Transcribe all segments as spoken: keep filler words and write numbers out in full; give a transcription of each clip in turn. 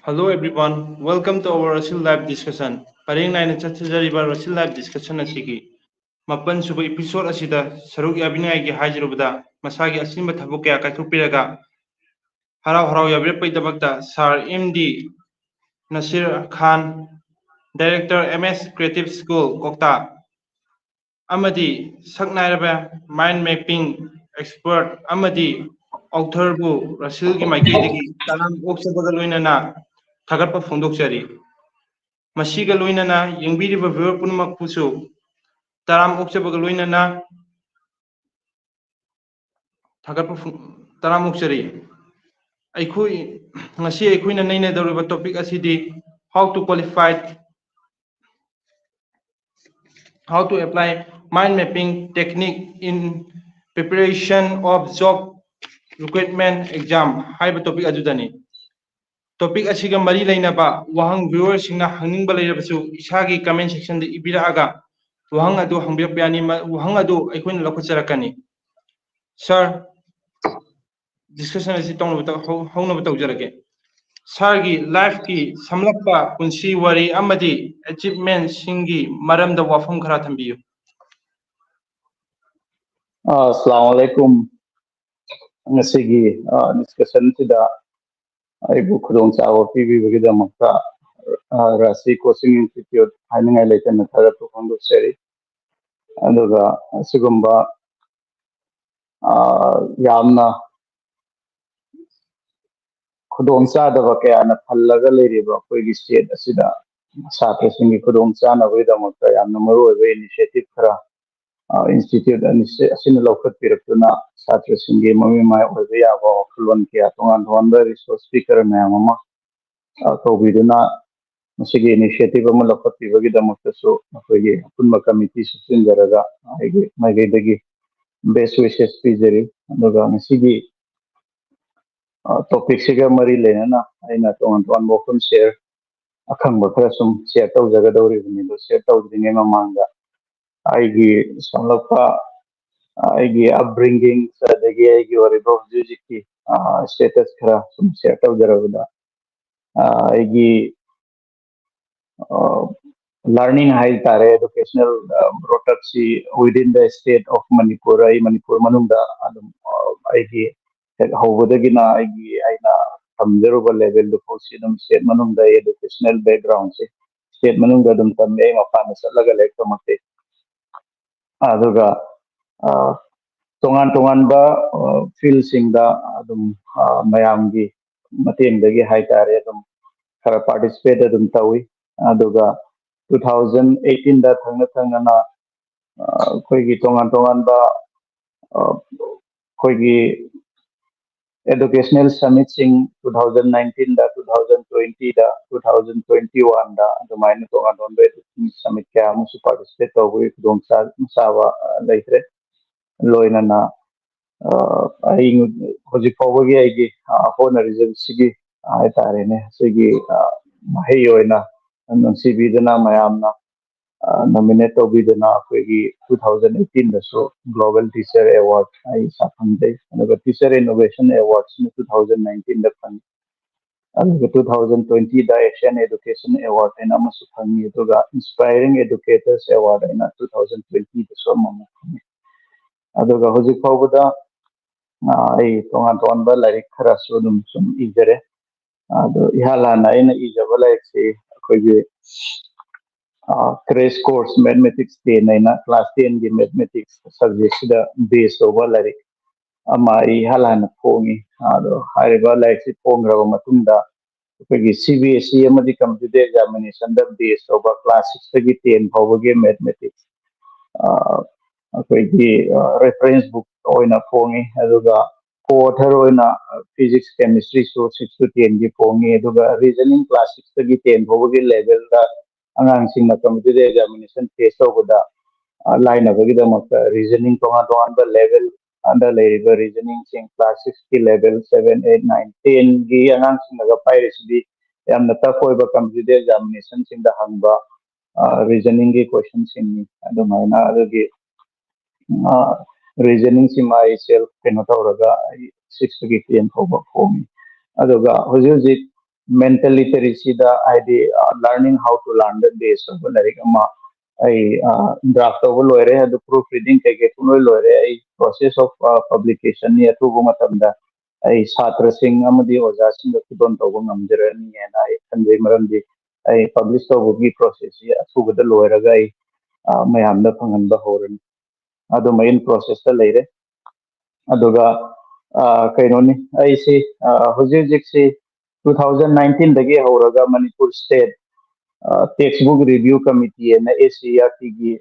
Hello everyone, welcome to our Russell Live Discussion. ꯄꯔꯦꯡ ꯅꯥꯏꯅ ꯆꯠꯊꯖꯔꯤꯕ Russell Live Discussion ꯑꯁꯤꯒꯤ ꯃꯥꯄꯟ ꯁꯨꯕ episode ꯑꯁꯤꯗ ꯁꯔꯨꯛ ꯌꯥꯕꯤꯅꯤꯡꯉꯥꯏꯒꯤ ꯍꯥꯏꯖꯔꯨꯕꯗ ꯃꯁꯥꯒꯤ ꯑꯁꯤꯟꯕ ꯊꯕꯛ ꯀꯌꯥ ꯀꯥꯏꯊꯣꯛꯄꯤꯔꯒ ꯍꯔꯥꯎ ꯍꯔꯥꯎ ꯌꯥꯕꯤꯔꯛꯄꯒꯤꯗꯃꯛꯇ Sir M D Nasir Khan, Director M S Creative School, ꯀꯣꯛꯇꯥ, ꯑꯃꯗꯤ ꯁꯛ ꯅꯥꯏꯔꯕ mind mapping expert ꯑꯃꯗꯤ authorꯕꯨ Russellꯒꯤ ꯃꯥꯏꯀꯩꯗꯒꯤ ꯇꯔꯥꯝ ꯑꯣꯛꯆꯕꯒ ꯂꯣꯏꯅꯅ ꯊꯥꯒꯠꯄ ꯐꯣꯡꯗꯣꯛꯆꯔꯤ꯫ ꯃꯁꯤꯒ ꯂꯣꯏꯅꯅ ꯌꯦꯡꯕꯤꯔꯤꯕ viewer ꯄꯨꯝꯅꯃꯛꯄꯨꯁꯨ ꯇꯔꯥꯝ ꯑꯣꯛꯆꯕꯒ ꯂꯣꯏꯅꯅ ꯊꯥꯒꯠꯄ ꯐꯣꯡ-, ꯇꯔꯥꯝ ꯑꯣꯛꯆꯔꯤ꯫ ꯑꯩꯈꯣꯏ ꯉꯁꯤ ꯑꯩꯈꯣꯏꯅ ꯅꯩꯅꯗꯧꯔꯤꯕ topic ꯑꯁꯤꯗꯤ how to qualify how to apply mind mapping technique in preparation of job recruitment exam ꯍꯥꯏꯕ topic ꯑꯗꯨꯗꯅꯤ꯫ Topic ꯑꯁꯤꯒ ꯃꯔꯤ ꯂꯩꯅꯕ ꯋꯥꯍꯪ viewerꯁꯤꯡꯅ ꯍꯪꯅꯤꯡꯕ ꯂꯩꯔꯕꯁꯨ ꯏꯁꯥꯒꯤ comment sectionꯗ ꯏꯕꯤꯔꯛꯑꯒ ꯋꯥꯍꯪ ꯑꯗꯨ ꯍꯪꯕꯤꯔꯛꯄ ꯌꯥꯅꯤ꯫ ꯃ-, ꯋꯥꯍꯪ ꯑꯗꯨ ꯑꯩꯈꯣꯏꯅ ꯂꯧꯈꯠꯆꯔꯛꯀꯅꯤ꯫ Sir, discussion ꯑꯁꯤ ꯇꯧꯅꯕ ꯇꯧ-, ꯍꯧ-, ꯍꯧꯅꯕ ꯇꯧꯖꯔꯒꯦ꯫ Sirꯒꯤ lifeꯀꯤ ꯁꯝꯂꯞꯄ ꯄꯨꯟꯁꯤ ꯋꯥꯔꯤ ꯑꯃꯗꯤ achievementꯁꯤꯡꯒꯤ ꯃꯔꯝꯗ ꯋꯥꯐꯝ ꯈꯔ ꯊꯝꯕꯤꯌꯨ꯫ ꯑꯥ, ꯑꯁꯂꯥꯃꯨ ꯑꯂꯥꯏꯀꯨꯝ꯫ ꯉꯁꯤꯒꯤ, ꯑꯥ, discussionꯁꯤꯗ ꯑꯩꯕꯨ ꯈꯨꯗꯣꯡꯆꯥꯕ ꯄꯤꯕꯤꯕꯒꯤꯗꯃꯛꯇ, ꯑꯥ, ꯔꯥꯁꯤ Coaching Institute ꯍꯥꯏꯅꯤꯡꯉꯥꯏ ꯂꯩꯇꯅ ꯊꯥꯒꯠꯄ ꯐꯣꯡꯗꯣꯛꯆꯔꯤ꯫ ꯑꯗꯨꯒ ꯑꯁꯤꯒꯨꯝꯕ, ꯑꯥ, ꯌꯥꯝꯅ ꯈꯨꯗꯣꯡꯆꯥꯗꯕ ꯀꯌꯥꯅ ꯊꯜꯂꯒ ꯂꯩꯔꯤꯕ ꯑꯩꯈꯣꯏꯒꯤ state ꯑꯁꯤꯗ ꯁꯥꯇ꯭ꯔꯁꯤꯡꯒꯤ ꯈꯨꯗꯣꯡꯆꯥꯅꯕꯒꯤꯗꯃꯛꯇ ꯌꯥꯝꯅ ꯃꯔꯨꯑꯣꯏꯕ initiative ꯈꯔ, ꯑ, institute ꯑꯅꯤ-, ꯑꯁꯤꯅ ꯂꯧꯈꯠꯄꯤꯔꯛꯇꯨꯅ ꯁꯥꯇ꯭ꯔꯁꯤꯡꯒꯤ ꯃꯃꯤꯡ ꯃꯥꯏ ꯑꯣꯏꯕ ꯌꯥꯕ ꯋꯥꯈꯜꯂꯣꯟ ꯀꯌꯥ, ꯇꯣꯉꯥꯟ ꯇꯣꯉꯥꯟꯕ resource speaker ꯃꯌꯥꯝ ꯑꯃ, ꯑ, ꯀꯧꯕꯤꯗꯨꯅ ꯃꯁꯤꯒꯤ initiative ꯑꯃ ꯂꯧꯈꯠꯄꯤꯕꯒꯤꯗꯃꯛꯇꯁꯨ ꯑꯩꯈꯣꯏꯒꯤ ꯑꯄꯨꯟꯕ committee ꯁꯤꯟꯖꯔꯒ ꯑꯩꯒꯤ ꯃꯥꯏꯀꯩꯗꯒꯤ best wishes ꯄꯤꯖꯔꯤ꯫ ꯑꯗꯨꯒ ꯉꯁꯤꯒꯤ, ꯑ, topicꯁꯤꯒ ꯃꯔꯤ ꯂꯩꯅꯅ ꯑꯩꯅ ꯇꯣꯉꯥꯟ ꯇꯣꯉꯥꯟꯕ ꯋꯥꯐꯝ share, ꯑꯈꯪꯕ ꯈꯔ ꯁꯨꯝ share ꯇꯧꯖꯒꯗꯧꯔꯤꯕꯅꯤ꯫ ꯑꯗꯣ share ꯇꯧꯗ꯭ꯔꯤꯉꯩ ꯃꯃꯥꯡꯗ ꯑꯩꯒꯤ ꯁꯝꯂꯞꯄ, ꯑ, ꯑꯩꯒꯤ upbringing, ꯑꯗꯒꯤ ꯑꯩꯒꯤ ꯑꯣꯏꯔꯤꯕ ꯍꯧꯖꯤꯛ ꯍꯧꯖꯤꯛꯀꯤ, ꯑ, status ꯈꯔ ꯁꯨꯝ share ꯇꯧꯖꯔꯕꯗ, ꯑꯩꯒꯤ ꯂꯔꯅꯤꯡ ꯍꯥꯏꯇꯥꯔꯦ, educational ꯔꯣꯇꯛꯁꯤ within the state of Manipur, ꯑꯩ ꯃꯅꯤꯄꯨꯔ ꯃꯅꯨꯡꯗ ꯑꯗꯨꯝ ꯑꯩꯒꯤ ꯍꯦꯛ ꯍꯧꯕꯗꯒꯤꯅ ꯑꯩꯒꯤ ꯑꯩꯅ ꯇꯝꯖꯔꯨꯕ ꯂꯦꯚꯦꯜꯗꯨ ꯐꯥꯎꯁꯤ ꯑꯗꯨꯝ ꯁ꯭ꯇꯦꯠ ꯃꯅꯨꯡꯗ ꯑꯩ educational backgroundꯁꯦ ꯁ꯭ꯇꯦꯠ ꯃꯅꯨꯡꯗ ꯑꯗꯨꯝ ꯇꯝꯃꯦ꯫ ꯑꯩ ꯃꯄꯥꯟꯗ ꯆꯠꯂꯒ ꯂꯥꯏꯔꯤꯛ ꯇꯝꯃꯛꯇꯦ꯫ ꯑꯗꯨꯒ ꯇꯣꯉꯥꯟ ꯇꯣꯉꯥꯟꯕ ꯐꯤꯜꯁꯤꯡꯗ ꯑꯗꯨꯝ ꯃꯌꯥꯝꯒꯤ ꯃꯇꯦꯡꯗꯒꯤ ꯍꯥꯏꯇꯥꯔꯦ, ꯑꯗꯨꯝ ꯈꯔ ꯄꯥꯔꯇꯤꯁꯤꯄꯦꯠ ꯑꯗꯨꯝ ꯇꯧꯏ꯫ ꯑꯗꯨꯒ two thousand eighteenꯗ ꯊꯪꯅ ꯊꯪꯅꯅ ꯑꯩꯈꯣꯏꯒꯤ ꯇꯣꯉꯥꯟ ꯇꯣꯉꯥꯟꯕ ꯑꯩꯈꯣꯏꯒꯤ educational summitꯁꯤꯡ two thousand nineteenꯗ, two thousand twentyꯗ, two thousand twenty oneꯗ ꯑꯗꯨꯃꯥꯏꯅ ꯇꯣꯉꯥꯟ ꯇꯣꯉꯥꯟꯕ education summit ꯀꯌꯥ ꯑꯃꯁꯨ ꯄꯥꯔꯇꯤꯁꯤꯄꯦꯠ ꯇꯧꯕꯒꯤ ꯈꯨꯗꯣꯡ ꯆꯥꯕ ꯂꯩꯈ꯭ꯔꯦ꯫ ꯂꯣꯏꯅꯅ ꯑꯩ ꯍꯧꯖꯤꯛ ꯐꯥꯎꯕꯒꯤ ꯑꯩꯒꯤ ꯍꯣꯠꯅꯔꯤꯕꯁꯤꯒꯤ ꯍꯥꯏꯇꯥꯔꯦꯅꯦ, ꯁꯤꯒꯤ ꯃꯍꯩ ꯑꯣꯏꯅ ꯅꯨꯡꯁꯤꯕꯤꯗꯨꯅ ꯃꯌꯥꯝꯅ ꯅꯣꯃꯤꯅꯦꯠ ꯇꯧꯕꯤꯗꯨꯅ ꯑꯩꯈꯣꯏꯒꯤ two thousand eighteenꯗꯁꯨ Global Teacher Award ꯑꯩ ꯏꯁꯥ ꯐꯪꯖꯩ꯫ ꯑꯗꯨꯒ Teacher Innovation Awardꯁꯤꯅ two thousand nineteenꯗ ꯐꯪꯉꯤ꯫ ꯑꯗꯨꯒ two thousand twentyꯗ Asian Education Award ꯍꯥꯏꯅ ꯑꯃꯁꯨ ꯐꯪꯉꯤ꯫ ꯑꯗꯨꯒ Inspiring Educators Award ꯍꯥꯏꯅ two thousand twentyꯗꯁꯨ ꯑꯃꯃꯨꯛ ꯐꯪꯉꯤ꯫ ꯑꯗꯨꯒ ꯍꯧꯖꯤꯛ ꯐꯥꯎꯕꯗ ꯑꯩ ꯇꯣꯉꯥꯟ ꯇꯣꯉꯥꯟꯕ ꯂꯥꯏꯔꯤꯛ ꯈꯔꯁꯨ ꯑꯗꯨꯝ ꯁꯨꯝ ꯏꯖꯔꯦ꯫ ꯑꯗꯣ ꯏꯍꯥꯟ ꯍꯥꯟꯅ ꯑꯩꯅ ꯏꯖꯕ ꯂꯥꯏꯔꯤꯛꯁꯤ ꯑꯩꯈꯣꯏꯒꯤ crash course mathematics ten ꯍꯥꯏꯅ class tenꯒꯤ mathematics subjectꯁꯤꯗ base ꯇꯧꯕ ꯂꯥꯏꯔꯤꯛ ꯑꯃ ꯑꯩ ꯏꯍꯥꯟ ꯍꯥꯟꯅ ꯐꯣꯡꯉꯤ꯫ ꯑꯗꯣ ꯍꯥꯏꯔꯤꯕ ꯂꯥꯏꯔꯤꯛꯁꯤ ꯐꯣꯡꯈ꯭ꯔꯕ ꯃꯇꯨꯡꯗ ꯑꯩꯈꯣꯏꯒꯤ CBSE ꯑꯃꯗꯤ competitive examinationꯗ base ꯇꯧꯕ class sixꯇꯒꯤ ten ꯐꯥꯎꯕꯒꯤ mathematics ꯑꯩꯈꯣꯏꯒꯤ reference book ꯑꯣꯏꯅ ꯐꯣꯡꯉꯤ꯫ ꯑꯗꯨꯒ co-author ꯑꯣꯏꯅ physics, chemistryꯁꯨ six to tenꯒꯤ ꯐꯣꯡꯉꯤ꯫ ꯑꯗꯨꯒ reasoning class sixꯇꯒꯤ ten ꯐꯥꯎꯕꯒꯤ levelꯗ ꯑꯉꯥꯡꯁꯤꯡꯅ competitive examination face ꯇꯧꯕꯗ ꯂꯥꯏꯅꯕꯒꯤꯗꯃꯛꯇ reasoning ꯇꯣꯉꯥꯟ ꯇꯣꯉꯥꯟꯕ levelꯗ ꯂꯩꯔꯤꯕ reasoningꯁꯤꯡ, class sixꯀꯤ level, seven, eight, nine, tenꯒꯤ ꯑꯉꯥꯡꯁꯤꯡꯅꯒ ꯄꯥꯏꯔꯤꯁꯤꯗꯤ ꯌꯥꯝꯅ tough ꯑꯣꯏꯕ competitive examinationꯁꯤꯡꯗ ꯍꯪꯕ reasoningꯒꯤ questionꯁꯤꯡꯅꯤ꯫ ꯑꯗꯨꯃꯥꯏꯅ ꯑꯗꯨꯒꯤ reasoningꯁꯤꯃ ꯑꯩ self ꯀꯩꯅꯣ ꯇꯧꯔꯒ ꯑꯩ sixꯇꯒꯤ ten ꯐꯥꯎꯕ ꯐꯣꯡꯉꯤ꯫ ꯑꯗꯨꯒ ꯍꯧꯖꯤꯛ ꯍꯧꯖꯤꯛ mental literacyꯗ, ꯍꯥꯏꯗꯤ learning how to learnꯗ base ꯇꯧꯕ ꯂꯥꯏꯔꯤꯛ ꯑꯃ ꯑꯩ draft ꯇꯧꯕ ꯂꯣꯏꯔꯦ꯫ ꯑꯗꯨ proof reading ꯀꯩꯀꯩ ꯄꯨꯡꯂꯣꯏ ꯂꯣꯏꯔꯦ꯫ ꯑꯩ process of publicationꯅꯤ꯫ ꯑꯊꯨꯕ ꯃꯇꯝꯗ ꯑꯩ ꯁꯥꯇ꯭ꯔꯁꯤꯡ ꯑꯃꯗꯤ ꯑꯣꯖꯥꯁꯤꯡꯗ ꯈꯨꯗꯣꯜ ꯇꯧꯕ ꯉꯝꯖꯔꯅꯤ ꯍꯥꯏꯅ ꯑꯩ ꯈꯟꯖꯩ꯫ ꯃꯔꯝꯗꯤ ꯑꯩ publish ꯇꯧꯕꯒꯤ processꯁꯤ ꯑꯊꯨꯕꯗ ꯂꯣꯏꯔꯒ ꯑꯩ ꯃꯌꯥꯝꯗ ꯐꯪꯍꯟꯕ ꯍꯧꯔꯅꯤ꯫ ꯑꯗꯨꯃ in processꯇ ꯂꯩꯔꯦ꯫ ꯑꯗꯨꯒ ꯀꯩꯅꯣꯅꯤ, ꯑꯩꯁꯤ ꯍꯧꯖꯤꯛ ꯍꯧꯖꯤꯛꯁꯤ two thousand nineteenꯗꯒꯤ ꯍꯧꯔꯒ Manipur State Textbook Review Committee ꯑꯅ ACERTꯒꯤ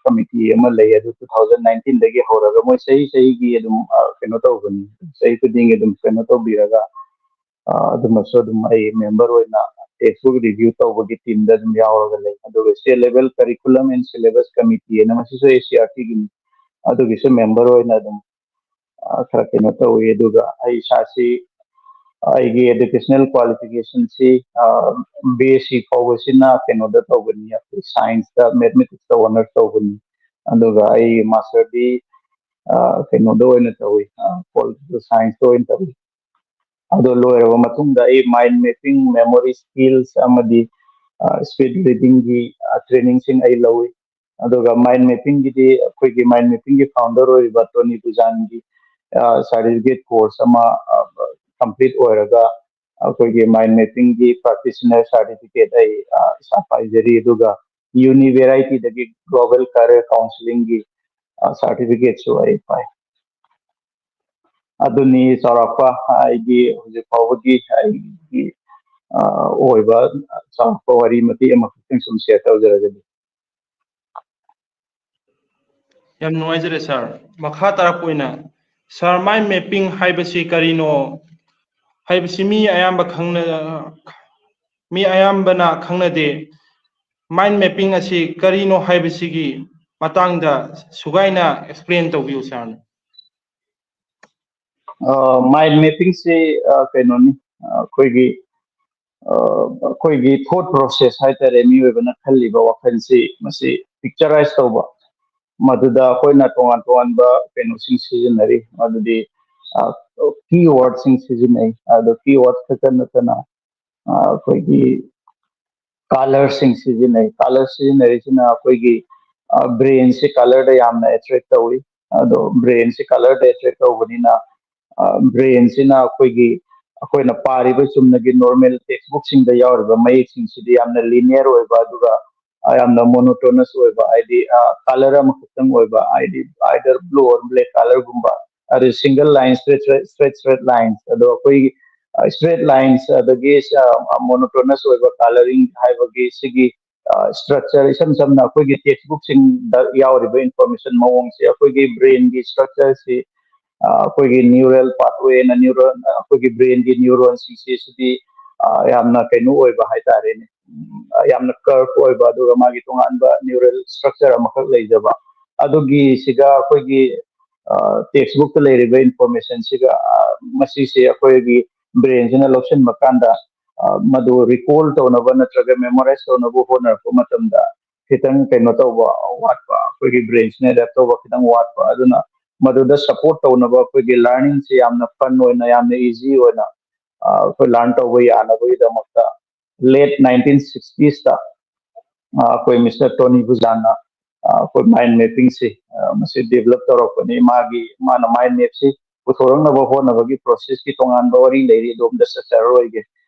committee ꯑꯃ ꯂꯩ꯫ ꯑꯗꯨ two thousand nineteenꯗꯒꯤ ꯍꯧꯔꯒ ꯃꯣꯏ ꯆꯍꯤ ꯆꯍꯤꯒꯤ ꯑꯗꯨꯝ ꯀꯩꯅꯣ ꯇꯧꯕꯅꯤ, ꯆꯍꯤ ꯈꯨꯗꯤꯡꯒꯤ ꯑꯗꯨꯝ ꯀꯩꯅꯣ ꯇꯧꯕꯤꯔꯒ ꯑꯗꯨꯃꯁꯨ ꯑꯗꯨꯝ ꯑꯩ member ꯑꯣꯏꯅ textbook review ꯇꯧꯕꯒꯤ teamꯗ ꯑꯗꯨꯝ ꯌꯥꯎꯔꯒ ꯂꯩ꯫ ꯑꯗꯨꯒ state level curriculum and syllabus committee ꯑꯅ ꯃꯁꯤꯁꯨ ACERTꯒꯤꯅꯤ꯫ ꯑꯗꯨꯒꯤꯁꯨ member ꯑꯣꯏꯅ ꯑꯗꯨꯝ ꯈꯔ ꯀꯩꯅꯣ ꯇꯧꯏ꯫ ꯑꯗꯨꯒ ꯑꯩ ꯏꯁꯥꯁꯤ ꯑꯩꯒꯤ educational qualificationꯁꯤ BSc ꯐꯥꯎꯕꯁꯤꯅ ꯀꯩꯅꯣꯗ ꯇꯧꯕꯅꯤ, ꯑꯩꯈꯣꯏ scienceꯇ, mathematicsꯇ honours ꯇꯧꯕꯅꯤ꯫ ꯑꯗꯨꯒ ꯑꯩ masterꯗꯤ ꯀꯩꯅꯣꯗ ꯑꯣꯏꯅ ꯇꯧꯏ, political scienceꯇ ꯑꯣꯏꯅ ꯇꯧꯏ꯫ ꯑꯗꯣ ꯂꯣꯏꯔꯕ ꯃꯇꯨꯡꯗ ꯑꯩ mind mapping, memory skills ꯑꯃꯗꯤ speed readingꯒꯤ trainingꯁꯤꯡ ꯑꯩ ꯂꯧꯏ꯫ ꯑꯗꯨꯒ mind mappingꯒꯤꯗꯤ ꯑꯩꯈꯣꯏꯒꯤ mind mappingꯒꯤ founder ꯑꯣꯏꯔꯤꯕ ꯇꯣꯅꯤ ꯕꯨꯖꯥꯟꯒꯤ certificate course ꯑꯃ complete ꯑꯣꯏꯔꯒ ꯑꯩꯈꯣꯏꯒꯤ mind mappingꯒꯤ practitioner certificate ꯑꯩ ꯏꯁꯥ ꯄꯥꯏꯖꯔꯤ꯫ ꯑꯗꯨꯒ Univarityꯗꯒꯤ global career counselingꯒꯤ certificateꯁꯨ ꯑꯩ ꯄꯥꯏ꯫ ꯑꯗꯨꯅꯤ ꯆꯥꯎꯔꯥꯛꯄ ꯑꯩꯒꯤ ꯍꯧꯖꯤꯛ ꯐꯥꯎꯕꯒꯤ ꯑꯩꯒꯤ ꯑꯣꯏꯕ ꯆꯥꯎꯔꯥꯛꯄ ꯋꯥꯔꯤ ꯃꯇꯦꯛ ꯑꯃꯈꯛꯇꯪ ꯁꯨꯝ share ꯇꯧꯖꯔꯒꯗꯤ꯫ ꯌꯥꯝ ꯅꯨꯡꯉꯥꯏꯖꯔꯦ sir꯫ ꯃꯈꯥ ꯇꯥꯔꯛꯄ ꯑꯣꯏꯅ sir, mind mapping ꯍꯥꯏꯕꯁꯤ ꯀꯔꯤꯅꯣ ꯍꯥꯏꯕꯁꯤ ꯃꯤ ꯑꯌꯥꯝꯕ ꯈꯪꯅ ꯃꯤ ꯑꯌꯥꯝꯕꯅ ꯈꯪꯅꯗꯦ꯫ Mind mapping ꯑꯁꯤ ꯀꯔꯤꯅꯣ ꯍꯥꯏꯕꯁꯤꯒꯤ ꯃꯇꯥꯡꯗ ꯁꯨꯒꯥꯏꯅ explain ꯇꯧꯕꯤꯌꯨ sirꯅ꯫ Mind mappingꯁꯤ ꯀꯩꯅꯣꯅꯤ, ꯑꯩꯈꯣꯏꯒꯤ ꯑꯩꯈꯣꯏꯒꯤ thought process ꯍꯥꯏꯇꯥꯔꯦ, ꯃꯤꯑꯣꯏꯕꯅ ꯈꯜꯂꯤꯕ ꯋꯥꯈꯜꯁꯤ ꯃꯁꯤ pictureize ꯇꯧꯕ, ꯃꯗꯨꯗ ꯑꯩꯈꯣꯏꯅ ꯇꯣꯉꯥꯟ ꯇꯣꯉꯥꯟꯕ ꯀꯩꯅꯣꯁꯤꯡ ꯁꯤꯖꯤꯟꯅꯔꯤ꯫ ꯃꯗꯨꯗꯤ key wordꯁꯤꯡ ꯁꯤꯖꯤꯟꯅꯩ꯫ ꯑꯗꯣ key word ꯈꯛꯇ ꯅꯠꯇꯅ ꯑꯩꯈꯣꯏꯒꯤ ꯀꯂꯔꯁꯤꯡ ꯁꯤꯖꯤꯟꯅꯩ꯫ ꯀꯂꯔ ꯁꯤꯖꯤꯟꯅꯔꯤꯁꯤꯅ ꯑꯩꯈꯣꯏꯒꯤ ꯕ꯭ꯔꯦꯟꯁꯤ ꯀꯂꯔꯗ ꯌꯥꯝꯅ ꯑꯦꯇ꯭ꯔꯦꯛ ꯇꯧꯏ꯫ ꯑꯗꯣ ꯕ꯭ꯔꯦꯟꯁꯤ ꯀꯂꯔꯗ ꯑꯦꯇ꯭ꯔꯦꯛ ꯇꯧꯕꯅꯤꯅ ꯕ꯭ꯔꯦꯟꯁꯤꯅ ꯑꯩꯈꯣꯏꯒꯤ ꯑꯩꯈꯣꯏꯅ ꯄꯥꯔꯤꯕ ꯆꯨꯝꯅꯒꯤ ꯅꯣꯔꯃꯦꯜ ꯇꯦꯛꯁ ꯕꯨꯛꯁꯤꯡꯗ ꯌꯥꯎꯔꯤꯕ ꯃꯌꯦꯛꯁꯤꯡꯁꯤꯗꯤ ꯌꯥꯝꯅ ꯂꯤꯅꯤꯌꯔ ꯑꯣꯏꯕ, ꯑꯗꯨꯒ ꯌꯥꯝꯅ ꯃꯣꯅꯣꯇꯣꯅꯁ ꯑꯣꯏꯕ, ꯍꯥꯏꯗꯤ ꯀꯂꯔ ꯑꯃꯈꯛꯇꯪ ꯑꯣꯏꯕ, ꯍꯥꯏꯗꯤ either blue or black ꯀꯂꯔꯒꯨꯝꯕ, ꯑꯗꯨ single line, straight straight lines. ꯑꯗꯣ ꯑꯩꯈꯣꯏ ꯁ꯭ꯇ꯭ꯔꯦꯠ ꯂꯥꯏꯟꯁ ꯑꯗꯒꯤ ꯃꯣꯅꯣꯇꯣꯅꯁ ꯑꯣꯏꯕ ꯀꯂꯔꯤꯡ ꯍꯥꯏꯕꯒꯤ ꯁꯤꯒꯤ ꯁ꯭ꯇ꯭ꯔꯛꯆꯔ, ꯏꯁꯝ ꯁꯝꯅ ꯑꯩꯈꯣꯏꯒꯤ ꯇꯦꯛꯁ ꯕꯨꯛꯁꯤꯡꯗ ꯌꯥꯎꯔꯤꯕ ꯏꯟꯐꯣꯔꯃꯦꯁꯟ ꯃꯑꯣꯡꯁꯦ ꯑꯩꯈꯣꯏꯒꯤ ꯕ꯭ꯔꯦꯟꯒꯤ ꯁ꯭ꯇ꯭ꯔꯛꯆꯔꯁꯤ ꯑꯩꯈꯣꯏꯒꯤ ꯅ꯭ꯌꯨꯔꯦꯜ ꯄꯥꯊꯋꯦꯅ, ꯅ꯭ꯌꯨꯔꯣꯟ, ꯑꯩꯈꯣꯏꯒꯤ ꯕ꯭ꯔꯦꯟꯒꯤ ꯅ꯭ꯌꯨꯔꯣꯟꯁꯤꯡꯁꯤ ꯁꯤꯗꯤ ꯌꯥꯝꯅ ꯀꯩꯅꯣ ꯑꯣꯏꯕ ꯍꯥꯏꯇꯥꯔꯦꯅꯦ, ꯌꯥꯝꯅ ꯀꯔꯞ ꯑꯣꯏꯕ, ꯑꯗꯨꯒ ꯃꯥꯒꯤ ꯇꯣꯉꯥꯟꯕ ꯅ꯭ꯌꯨꯔꯦꯜ ꯁ꯭ꯇ꯭ꯔꯛꯆꯔ ꯑꯃꯈꯛ ꯂꯩꯖꯕ꯫ ꯑꯗꯨꯒꯤ ꯁꯤꯒ ꯑꯩꯈꯣꯏꯒꯤ ꯇꯦꯛꯁ ꯕꯨꯛꯇ ꯂꯩꯔꯤꯕ ꯏꯟꯐꯣꯔꯃꯦꯁꯟꯁꯤꯒ ꯃꯁꯤꯁꯦ ꯑꯩꯈꯣꯏꯒꯤ ꯕ꯭ꯔꯦꯟꯁꯤꯅ ꯂꯧꯁꯤꯟꯕ ꯀꯥꯟꯗ ꯃꯗꯨ ꯔꯤꯀꯣꯜ ꯇꯧꯅꯕ ꯅꯠꯇ꯭ꯔꯒ ꯃꯦꯃꯣꯔꯥꯏꯁ ꯇꯧꯅꯕ ꯍꯣꯠꯅꯔꯛꯄ ꯃꯇꯝꯗ ꯈꯤꯇꯪ ꯀꯩꯅꯣ ꯇꯧꯕ ꯋꯥꯠꯄ, ꯑꯩꯈꯣꯏꯒꯤ ꯕ꯭ꯔꯦꯟꯁꯤꯅ ꯑꯦꯗꯦꯞ ꯇꯧꯕ ꯈꯤꯇꯪ ꯋꯥꯠꯄ꯫ ꯑꯗꯨꯅ ꯃꯗꯨꯗ ꯁꯄꯣꯔꯠ ꯇꯧꯅꯕ ꯑꯩꯈꯣꯏꯒꯤ ꯂꯔꯅꯤꯡꯁꯦ ꯌꯥꯝꯅ ꯐꯟ ꯑꯣꯏꯅ, ꯌꯥꯝꯅ ꯏꯖꯤ ꯑꯣꯏꯅ ꯑꯩꯈꯣꯏ ꯂꯔꯟ ꯇꯧꯕ ꯌꯥꯅꯕꯒꯤꯗꯃꯛꯇ ꯂꯦꯠ ꯅꯥꯏꯟꯇꯤꯟ ꯁꯤꯛꯁꯇꯤꯁꯇ ꯑꯩꯈꯣꯏ ꯃꯤꯁꯇꯔ ꯇꯣꯅꯤ ꯕꯨꯖꯥꯟꯅ ꯑꯩꯈꯣꯏ ꯃꯥꯏꯟ ꯃꯦꯞꯄꯤꯡꯁꯤ ꯃꯁꯤ ꯗꯦꯕꯂꯞ ꯇꯧꯔꯛꯄꯅꯤ꯫ ꯃꯥꯒꯤ, ꯃꯥꯅ ꯃꯥꯏꯟ ꯃꯦꯞꯁꯤ ꯄꯨꯊꯣꯔꯛꯅꯕ ꯍꯣꯠꯅꯕꯒꯤ ꯄ꯭ꯔꯣꯁꯦꯁꯀꯤ ꯇꯣꯉꯥꯟꯕ ꯋꯥꯔꯤ ꯂꯩꯔꯤ, ꯑꯗꯣꯝꯗ ꯆꯠꯆꯔꯔꯣꯏꯒꯦ꯫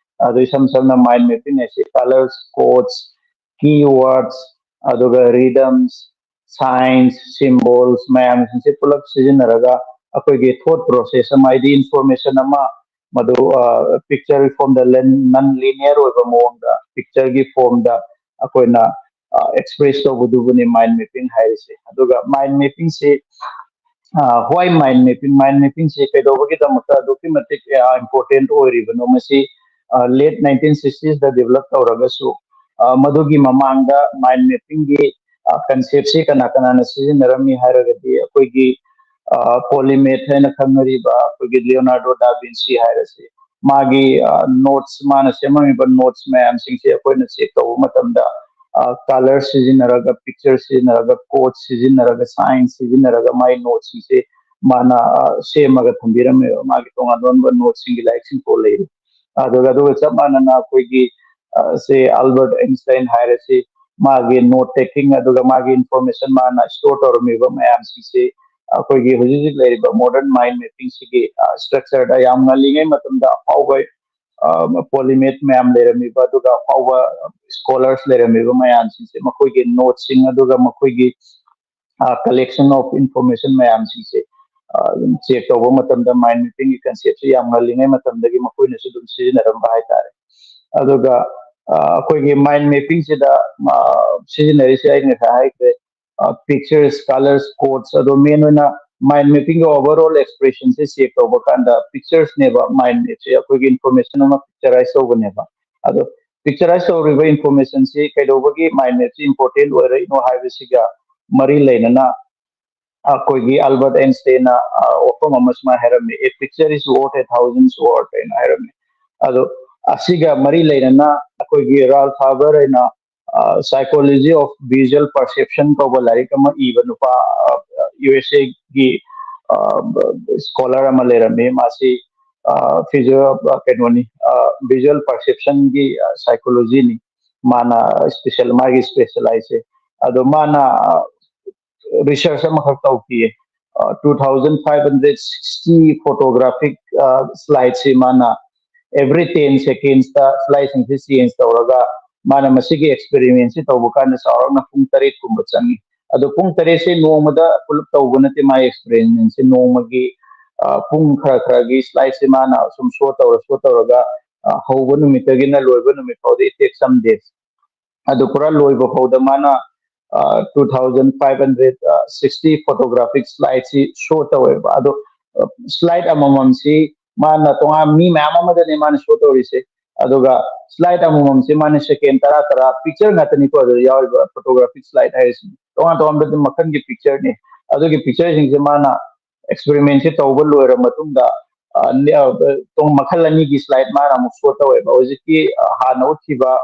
ꯑꯗꯨ ꯏꯁꯝ ꯁꯝꯅ ꯃꯥꯏꯟ ꯃꯦꯞꯄꯤꯡ ꯍꯥꯏꯁꯤ ꯀꯂꯔꯁ, ꯀꯣꯗꯁ, ꯀꯤ ꯋꯥꯔꯗꯁ, ꯑꯗꯨꯒ ꯔꯤꯗꯝꯁ, ꯁꯥꯏꯟꯁ, ꯁꯤꯝꯕꯣꯜꯁ ꯃꯌꯥꯝꯁꯤꯡꯁꯦ ꯄꯨꯂꯞ ꯁꯤꯖꯤꯟꯅꯔꯒ ꯑꯩꯈꯣꯏꯒꯤ ꯊꯣꯠ ꯄ꯭ꯔꯣꯁꯦꯁ ꯑꯃ, ꯍꯥꯏꯗꯤ ꯏꯟꯐꯣꯔꯃꯦꯁꯟ ꯑꯃ ꯃꯗꯨ ꯄꯤꯛꯆꯔ ꯐꯣꯝꯗ, ꯅꯟ ꯂꯤꯅꯤꯌꯔ ꯑꯣꯏꯕ ꯃꯑꯣꯡꯗ ꯄꯤꯛꯆꯔꯒꯤ ꯐꯣꯝꯗ ꯑꯩꯈꯣꯏꯅ ꯑꯦꯛꯁꯄ꯭ꯔꯦꯁ ꯇꯧꯕꯗꯨꯕꯨꯅꯤ ꯃꯥꯏꯟ ꯃꯦꯞꯄꯤꯡ ꯍꯥꯏꯔꯤꯁꯦ꯫ ꯑꯗꯨꯒ ꯃꯥꯏꯟ ꯃꯦꯞꯄꯤꯡꯁꯤ, why mind mapping? ꯃꯥꯏꯟ ꯃꯦꯞꯄꯤꯡꯁꯤ ꯀꯩꯗꯧꯕꯒꯤꯗꯃꯛꯇ ꯑꯗꯨꯛꯀꯤ ꯃꯇꯤꯛ ꯏꯝꯄꯣꯔꯇꯦꯟ ꯑꯣꯏꯔꯤꯕꯅꯣ? ꯃꯁꯤ ꯂꯦꯠ ꯅꯥꯏꯟꯇꯤꯟ ꯁꯤꯛꯁꯇꯤꯁꯇ ꯗꯦꯕꯂꯞ ꯇꯧꯔꯒꯁꯨ ꯃꯗꯨꯒꯤ ꯃꯃꯥꯡꯗ ꯃꯥꯏꯟ ꯃꯦꯞꯄꯤꯡꯒꯤ ꯀꯟꯁꯦꯞꯁꯤ ꯀꯅꯥ ꯀꯅꯥꯅ ꯁꯤꯖꯤꯟꯅꯔꯝꯃꯤ ꯍꯥꯏꯔꯒꯗꯤ ꯑꯩꯈꯣꯏꯒꯤ ꯄꯣꯂꯤꯃꯦꯠ ꯍꯥꯏꯅ ꯈꯪꯅꯔꯤꯕ ꯑꯩꯈꯣꯏꯒꯤ ꯂꯤꯑꯣꯅꯥꯔꯗꯣ ꯗꯥ ꯚꯤꯟꯁꯤ ꯍꯥꯏꯔꯁꯤ, ꯃꯥꯒꯤ ꯅꯣꯠꯁ, ꯃꯥꯅ ꯁꯦꯝꯃꯝꯃꯤꯕ ꯅꯣꯠꯁ ꯃꯌꯥꯝꯁꯤꯡꯁꯦ ꯑꯩꯈꯣꯏꯅ ꯆꯦꯛ ꯇꯧꯕ ꯃꯇꯝꯗ ꯀꯂꯔ ꯁꯤꯖꯤꯟꯅꯔꯒ, ꯄꯤꯛꯆꯔ ꯁꯤꯖꯤꯟꯅꯔꯒ, ꯀꯣꯗ ꯁꯤꯖꯤꯟꯅꯔꯒ, ꯁꯥꯏꯟꯁ ꯁꯤꯖꯤꯟꯅꯔꯒ ꯃꯥꯒꯤ ꯅꯣꯠꯁꯤꯡꯁꯦ ꯃꯥꯅ ꯁꯦꯝꯃꯒ ꯊꯝꯕꯤꯔꯝꯃꯦꯕ꯫ ꯃꯥꯒꯤ ꯇꯣꯉꯥꯟ ꯇꯣꯉꯥꯟꯕ ꯅꯣꯠꯁꯤꯡꯒꯤ ꯂꯥꯏꯔꯤꯛꯁꯤꯡ ꯐꯥꯎ ꯂꯩꯔꯤ꯫ ꯑꯗꯨꯒ ꯑꯗꯨꯒ ꯆꯞ ꯃꯥꯟꯅꯅ ꯑꯩꯈꯣꯏꯒꯤ ꯁꯦ ꯑꯜꯕꯔꯠ ꯑꯩꯟꯁꯇꯥꯏꯟ ꯍꯥꯏꯔꯁꯤ, ꯃꯥꯒꯤ ꯅꯣꯠ ꯇꯦꯀꯤꯡ ꯑꯗꯨꯒ ꯃꯥꯒꯤ ꯏꯟꯐꯣꯔꯃꯦꯁꯟ ꯃꯥꯅ ꯁ꯭ꯇꯣꯔ ꯇꯧꯔꯝꯃꯤꯕ ꯃꯌꯥꯝꯁꯤꯡꯁꯤ ꯑꯩꯈꯣꯏꯒꯤ ꯍꯧꯖꯤꯛ ꯍꯧꯖꯤꯛ ꯂꯩꯔꯤꯕ ꯃꯣꯗꯔꯟ ꯃꯥꯏꯟ ꯃꯦꯄꯤꯡꯁꯤꯒꯤ ꯁ꯭ꯇ꯭ꯔꯛꯆꯔꯗ ꯌꯥꯝ ꯉꯜꯂꯤꯉꯩ ꯃꯇꯝꯗ ꯑꯐꯥꯎꯕ ꯄꯣꯂꯤꯃꯦꯠ ꯃꯌꯥꯝ ꯂꯩꯔꯝꯃꯤꯕ, ꯑꯗꯨꯒ ꯑꯐꯥꯎꯕ ꯁ꯭ꯀꯣꯂꯔꯁ ꯂꯩꯔꯝꯃꯤꯕ ꯃꯌꯥꯝꯁꯤꯡꯁꯦ, ꯃꯈꯣꯏꯒꯤ ꯅꯣꯠꯁꯤꯡ ꯑꯗꯨꯒ ꯃꯈꯣꯏꯒꯤ ꯀꯂꯦꯛꯁꯟ ꯑꯣꯐ ꯏꯟꯐꯣꯔꯃꯦꯁꯟ ꯃꯌꯥꯝꯁꯤꯡꯁꯦ ꯆꯦꯛ ꯇꯧꯕ ꯃꯇꯝꯗ ꯃꯥꯏꯟ ꯃꯦꯄꯤꯡꯒꯤ ꯀꯟꯁꯦꯞꯁꯦ ꯌꯥꯝ ꯉꯜꯂꯤꯉꯩ ꯃꯇꯝꯗꯒꯤ ꯃꯈꯣꯏꯅꯁꯨ ꯑꯗꯨꯝ ꯁꯤꯖꯤꯟꯅꯔꯝꯕ ꯍꯥꯏꯇꯥꯔꯦ꯫ ꯑꯗꯨꯒ ꯑꯩꯈꯣꯏꯒꯤ ꯃꯥꯏꯟ ꯃꯦꯄꯤꯡꯁꯤꯗ ꯁꯤꯖꯤꯟꯅꯔꯤꯁꯦ ꯑꯩ ꯉꯁꯥꯏ ꯍꯥꯏꯈ꯭ꯔꯦ, ꯄꯤꯛꯆꯔꯁ, ꯀꯂꯔꯁ, ꯀꯣꯗꯁ, ꯑꯗꯣ ꯃꯦꯟ ꯑꯣꯏꯅ ꯃꯥꯏꯟ ꯃꯦꯄꯤꯡꯒꯤ ꯑꯣꯚꯔ ꯑꯣꯜ ꯑꯦꯛꯁꯄ꯭ꯔꯦꯁꯟꯁꯦ ꯆꯦꯛ ꯇꯧꯕ ꯀꯥꯟꯗ ꯄꯤꯛꯆꯔꯁꯅꯦꯕ ꯃꯥꯏꯟ ꯃꯦꯞꯁꯦ ꯑꯩꯈꯣꯏꯒꯤ ꯏꯟꯐꯣꯔꯃꯦꯁꯟ ꯑꯃ ꯄꯤꯛꯆꯔꯥꯏꯁ ꯇꯧꯕꯅꯦꯕ꯫ ꯑꯗꯣ ꯄꯤꯛꯆꯔꯥꯏꯁ ꯇꯧꯔꯤꯕ ꯏꯟꯐꯣꯔꯃꯦꯁꯟꯁꯤ ꯀꯩꯗꯧꯕꯒꯤ ꯃꯥꯏꯟ ꯃꯦꯞꯁꯤ ꯏꯝꯄꯣꯔꯇꯦꯟ ꯑꯣꯏꯔꯛꯏꯅꯣ ꯍꯥꯏꯕꯁꯤꯒ ꯃꯔꯤ ꯂꯩꯅꯅ ꯑꯩꯈꯣꯏꯒꯤ ꯑꯜꯕꯔꯠ ꯑꯩꯟꯁꯇꯩꯅ ꯋꯥꯐꯝ ꯑꯃ ꯁꯨꯃꯥꯏꯅ ꯍꯥꯏꯔꯝꯃꯤ, "A picture is worth a thousand words" ꯍꯥꯏꯅ ꯍꯥꯏꯔꯝꯃꯤ꯫ ꯑꯗꯣ ꯑꯁꯤꯒ ꯃꯔꯤ ꯂꯩꯅꯅ ꯑꯩꯈꯣꯏꯒꯤ ꯔꯥꯜꯐ ꯍꯥꯕꯔ ꯍꯥꯏꯅ ꯁꯥꯏꯀꯣꯂꯣꯖꯤ ꯑꯣꯐ ꯚꯤꯖꯨꯋꯦꯜ ꯄꯔꯁꯦꯞꯁꯟ ꯀꯧꯕ ꯂꯥꯏꯔꯤꯛ ꯑꯃ ꯏꯕ ꯅꯨꯄꯥ ꯌꯨ ꯑꯦꯁ ꯑꯦꯒꯤ ꯁ꯭ꯀꯣꯂꯔ ꯑꯃ ꯂꯩꯔꯝꯃꯤ꯫ ꯃꯥꯁꯤ ꯐꯤꯖꯨꯋꯦꯜ ꯀꯩꯅꯣꯅꯤ, ꯚꯤꯖꯨꯋꯦꯜ ꯄꯔꯁꯦꯞꯁꯟꯒꯤ ꯁꯥꯏꯀꯣꯂꯣꯖꯤꯅꯤ꯫ ꯃꯥꯅ ꯏꯁꯄꯦꯁꯦꯜ ꯃꯥꯒꯤ ꯏꯁꯄꯦꯁꯦꯂꯥꯏꯖꯁꯦ꯫ ꯑꯗꯣ ꯃꯥꯅ ꯔꯤꯁꯔꯁ ꯑꯃꯈꯛ ꯇꯧꯈꯤꯌꯦ꯫ Two thousand five hundred sixty photographic slideꯁꯤ ꯃꯥꯅ every ten secondsꯇ slideꯁꯤꯡꯁꯤ ꯆꯦꯟꯖ ꯇꯧꯔꯒ ꯃꯥꯅ ꯃꯁꯤꯒꯤ ꯑꯦꯛꯁꯄꯦꯔꯤꯃꯦꯟꯁꯤ ꯇꯧꯕ ꯀꯥꯟꯗ ꯆꯥꯎꯔꯥꯛꯅ ꯄꯨꯡ ꯇꯔꯦꯠꯀꯨꯝꯕ ꯆꯪꯉꯤ꯫ ꯑꯗꯣ ꯄꯨꯡ ꯇꯔꯦꯠꯁꯦ ꯅꯣꯡꯃꯗ ꯄꯨꯂꯞ ꯇꯧꯕ ꯅꯠꯇꯦ, ꯃꯥꯒꯤ ꯑꯦꯛꯁꯄꯦꯔꯤꯃꯦꯟꯁꯦ ꯅꯣꯡꯃꯒꯤ ꯄꯨꯡ ꯈꯔ ꯈꯔꯒꯤ slideꯁꯦ ꯃꯥꯅ ꯁꯨꯝ ꯁꯣ ꯇꯧꯔ ꯁꯣ ꯇꯧꯔꯒ ꯍꯧꯕ ꯅꯨꯃꯤꯠꯇꯒꯤꯅ ꯂꯣꯏꯕ ꯅꯨꯃꯤꯠ ꯐꯥꯎꯗ it takes some days꯫ ꯑꯗꯨ ꯄꯨꯔꯥ ꯂꯣꯏꯕ ꯐꯥꯎꯗ ꯃꯥꯅ two thousand five hundred sixty photographic slideꯁꯤ ꯁꯣ ꯇꯧꯋꯦꯕ꯫ ꯑꯗꯣ slide ꯑꯃꯃꯝꯁꯤ ꯃꯥꯅ ꯇꯣꯉꯥꯟ ꯃꯤ ꯃꯌꯥꯝ ꯑꯃꯗꯅꯦ ꯃꯥꯅ ꯁꯣ ꯇꯧꯔꯤꯁꯦ꯫ ꯑꯗꯨꯒ slide ꯑꯃꯃꯝꯁꯤ ꯃꯥꯅ ꯁꯦꯀꯦꯟ ꯇꯔꯥ ꯇꯔꯥ, ꯄꯤꯛꯆꯔ ꯉꯥꯛꯇꯅꯤꯀꯣ ꯑꯗꯨꯗ ꯌꯥꯎꯔꯤꯕ photographic slide ꯍꯥꯏꯔꯤꯁꯤ, ꯇꯣꯉꯥꯟ ꯇꯣꯉꯥꯟꯕ ꯃꯈꯜꯒꯤ ꯄꯤꯛꯆꯔꯅꯤ꯫ ꯑꯗꯨꯒꯤ ꯄꯤꯛꯆꯔꯁꯤꯡꯁꯦ ꯃꯥꯅ ꯑꯦꯛꯁꯄꯦꯔꯤꯃꯦꯟꯁꯦ ꯇꯧꯕ ꯂꯣꯏꯔ ꯃꯇꯨꯡꯗ ꯃꯈꯜ ꯑꯅꯤꯒꯤ slide ꯃꯥꯅ ꯑꯃꯨꯛ ꯁꯣ ꯇꯧꯋꯦꯕ꯫ ꯍꯧꯖꯤꯛꯀꯤ ꯍꯥꯟꯅ ꯎꯠꯈꯤꯕ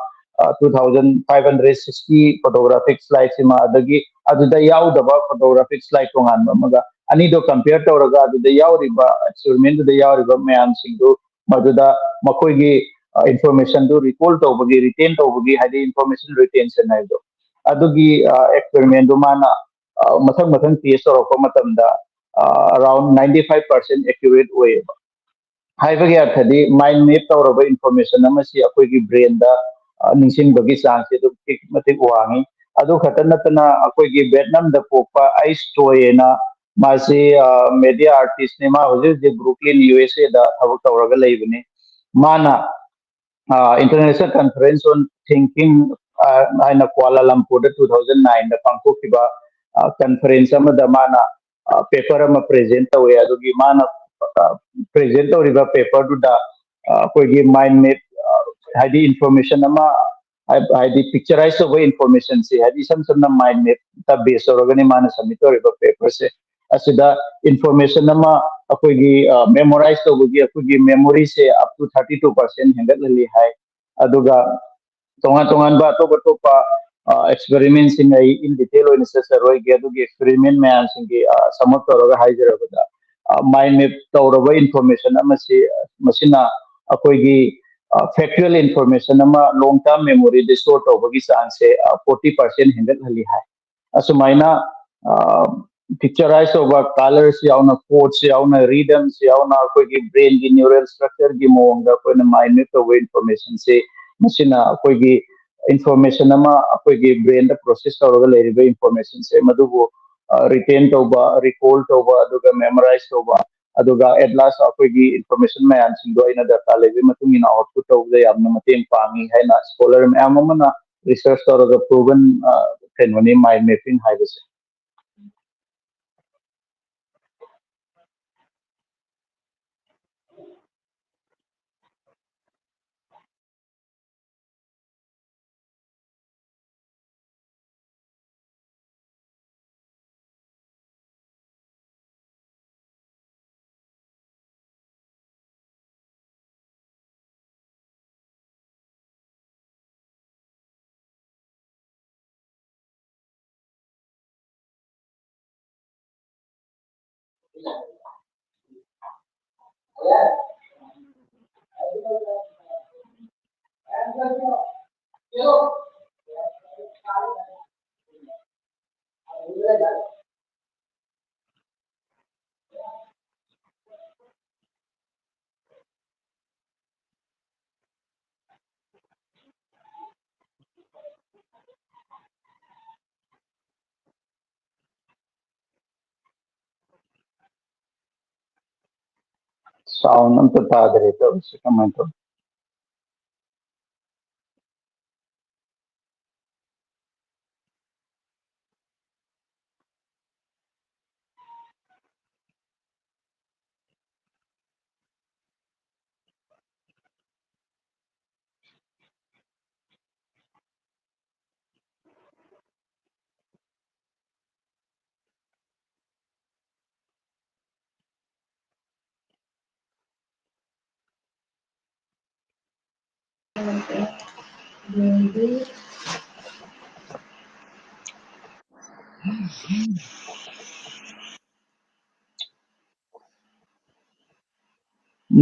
two thousand five hundred sixty photographic slideꯁꯤꯃ, ꯑꯗꯒꯤ ꯑꯗꯨꯗ ꯌꯥꯎꯗꯕ photographic slide ꯇꯣꯉꯥꯟꯕ ꯑꯃꯒ, ꯑꯅꯤꯗꯣ ꯀꯝꯄꯤꯌꯔ ꯇꯧꯔꯒ ꯑꯗꯨꯗ ꯌꯥꯎꯔꯤꯕ, ꯑꯦꯛꯁꯄꯦꯔꯤꯃꯦꯟꯗꯨꯗ ꯌꯥꯎꯔꯤꯕ ꯃꯌꯥꯝꯁꯤꯡꯗꯨ ꯃꯗꯨꯗ ꯃꯈꯣꯏꯒꯤ ꯏꯟꯐꯣꯔꯃꯦꯁꯟꯗꯨ ꯔꯤꯀꯣꯜ ꯇꯧꯕꯒꯤ, ꯔꯤꯇꯦꯟ ꯇꯧꯕꯒꯤ, ꯍꯥꯏꯗꯤ ꯏꯟꯐꯣꯔꯃꯦꯁꯟ ꯔꯤꯇꯦꯟꯁꯟ ꯍꯥꯏꯕꯗꯣ, ꯑꯗꯨꯒꯤ ꯑꯦꯛꯁꯄꯦꯔꯤꯃꯦꯟꯗꯨ ꯃꯥꯅ ꯃꯊꯪ ꯃꯊꯪ ꯇꯦꯁ ꯇꯧꯔꯛꯄ ꯃꯇꯝꯗ around ninety five percent accurate ꯑꯣꯏꯌꯦꯕ꯫ ꯍꯥꯏꯕꯒꯤ ꯑꯔꯊꯗꯤ ꯃꯥꯏꯟ ꯃꯦꯞ ꯇꯧꯔꯕ ꯏꯟꯐꯣꯔꯃꯦꯁꯟ ꯑꯃꯁꯤ ꯑꯩꯈꯣꯏꯒꯤ ꯕ꯭ꯔꯦꯟꯗ ꯅꯤꯡꯁꯤꯡꯕꯒꯤ ꯆꯥꯡꯁꯤ ꯑꯗꯨꯛꯀꯤ ꯃꯇꯤꯛ ꯋꯥꯡꯉꯤ꯫ ꯑꯗꯨ ꯈꯛꯇ ꯅꯠꯇꯅ ꯑꯩꯈꯣꯏꯒꯤ ꯚꯦꯠꯅꯝꯗ ꯄꯣꯛꯄ ꯑꯩꯁ ꯆꯣꯏ ꯍꯥꯏꯅ, ꯃꯥꯁꯤ ꯃꯦꯗꯤꯌꯥ ꯑꯥꯔꯇꯤꯁꯅꯤ꯫ ꯃꯥ ꯍꯧꯖꯤꯛ ꯍꯧꯖꯤꯛ ꯕ꯭ꯔꯨꯛꯂꯤꯟ, ꯌꯨ ꯑꯦꯁ ꯑꯦꯗ ꯊꯕꯛ ꯇꯧꯔꯒ ꯂꯩꯕꯅꯤ꯫ ꯃꯥꯅ ꯏꯟꯇꯔꯅꯦꯁꯅꯦꯜ ꯀꯟꯐꯔꯦꯟꯁ ꯑꯣꯟ ꯊꯤꯡꯀꯤꯡ ꯍꯥꯏꯅ ꯀ꯭ꯋꯥꯂꯥꯂꯝꯄꯨꯔꯗ ꯇꯨ ꯊꯥꯎꯖꯟ ꯅꯥꯏꯟꯗ ꯄꯥꯡꯊꯣꯛꯈꯤꯕ ꯀꯟꯐꯔꯦꯟꯁ ꯑꯃꯗ ꯃꯥꯅ ꯄꯦꯄꯔ ꯑꯃ ꯄ꯭ꯔꯖꯦꯟ ꯇꯧꯋꯦ꯫ ꯑꯗꯨꯒꯤ ꯃꯥꯅ ꯄ꯭ꯔꯖꯦꯟ ꯇꯧꯔꯤꯕ ꯄꯦꯄꯔꯗꯨꯗ ꯑꯩꯈꯣꯏꯒꯤ ꯃꯥꯏꯟ ꯃꯦꯞ, ꯍꯥꯏꯗꯤ ꯏꯟꯐꯣꯔꯃꯦꯁꯟ ꯑꯃ, ꯍꯥꯏꯗꯤ ꯄꯤꯛꯆꯔꯥꯏꯁ ꯇꯧꯕ ꯏꯟꯐꯣꯔꯃꯦꯁꯟꯁꯦ, ꯍꯥꯏꯗꯤ ꯏꯁꯝ ꯁꯝꯅ ꯃꯥꯏꯟ ꯃꯦꯞꯇ ꯕꯦꯁ ꯇꯧꯔꯒꯅꯤ ꯃꯥꯅ ꯁꯕꯃꯤꯠ ꯇꯧꯔꯤꯕ ꯄꯦꯄꯔꯁꯦ꯫ ꯑꯁꯤꯗ ꯏꯟꯐꯣꯔꯃꯦꯁꯟ ꯑꯃ ꯑꯩꯈꯣꯏꯒꯤ ꯃꯦꯃꯣꯔꯥꯏꯁ ꯇꯧꯕꯒꯤ ꯑꯩꯈꯣꯏꯒꯤ ꯃꯦꯃꯣꯔꯤꯁꯦ up to thirty two percent ꯍꯦꯟꯒꯠꯍꯜꯂꯤ ꯍꯥꯏ꯫ ꯑꯗꯨꯒ ꯇꯣꯉꯥꯟ ꯇꯣꯉꯥꯟꯕ ꯑꯇꯣꯞ ꯑꯇꯣꯞꯄ ꯑꯦꯛꯁꯄꯦꯔꯤꯃꯦꯟꯁꯤꯡ ꯑꯩ ꯏꯟ ꯗꯤꯇꯦꯜ ꯑꯣꯏꯅ ꯆꯠꯆꯔꯣꯏꯒꯦ꯫ ꯑꯗꯨꯒꯤ ꯑꯦꯛꯁꯄꯦꯔꯤꯃꯦꯟ ꯃꯌꯥꯝꯁꯤꯡꯒꯤ ꯁꯝ ꯑꯞ ꯇꯧꯔꯒ ꯍꯥꯏꯖꯔꯕꯗ, ꯃꯥꯏꯟ ꯃꯦꯞ ꯇꯧꯔꯕ ꯏꯟꯐꯣꯔꯃꯦꯁꯟ ꯑꯃꯁꯤ, ꯃꯁꯤꯅ ꯑꯩꯈꯣꯏꯒꯤ ꯐꯦꯛꯆꯨꯑꯦꯜ ꯏꯟꯐꯣꯔꯃꯦꯁꯟ ꯑꯃ ꯂꯣꯡ ꯇꯔꯝ ꯃꯦꯃꯣꯔꯤꯗ ꯁ꯭ꯇꯣꯔ ꯇꯧꯕꯒꯤ ꯆꯥꯡꯁꯦ ꯐꯣꯔꯇꯤ ꯄꯥꯔꯁꯦꯟ ꯍꯦꯟꯒꯠꯍꯜꯂꯤ ꯍꯥꯏ꯫ ꯑꯁꯨꯃꯥꯏꯅ ꯄꯤꯛꯆꯔꯥꯏꯁ ꯇꯧꯕ, ꯀꯂꯔꯁ ꯌꯥꯎꯅ, ꯀꯣꯗꯁ ꯌꯥꯎꯅ, ꯔꯤꯗꯝꯁ ꯌꯥꯎꯅ ꯑꯩꯈꯣꯏꯒꯤ ꯕ꯭ꯔꯦꯟꯒꯤ ꯅ꯭ꯌꯨꯔꯦꯜ ꯁ꯭ꯇ꯭ꯔꯛꯆꯔꯒꯤ ꯃꯑꯣꯡꯗ ꯑꯩꯈꯣꯏꯅ ꯃꯥꯏꯟ ꯃꯦꯞ ꯇꯧꯕ ꯏꯟꯐꯣꯔꯃꯦꯁꯟꯁꯦ, ꯃꯁꯤꯅ ꯑꯩꯈꯣꯏꯒꯤ ꯏꯟꯐꯣꯔꯃꯦꯁꯟ ꯑꯃ ꯑꯩꯈꯣꯏꯒꯤ ꯕ꯭ꯔꯦꯟꯗ ꯄ꯭ꯔꯣꯁꯦꯁ ꯇꯧꯔꯒ ꯂꯩꯔꯤꯕ ꯏꯟꯐꯣꯔꯃꯦꯁꯟꯁꯦ ꯃꯗꯨꯕꯨ ꯔꯤꯇꯦꯟ ꯇꯧꯕ, ꯔꯤꯀꯣꯜ ꯇꯧꯕ, ꯑꯗꯨꯒ ꯃꯦꯃꯣꯔꯥꯏꯁ ꯇꯧꯕ, ꯑꯗꯨꯒ ꯑꯦꯠ ꯂꯥꯁ ꯑꯩꯈꯣꯏꯒꯤ ꯏꯟꯐꯣꯔꯃꯦꯁꯟ ꯃꯌꯥꯝꯁꯤꯡꯗꯣ ꯑꯩꯅ ꯗꯔꯀꯥꯔ ꯂꯩꯕꯒꯤ ꯃꯇꯨꯡ ꯏꯟꯅ ꯑꯥꯎꯠꯄꯨꯠ ꯇꯧꯕꯗ ꯌꯥꯝꯅ ꯃꯇꯦꯡ ꯄꯥꯡꯉꯤ ꯍꯥꯏꯅ ꯁ꯭ꯀꯣꯂꯔ ꯃꯌꯥꯝ ꯑꯃꯅ ꯔꯤꯁꯔꯁ ꯇꯧꯔꯒ ꯄ꯭ꯔꯨꯚꯟ ꯀꯩꯅꯣꯅꯤ ꯃꯥꯏꯟ ꯃꯦꯞꯄꯤꯡ ꯍꯥꯏꯕꯁꯦ꯫ Sound ꯑꯝꯇ ꯇꯥꯗ꯭ꯔꯦ ꯇꯧꯔꯤꯁꯦ, ꯀꯃꯥꯏꯅ ꯇꯧꯅꯤ?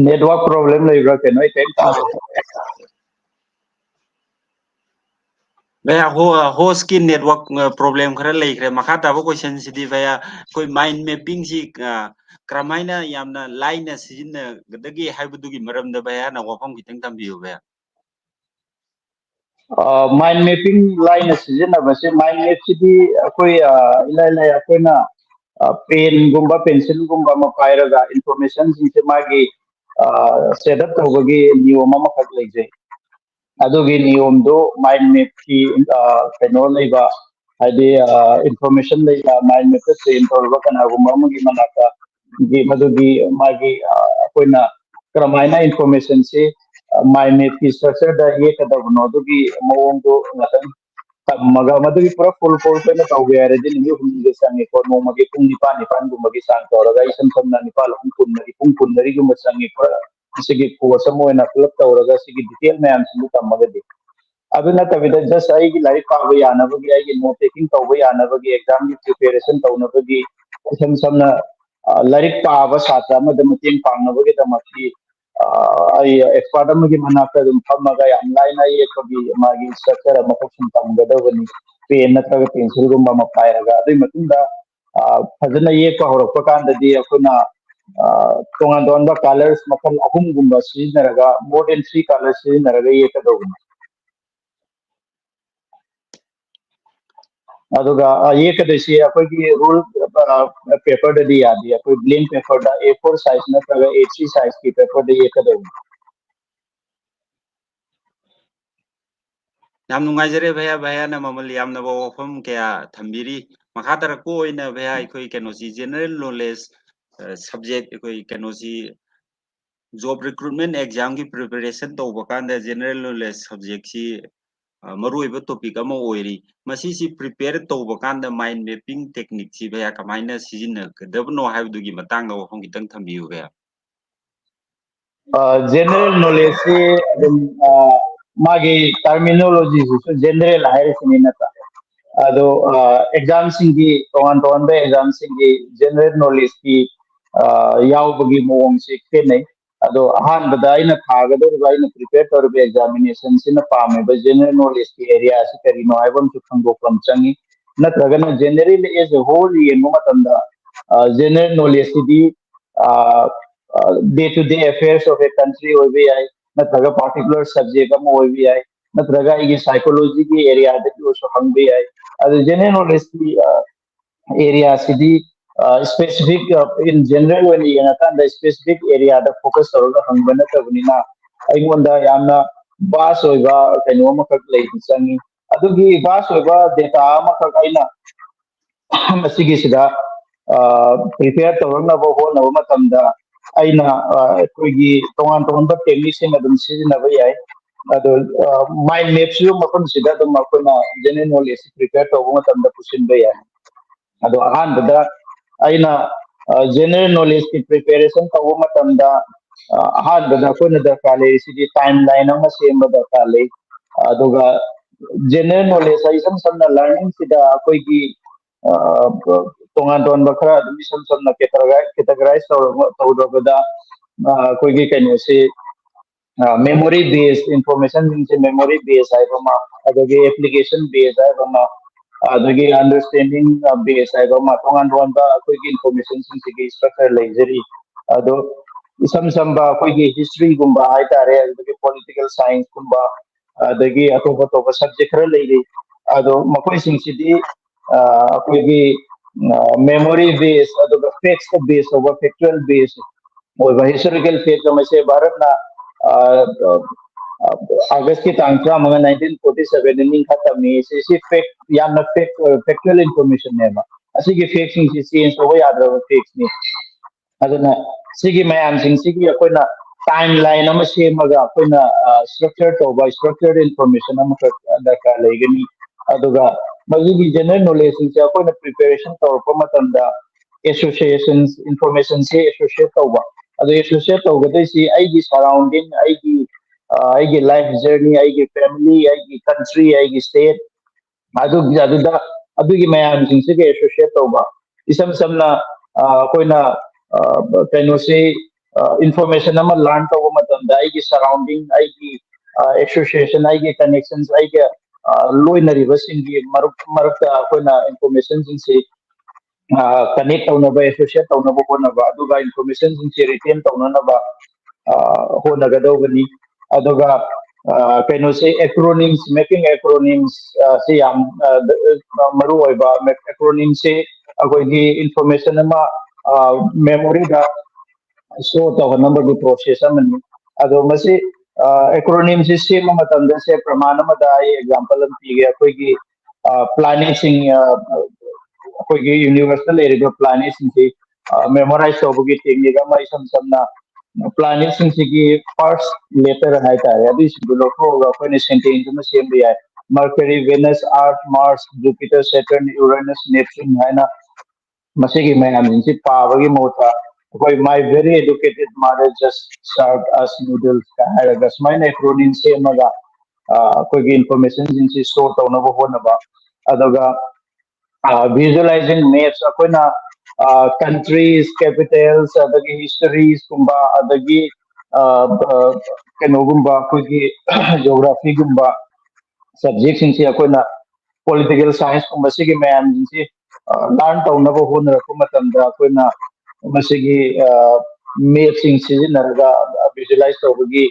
Network problem ꯂꯩꯕ꯭ꯔꯥ? ꯀꯩꯅꯣ, ꯑꯩ ꯀꯔꯤꯝ ꯇꯥꯗꯦ꯫ ꯚꯩꯌꯥ, ꯍꯣ-, host ꯀꯤ network, ꯑ, problem ꯈꯔ ꯂꯩꯈ꯭ꯔꯦ꯫ ꯃꯈꯥ ꯇꯥꯕ question ꯁꯤꯗꯤ ꯚꯩꯌꯥ, ꯑꯩꯈꯣꯏ mind mapping ꯁꯤ, ꯑ, ꯀꯔꯝꯍꯥꯏꯅ ꯌꯥꯝꯅ ꯂꯥꯏꯅ ꯁꯤꯖꯤꯟꯅꯒꯗꯒꯦ ꯍꯥꯏꯕꯗꯨꯒꯤ ꯃꯔꯝꯗ ꯚꯩꯌꯥꯅ ꯋꯥꯐꯝ ꯈꯤꯇꯪ ꯊꯝꯕꯤꯌꯨ ꯚꯩꯌꯥ꯫ ꯑ, mind mapping ꯂꯥꯏꯅ ꯁꯤꯖꯤꯟꯅꯕꯁꯦ, mind map ꯁꯤꯗꯤ ꯑꯩꯈꯣꯏ, ꯑ, ꯏꯂꯥꯏ ꯂꯥꯏ ꯑꯩꯈꯣꯏꯅ, ꯑ, pen ꯒꯨꯝꯕ, pencil ꯒꯨꯝꯕ ꯑꯃ ꯄꯥꯏꯔꯒ information ꯁꯤꯡꯁꯦ ꯃꯥꯒꯤ, ꯑ, set up ꯇꯧꯕꯒꯤ ꯅꯤꯌꯣꯝ ꯑꯃꯈꯛ ꯂꯩꯖꯩ꯫ ꯑꯗꯨꯒꯤ ꯅꯤꯌꯣꯝꯗꯨ mind map ꯀꯤ, ꯑ, ꯀꯩꯅꯣ ꯂꯩꯕ, ꯍꯥꯏꯗꯤ, ꯑ, information ꯂꯩꯕ, mind map ꯇ train ꯇꯧꯔꯕ ꯀꯅꯥꯒꯨꯝꯕ ꯑꯃꯒꯤ ꯃꯅꯥꯛꯇ ꯒꯤ ꯃꯗꯨꯒꯤ ꯃꯥꯒꯤ, ꯑ, ꯑꯩꯈꯣꯏꯅ ꯀꯔꯝꯍꯥꯏꯅ information ꯁꯤ, ꯑ, mind map ꯀꯤ structure ꯗ ꯌꯦꯛꯀꯗꯕꯅꯣ, ꯑꯗꯨꯒꯤ ꯃꯑꯣꯡꯗꯣ ꯉꯥꯛꯇꯪ ꯇꯝꯃꯒ, ꯃꯗꯨꯒꯤ ꯄꯨꯔꯥ full course ꯑꯣꯏꯅ ꯇꯧꯒꯦ ꯍꯥꯏꯔꯗꯤ ꯅꯨꯃꯤꯠ ꯍꯨꯝꯅꯤꯒ ꯆꯪꯉꯦꯀꯣ꯫ ꯅꯣꯡꯃꯒꯤ ꯄꯨꯡ ꯅꯤꯄꯥꯟ ꯅꯤꯄꯥꯟꯒꯨꯝꯕꯒꯤ ꯆꯥꯡ ꯇꯧꯔꯒ, ꯏꯁꯝ ꯁꯝꯅ ꯅꯤꯄꯥꯜ ꯑꯍꯨꯝ ꯀꯨꯟꯃꯔꯤ, ꯄꯨꯡ ꯀꯨꯟꯃꯔꯤꯒꯨꯝꯕ ꯆꯪꯉꯦ꯫ ꯄꯨꯔꯥ ꯃꯁꯤꯒꯤ course ꯑꯃ ꯑꯣꯏꯅ ꯄꯨꯂꯞ ꯇꯧꯔꯒ ꯁꯤꯒꯤ detail ꯃꯌꯥꯝꯁꯤꯡꯗꯨ ꯇꯝꯃꯒꯗꯤ꯫ ꯑꯗꯨ ꯅꯠꯇꯕꯤꯗ just ꯑꯩꯒꯤ ꯂꯥꯏꯔꯤꯛ ꯄꯥꯕ ꯌꯥꯅꯕꯒꯤ, ꯑꯩꯒꯤ note taking ꯇꯧꯕ ꯌꯥꯅꯕꯒꯤ, exam ꯒꯤ preparation ꯇꯧꯅꯕꯒꯤ, ꯏꯁꯝ ꯁꯝꯅ, ꯑ, ꯂꯥꯏꯔꯤꯛ ꯄꯥꯕ ꯁꯥꯇ꯭ꯔ ꯑꯃꯗ ꯃꯇꯦꯡ ꯄꯥꯡꯅꯕꯒꯤꯗꯃꯛꯇꯤ, ꯑꯩ ꯑꯦꯛꯁꯄꯥꯔꯠ ꯑꯃꯒꯤ ꯃꯅꯥꯛꯇ ꯑꯗꯨꯝ ꯐꯝꯃꯒ ꯌꯥꯝ ꯂꯥꯏꯅ ꯌꯦꯛꯄꯒꯤ ꯃꯥꯒꯤ ꯏꯟꯁꯇ꯭ꯔꯛꯆꯔ ꯑꯃꯈꯛ ꯁꯨꯝ ꯇꯝꯒꯗꯕꯅꯤ꯫ ꯄꯦꯟ ꯅꯠꯇ꯭ꯔꯒ ꯄꯦꯟꯁꯤꯜꯒꯨꯝꯕ ꯑꯃ ꯄꯥꯏꯔꯒ, ꯑꯗꯨꯒꯤ ꯃꯇꯨꯡꯗ ꯐꯖꯅ ꯌꯦꯛꯄ ꯍꯧꯔꯛꯄ ꯀꯥꯟꯗꯗꯤ ꯑꯩꯈꯣꯏꯅ ꯇꯣꯉꯥꯟ ꯇꯣꯉꯥꯟꯕ ꯀꯂꯔꯁ ꯃꯈꯜ ꯑꯍꯨꯝꯒꯨꯝꯕ ꯁꯤꯖꯤꯟꯅꯔꯒ, more than three colors ꯁꯤꯖꯤꯟꯅꯔꯒ ꯌꯦꯛꯀꯗꯧꯕꯅꯤ꯫ ꯑꯗꯨꯒ ꯌꯦꯛꯀꯗꯣꯏꯁꯤ ꯑꯩꯈꯣꯏꯒꯤ ꯔꯨꯜ ꯄꯦꯄꯔꯗꯗꯤ ꯌꯥꯗꯦ꯫ ꯑꯩꯈꯣꯏ ꯕ꯭ꯂꯦꯡ ꯄꯦꯄꯔꯗ, ꯑꯦ ꯐꯣꯔ ꯁꯥꯏꯖ ꯅꯠꯇ꯭ꯔꯒ ꯑꯦ ꯊ꯭ꯔꯤ ꯁꯥꯏꯖꯀꯤ ꯄꯦꯄꯔꯗ ꯌꯦꯛꯀꯗꯧꯕꯅꯤ꯫ ꯌꯥꯝ ꯅꯨꯡꯉꯥꯏꯖꯔꯦ ꯚꯩꯌꯥ, ꯚꯩꯌꯥꯅ ꯃꯃꯜ ꯌꯥꯝꯅꯕ ꯋꯥꯐꯝ ꯀꯌꯥ ꯊꯝꯕꯤꯔꯤ꯫ ꯃꯈꯥ ꯇꯥꯔꯛꯄ ꯑꯣꯏꯅ ꯚꯩꯌꯥ, ꯑꯩꯈꯣꯏ ꯀꯩꯅꯣꯁꯤ, ꯖꯦꯅꯔꯦꯜ ꯅꯣꯂꯦꯖ ꯁꯕꯖꯦꯛ, ꯑꯩꯈꯣꯏ ꯀꯩꯅꯣꯁꯤ, ꯖꯣꯕ ꯔꯤꯀ꯭ꯔꯨꯠꯃꯦꯟ ꯑꯦꯛꯖꯥꯝꯒꯤ ꯄ꯭ꯔꯤꯄꯦꯔꯦꯁꯟ ꯇꯧꯕ ꯀꯥꯟꯗ ꯖꯦꯅꯔꯦꯜ ꯅꯣꯂꯦꯖ ꯁꯕꯖꯦꯛꯁꯤ ꯃꯔꯨꯑꯣꯏꯕ ꯇꯣꯄꯤꯛ ꯑꯃ ꯑꯣꯏꯔꯤ꯫ ꯃꯁꯤꯁꯤ ꯄ꯭ꯔꯤꯄꯦꯌꯔ ꯇꯧꯕ ꯀꯥꯟꯗ ꯃꯥꯏꯟ ꯃꯦꯄꯤꯡ ꯇꯦꯛꯅꯤꯛꯁꯤ ꯚꯩꯌꯥ ꯀꯃꯥꯏꯅ ꯁꯤꯖꯤꯟꯅꯒꯗꯕꯅꯣ ꯍꯥꯏꯕꯗꯨꯒꯤ ꯃꯇꯥꯡꯗ ꯋꯥꯐꯝ ꯈꯤꯇꯪ ꯊꯝꯕꯤꯌꯨ ꯚꯩꯌꯥ꯫ ꯖꯦꯅꯔꯦꯜ ꯅꯣꯂꯦꯖꯁꯤ ꯑꯗꯨꯝ ꯃꯥꯒꯤ ꯇꯔꯃꯤꯅꯣꯂꯣꯖꯤꯁꯤꯁꯨ ꯖꯦꯅꯔꯦꯜ ꯍꯥꯏꯔꯤꯁꯤꯅꯤ ꯅꯠꯇ꯭ꯔꯥ? ꯑꯗꯣ ꯑꯦꯛꯖꯥꯝꯁꯤꯡꯒꯤ, ꯇꯣꯉꯥꯟ ꯇꯣꯉꯥꯟꯕ ꯑꯦꯛꯖꯥꯝꯁꯤꯡꯒꯤ ꯖꯦꯅꯔꯦꯜ ꯅꯣꯂꯦꯖꯀꯤ ꯌꯥꯎꯕꯒꯤ ꯃꯑꯣꯡꯁꯦ ꯈꯦꯠꯅꯩ꯫ ꯑꯗꯣ ꯑꯍꯥꯟꯕꯗ ꯑꯩꯅ ꯊꯥꯒꯗꯧꯔꯤꯕ, ꯑꯩꯅ ꯄ꯭ꯔꯤꯄꯦꯌꯔ ꯇꯧꯔꯤꯕ ꯑꯦꯛꯖꯥꯃꯤꯅꯦꯁꯟꯁꯤꯅ ꯄꯥꯝꯃꯤꯕ ꯖꯦꯅꯔꯦꯜ ꯅꯣꯂꯦꯖꯀꯤ ꯑꯦꯔꯤꯌꯥꯁꯤ ꯀꯔꯤꯅꯣ ꯍꯥꯏꯕ ꯑꯃꯁꯨ ꯈꯪꯗꯣꯛꯄ ꯑꯃ ꯆꯪꯉꯤ꯫ ꯅꯠꯇ꯭ꯔꯒꯅ ꯖꯦꯅꯔꯦꯜ ꯑꯦꯖ ꯑꯦ ꯍꯣꯜ ꯌꯦꯡꯕ ꯃꯇꯝꯗ general ꯅꯣꯂꯦꯖꯁꯤꯗꯤ day to day affairs of a country ꯑꯣꯏꯕ ꯌꯥꯏ, ꯅꯠꯇ꯭ꯔꯒ ꯄꯥꯔꯇꯤꯀꯨꯂꯔ ꯁꯕꯖꯦꯛ ꯑꯃ ꯑꯣꯏꯕ ꯌꯥꯏ, ꯅꯠꯇ꯭ꯔꯒ ꯑꯩꯒꯤ ꯁꯥꯏꯀꯣꯂꯣꯖꯤꯒꯤ ꯑꯦꯔꯤꯌꯥꯗꯒꯤ ꯑꯣꯏꯔꯁꯨ ꯍꯪꯕ ꯌꯥꯏ꯫ ꯑꯗꯨ ꯖꯦꯅꯔꯦꯜ ꯅꯣꯂꯦꯖꯀꯤ ꯑꯦꯔꯤꯌꯥꯁꯤꯗꯤ ꯁ꯭ꯄꯦꯁꯤꯐꯤꯛ, ꯏꯟ ꯖꯦꯅꯔꯦꯜ ꯑꯣꯏꯅ ꯌꯦꯡꯉꯀꯥꯟꯗ ꯁ꯭ꯄꯦꯁꯤꯐꯤꯛ ꯑꯦꯔꯤꯌꯥꯗ ꯐꯣꯀꯁ ꯇꯧꯔꯒ ꯍꯪꯕ ꯅꯠꯇꯕꯅꯤꯅ, ꯑꯩꯉꯣꯟꯗ ꯌꯥꯝꯅ ꯚꯥꯁ ꯑꯣꯏꯕ ꯀꯩꯅꯣ ꯑꯃꯈꯛ ꯂꯩꯕ ꯆꯪꯉꯤ꯫ ꯑꯗꯨꯒꯤ ꯚꯥꯁ ꯑꯣꯏꯕ ꯗꯦꯇꯥ ꯑꯃꯈꯛ ꯑꯩꯅ ꯃꯁꯤꯒꯤꯁꯤꯗ ꯄ꯭ꯔꯤꯄꯦꯌꯔ ꯇꯧꯔꯛꯅꯕ ꯍꯣꯠꯅꯕ ꯃꯇꯝꯗ ꯑꯩꯅ ꯑꯩꯈꯣꯏꯒꯤ ꯇꯣꯉꯥꯟ ꯇꯣꯉꯥꯟꯕ ꯇꯦꯛꯅꯤꯛꯁꯤꯡ ꯑꯗꯨꯝ ꯁꯤꯖꯤꯟꯅꯕ ꯌꯥꯏ꯫ ꯑꯗꯣ ꯃꯥꯏꯟ ꯃꯦꯞꯁꯤꯁꯨ ꯃꯐꯝꯁꯤꯗ ꯑꯗꯨꯝ ꯑꯩꯈꯣꯏꯅ ꯖꯦꯅꯔꯦꯜ ꯅꯣꯂꯦꯖꯁꯤ ꯄ꯭ꯔꯤꯄꯦꯌꯔ ꯇꯧꯕ ꯃꯇꯝꯗ ꯄꯨꯁꯤꯟꯕ ꯌꯥꯏ꯫ ꯑꯗꯣ ꯑꯍꯥꯟꯕꯗ ꯑꯩꯅ ꯖꯦꯅꯔꯦꯜ ꯅꯣꯂꯦꯖꯀꯤ ꯄ꯭ꯔꯤꯄꯦꯔꯦꯁꯟ ꯇꯧꯕ ꯃꯇꯝꯗ ꯑꯍꯥꯟꯕꯗ ꯑꯩꯈꯣꯏꯅ ꯗꯔꯀꯥꯔ ꯂꯩꯔꯤꯁꯤꯗꯤ ꯇꯥꯏꯝ ꯂꯥꯏꯟ ꯑꯃ ꯁꯦꯝꯕ ꯗꯔꯀꯥꯔ ꯂꯩ꯫ ꯑꯗꯨꯒ ꯖꯦꯅꯔꯦꯜ ꯅꯣꯂꯦꯖ ꯏꯁꯝ ꯁꯝꯅ ꯂꯔꯅꯤꯡꯁꯤꯗ ꯑꯩꯈꯣꯏꯒꯤ ꯇꯣꯉꯥꯟ ꯇꯣꯉꯥꯟꯕ ꯈꯔ ꯑꯗꯨꯝ ꯏꯁꯝ ꯁꯝꯅ ꯀꯦꯇꯒꯔꯥꯏꯁ ꯇꯧꯔꯕ, ꯇꯧꯔꯕꯗ ꯑꯩꯈꯣꯏꯒꯤ ꯀꯩꯅꯣꯁꯤ memory based information ꯁꯤꯡꯁꯦ memory based ꯍꯥꯏꯕ ꯑꯃ, ꯑꯗꯒꯤ application based ꯍꯥꯏꯕ ꯑꯃ, ꯑꯗꯒꯤ understanding based ꯍꯥꯏꯕ ꯑꯃ, ꯇꯣꯉꯥꯟ ꯇꯣꯉꯥꯟꯕ ꯑꯩꯈꯣꯏꯒꯤ information ꯁꯤꯡꯁꯤꯒꯤ structure ꯂꯩꯖꯔꯤ꯫ ꯑꯗꯣ ꯏꯁꯝ ꯁꯝꯕ ꯑꯩꯈꯣꯏꯒꯤ history ꯒꯨꯝꯕ ꯍꯥꯏꯇꯥꯔꯦ, ꯑꯗꯒꯤ political science ꯀꯨꯝꯕ, ꯑꯗꯒꯤ ꯑꯇꯣꯞ ꯑꯇꯣꯞꯄ subject ꯈꯔ ꯂꯩꯔꯤ꯫ ꯑꯗꯣ ꯃꯈꯣꯏꯁꯤꯡꯁꯤꯗꯤ ꯑꯩꯈꯣꯏꯒꯤ memory based, ꯑꯗꯨꯒ facts based ꯑꯣꯏꯕ, factual based ꯑꯣꯏꯕ historical fact ꯑꯃꯁꯦ ꯚꯥꯔꯠꯅ August ꯀꯤ ꯇꯥꯡ ꯇꯔꯥꯃꯉꯥ, nineteen forty seven ꯅꯤꯡꯈꯥ ꯇꯝꯃꯤ꯫ ꯁꯤ ꯁꯤ fact, ꯌꯥꯝꯅ fact, factual information ꯅꯦꯕ꯫ ꯑꯁꯤꯒꯤ fact ꯁꯤꯡꯁꯤ change ꯇꯧꯕ ꯌꯥꯗ꯭ꯔꯕ facts ꯅꯤ꯫ ꯑꯗꯨꯅ ꯁꯤꯒꯤ ꯃꯌꯥꯝꯁꯤꯡꯁꯤꯒꯤ ꯑꯩꯈꯣꯏꯅ time line ꯑꯃ ꯁꯦꯝꯃꯒ ꯑꯩꯈꯣꯏꯅ structure ꯇꯧꯕ, structured information ꯑꯃꯈꯛ ꯗꯔꯀꯥꯔ ꯂꯩꯒꯅꯤ꯫ ꯑꯗꯨꯒ ꯃꯁꯤꯒꯤ general knowledge ꯁꯤꯡꯁꯦ ꯑꯩꯈꯣꯏꯅ preparation ꯇꯧꯔꯛꯄ ꯃꯇꯝꯗ associations, information ꯁꯦ associate ꯇꯧꯕ꯫ ꯑꯗꯨ associate ꯇꯧꯒꯗꯣꯏꯁꯤ ꯑꯩꯒꯤ surrounding, ꯑꯩꯒꯤ ꯑꯩꯒꯤ life journey, ꯑꯩꯒꯤ family, ꯑꯩꯒꯤ country, ꯑꯩꯒꯤ state, ꯑꯗꯨꯒꯤ ꯑꯗꯨꯗ ꯑꯗꯨꯒꯤ ꯃꯌꯥꯝꯁꯤꯡꯁꯤꯒ associate ꯇꯧꯕ꯫ ꯏꯁꯝ ꯁꯝꯅ ꯑꯩꯈꯣꯏꯅ ꯀꯩꯅꯣꯁꯤ, information ꯑꯃ learn ꯇꯧꯕ ꯃꯇꯝꯗ ꯑꯩꯒꯤ surrounding, ꯑꯩꯒꯤ association, ꯑꯩꯒꯤ connections, ꯑꯩꯒ ꯂꯣꯏꯅꯔꯤꯕꯁꯤꯡꯒꯤ ꯃꯔꯛ ꯃꯔꯛꯇ ꯑꯩꯈꯣꯏꯅ information ꯁꯤꯡꯁꯤ connect ꯇꯧꯅꯕ, associate ꯇꯧꯅꯕ ꯍꯣꯠꯅꯕ, ꯑꯗꯨꯒ information ꯁꯤꯡꯁꯤ retain ꯇꯧꯅꯅꯕ ꯍꯣꯠꯅꯒꯗꯧꯕꯅꯤ꯫ ꯑꯗꯨꯒ ꯀꯩꯅꯣꯁꯦ, acronyms, making acronyms ꯁꯤ ꯌꯥꯝ ꯃꯔꯨ ꯑꯣꯏꯕ꯫ Acronym ꯁꯦ ꯑꯩꯈꯣꯏꯒꯤ information ꯑꯃ memory ꯗ store ꯇꯧꯍꯟꯅꯕꯒꯤ process ꯑꯃꯅꯤ꯫ ꯑꯗꯣ ꯃꯁꯤ acronym ꯁꯤ ꯁꯦꯝꯕ ꯃꯇꯝꯗ, ꯁꯦ, ꯄ꯭ꯔꯃꯥꯟ ꯑꯃꯗ ꯑꯩ example ꯑꯃ ꯄꯤꯒꯦ꯫ ꯑꯩꯈꯣꯏꯒꯤ planet ꯁꯤꯡ, ꯑꯩꯈꯣꯏꯒꯤ universe ꯇ ꯂꯩꯔꯤꯕ planet ꯁꯤꯡꯁꯤ memorize ꯇꯧꯕꯒꯤ technique ꯑꯃ, ꯏꯁꯝ ꯁꯝꯅ planet ꯁꯤꯡꯁꯤꯒꯤ first letter ꯍꯥꯏꯇꯥꯔꯦ, ꯑꯗꯨꯏꯁꯤꯡꯗꯨ ꯂꯧꯊꯣꯛꯑꯒ ꯑꯩꯈꯣꯏꯅ sentence ꯑꯃ ꯁꯦꯝꯕ ꯌꯥꯏ꯫ Mercury, Venus, Earth, Mars, Jupiter, Saturn, Uranus, Neptune ꯍꯥꯏꯅ ꯃꯁꯤꯒꯤ ꯃꯌꯥꯝꯁꯤꯡꯁꯤ ꯄꯥꯕꯒꯤ ꯃꯍꯨꯠꯇ ꯑꯩꯈꯣꯏ "My very educated mother just served us noodles" ꯀ ꯍꯥꯏꯔꯒ ꯁꯨꯃꯥꯏꯅ acronym ꯁꯦꯝꯃꯒ ꯑꯩꯈꯣꯏꯒꯤ information ꯁꯤꯡꯁꯤ store ꯇꯧꯅꯕ ꯍꯣꯠꯅꯕ꯫ ꯑꯗꯨꯒ visualizing maps, ꯑꯩꯈꯣꯏꯅ countries, capitals, ꯑꯗꯒꯤ histories ꯀꯨꯝꯕ, ꯑꯗꯒꯤ ꯀꯩꯅꯣꯒꯨꯝꯕ, ꯑꯩꯈꯣꯏꯒꯤ geography ꯒꯨꯝꯕ subject ꯁꯤꯡꯁꯤ ꯑꯩꯈꯣꯏꯅ political science ꯀꯨꯝꯕ ꯁꯤꯒꯤ ꯃꯌꯥꯝꯁꯤꯡꯁꯤ learn ꯇꯧꯅꯕ ꯍꯣꯠꯅꯔꯛꯄ ꯃꯇꯝꯗ ꯑꯩꯈꯣꯏꯅ ꯃꯁꯤꯒꯤ map ꯁꯤꯡ ꯁꯤꯖꯤꯟꯅꯔꯒ visualize ꯇꯧꯕꯒꯤ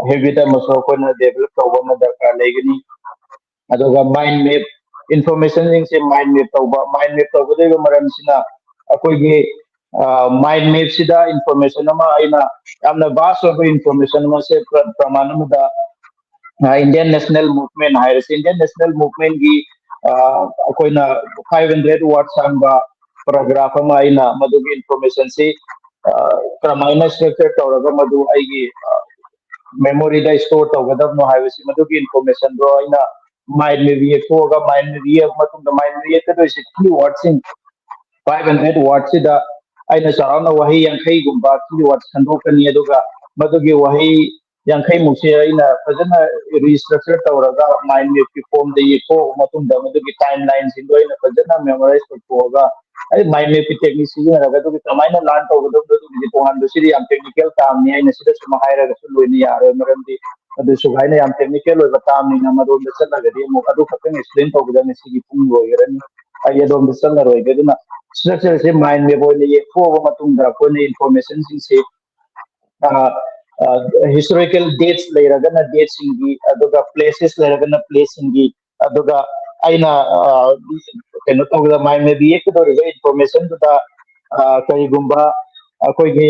habit ꯑꯃꯁꯨ ꯑꯩꯈꯣꯏꯅ develop ꯇꯧꯕ ꯑꯃ ꯗꯔꯀꯥꯔ ꯂꯩꯒꯅꯤ꯫ ꯑꯗꯨꯒ mind map, information ꯁꯤꯡꯁꯦ mind map ꯇꯧꯕ, mind map ꯇꯧꯒꯗꯣꯏꯕ ꯃꯔꯝꯁꯤꯅ ꯑꯩꯈꯣꯏꯒꯤ mind map ꯁꯤꯗ information ꯑꯃ, ꯑꯩꯅ ꯌꯥꯝꯅ vast ꯑꯣꯏꯕ information ꯑꯃꯁꯦ ꯄ꯭ꯔꯃꯥꯟ ꯑꯃꯗ Indian National Movement ꯍꯥꯏꯔꯁꯤ, Indian National Movement ꯀꯤ ꯑꯩꯈꯣꯏꯅ five hundred word ꯁꯥꯡꯕ paragraph ꯑꯃ ꯑꯩꯅ ꯃꯗꯨꯒꯤ information ꯁꯤ ꯀꯔꯝꯍꯥꯏꯅ structure ꯇꯧꯔꯒ ꯃꯗꯨ ꯑꯩꯒꯤ memory ꯗ store ꯇꯧꯒꯗꯕꯅꯣ ꯍꯥꯏꯕꯁꯤ, ꯃꯗꯨꯒꯤ information ꯗꯣ ꯑꯩꯅ mind map ꯌꯦꯛꯊꯣꯛꯑꯒ, mind map ꯌꯦꯛꯑꯕ ꯃꯇꯨꯡꯗ mind map ꯌꯦꯛꯀꯗꯣꯏꯁꯦ key word ꯁꯤꯡ five hundred word ꯁꯤꯗ ꯑꯩꯅ ꯆꯥꯎꯔꯥꯛꯅ ꯋꯥꯍꯩ ꯌꯥꯡꯈꯩꯒꯨꯝꯕ key word ꯈꯟꯗꯣꯛꯀꯅꯤ꯫ ꯑꯗꯨꯒ ꯃꯗꯨꯒꯤ ꯋꯥꯍꯩ ꯌꯥꯡꯈꯩꯃꯨꯛꯁꯦ ꯑꯩꯅ ꯐꯖꯅ restructure ꯇꯧꯔꯒ mind map ꯀꯤ form ꯗ ꯌꯦꯛꯊꯣꯛꯑꯕ ꯃꯇꯨꯡꯗ ꯃꯗꯨꯒꯤ timeline ꯁꯤꯡꯗꯣ ꯑꯩꯅ ꯐꯖꯅ memorize ꯇꯧꯊꯣꯛꯑꯒ, ꯑꯩ mind map ꯀꯤ technique ꯁꯤꯖꯤꯟꯅꯔꯒ ꯑꯗꯨꯒꯤ ꯀꯃꯥꯏꯅ learn ꯇꯧꯒꯗꯕꯗꯣ ꯑꯗꯨꯒꯤꯗꯤ ꯇꯣꯉꯥꯟꯕ, ꯁꯤꯗꯤ ꯌꯥꯝ technical term ꯅꯤ, ꯑꯩꯅ ꯁꯤꯗ ꯁꯨꯝ ꯍꯥꯏꯔꯒꯁꯨ ꯂꯣꯏꯅ ꯌꯥꯔꯣꯏ, ꯃꯔꯝꯗꯤ ꯑꯗꯨ ꯁꯨꯒꯥꯏꯅ ꯌꯥꯝ technical ꯑꯣꯏꯕ term ꯅꯤꯅ꯫ ꯃꯔꯣꯝꯗ ꯆꯠꯂꯒꯗꯤ ꯑꯃꯨꯛ ꯑꯗꯨ ꯈꯛꯇꯪ explain ꯇꯧꯕꯗ ꯉꯁꯤꯒꯤ ꯄꯨꯡ ꯂꯣꯏꯈ꯭ꯔꯅꯤ꯫ ꯑꯩ ꯑꯗꯣꯝꯗ ꯆꯠꯂꯔꯣꯏꯒꯦ꯫ ꯑꯗꯨꯅ structure ꯁꯦ mind map ꯑꯣꯏꯅ ꯌꯦꯛꯊꯣꯛꯑꯕ ꯃꯇꯨꯡꯗ ꯑꯩꯈꯣꯏꯅ information ꯁꯤꯡꯁꯦ historical dates ꯂꯩꯔꯒꯅ date ꯁꯤꯡꯒꯤ, ꯑꯗꯨꯒ places ꯂꯩꯔꯒꯅ place ꯁꯤꯡꯒꯤ, ꯑꯗꯨꯒ ꯑꯩꯅ ꯀꯩꯅꯣ ꯇꯧꯕꯗ mind map ꯌꯦꯛꯀꯗꯧꯔꯤꯕ information ꯗꯨꯗ ꯀꯔꯤꯒꯨꯝꯕ ꯑꯩꯈꯣꯏꯒꯤ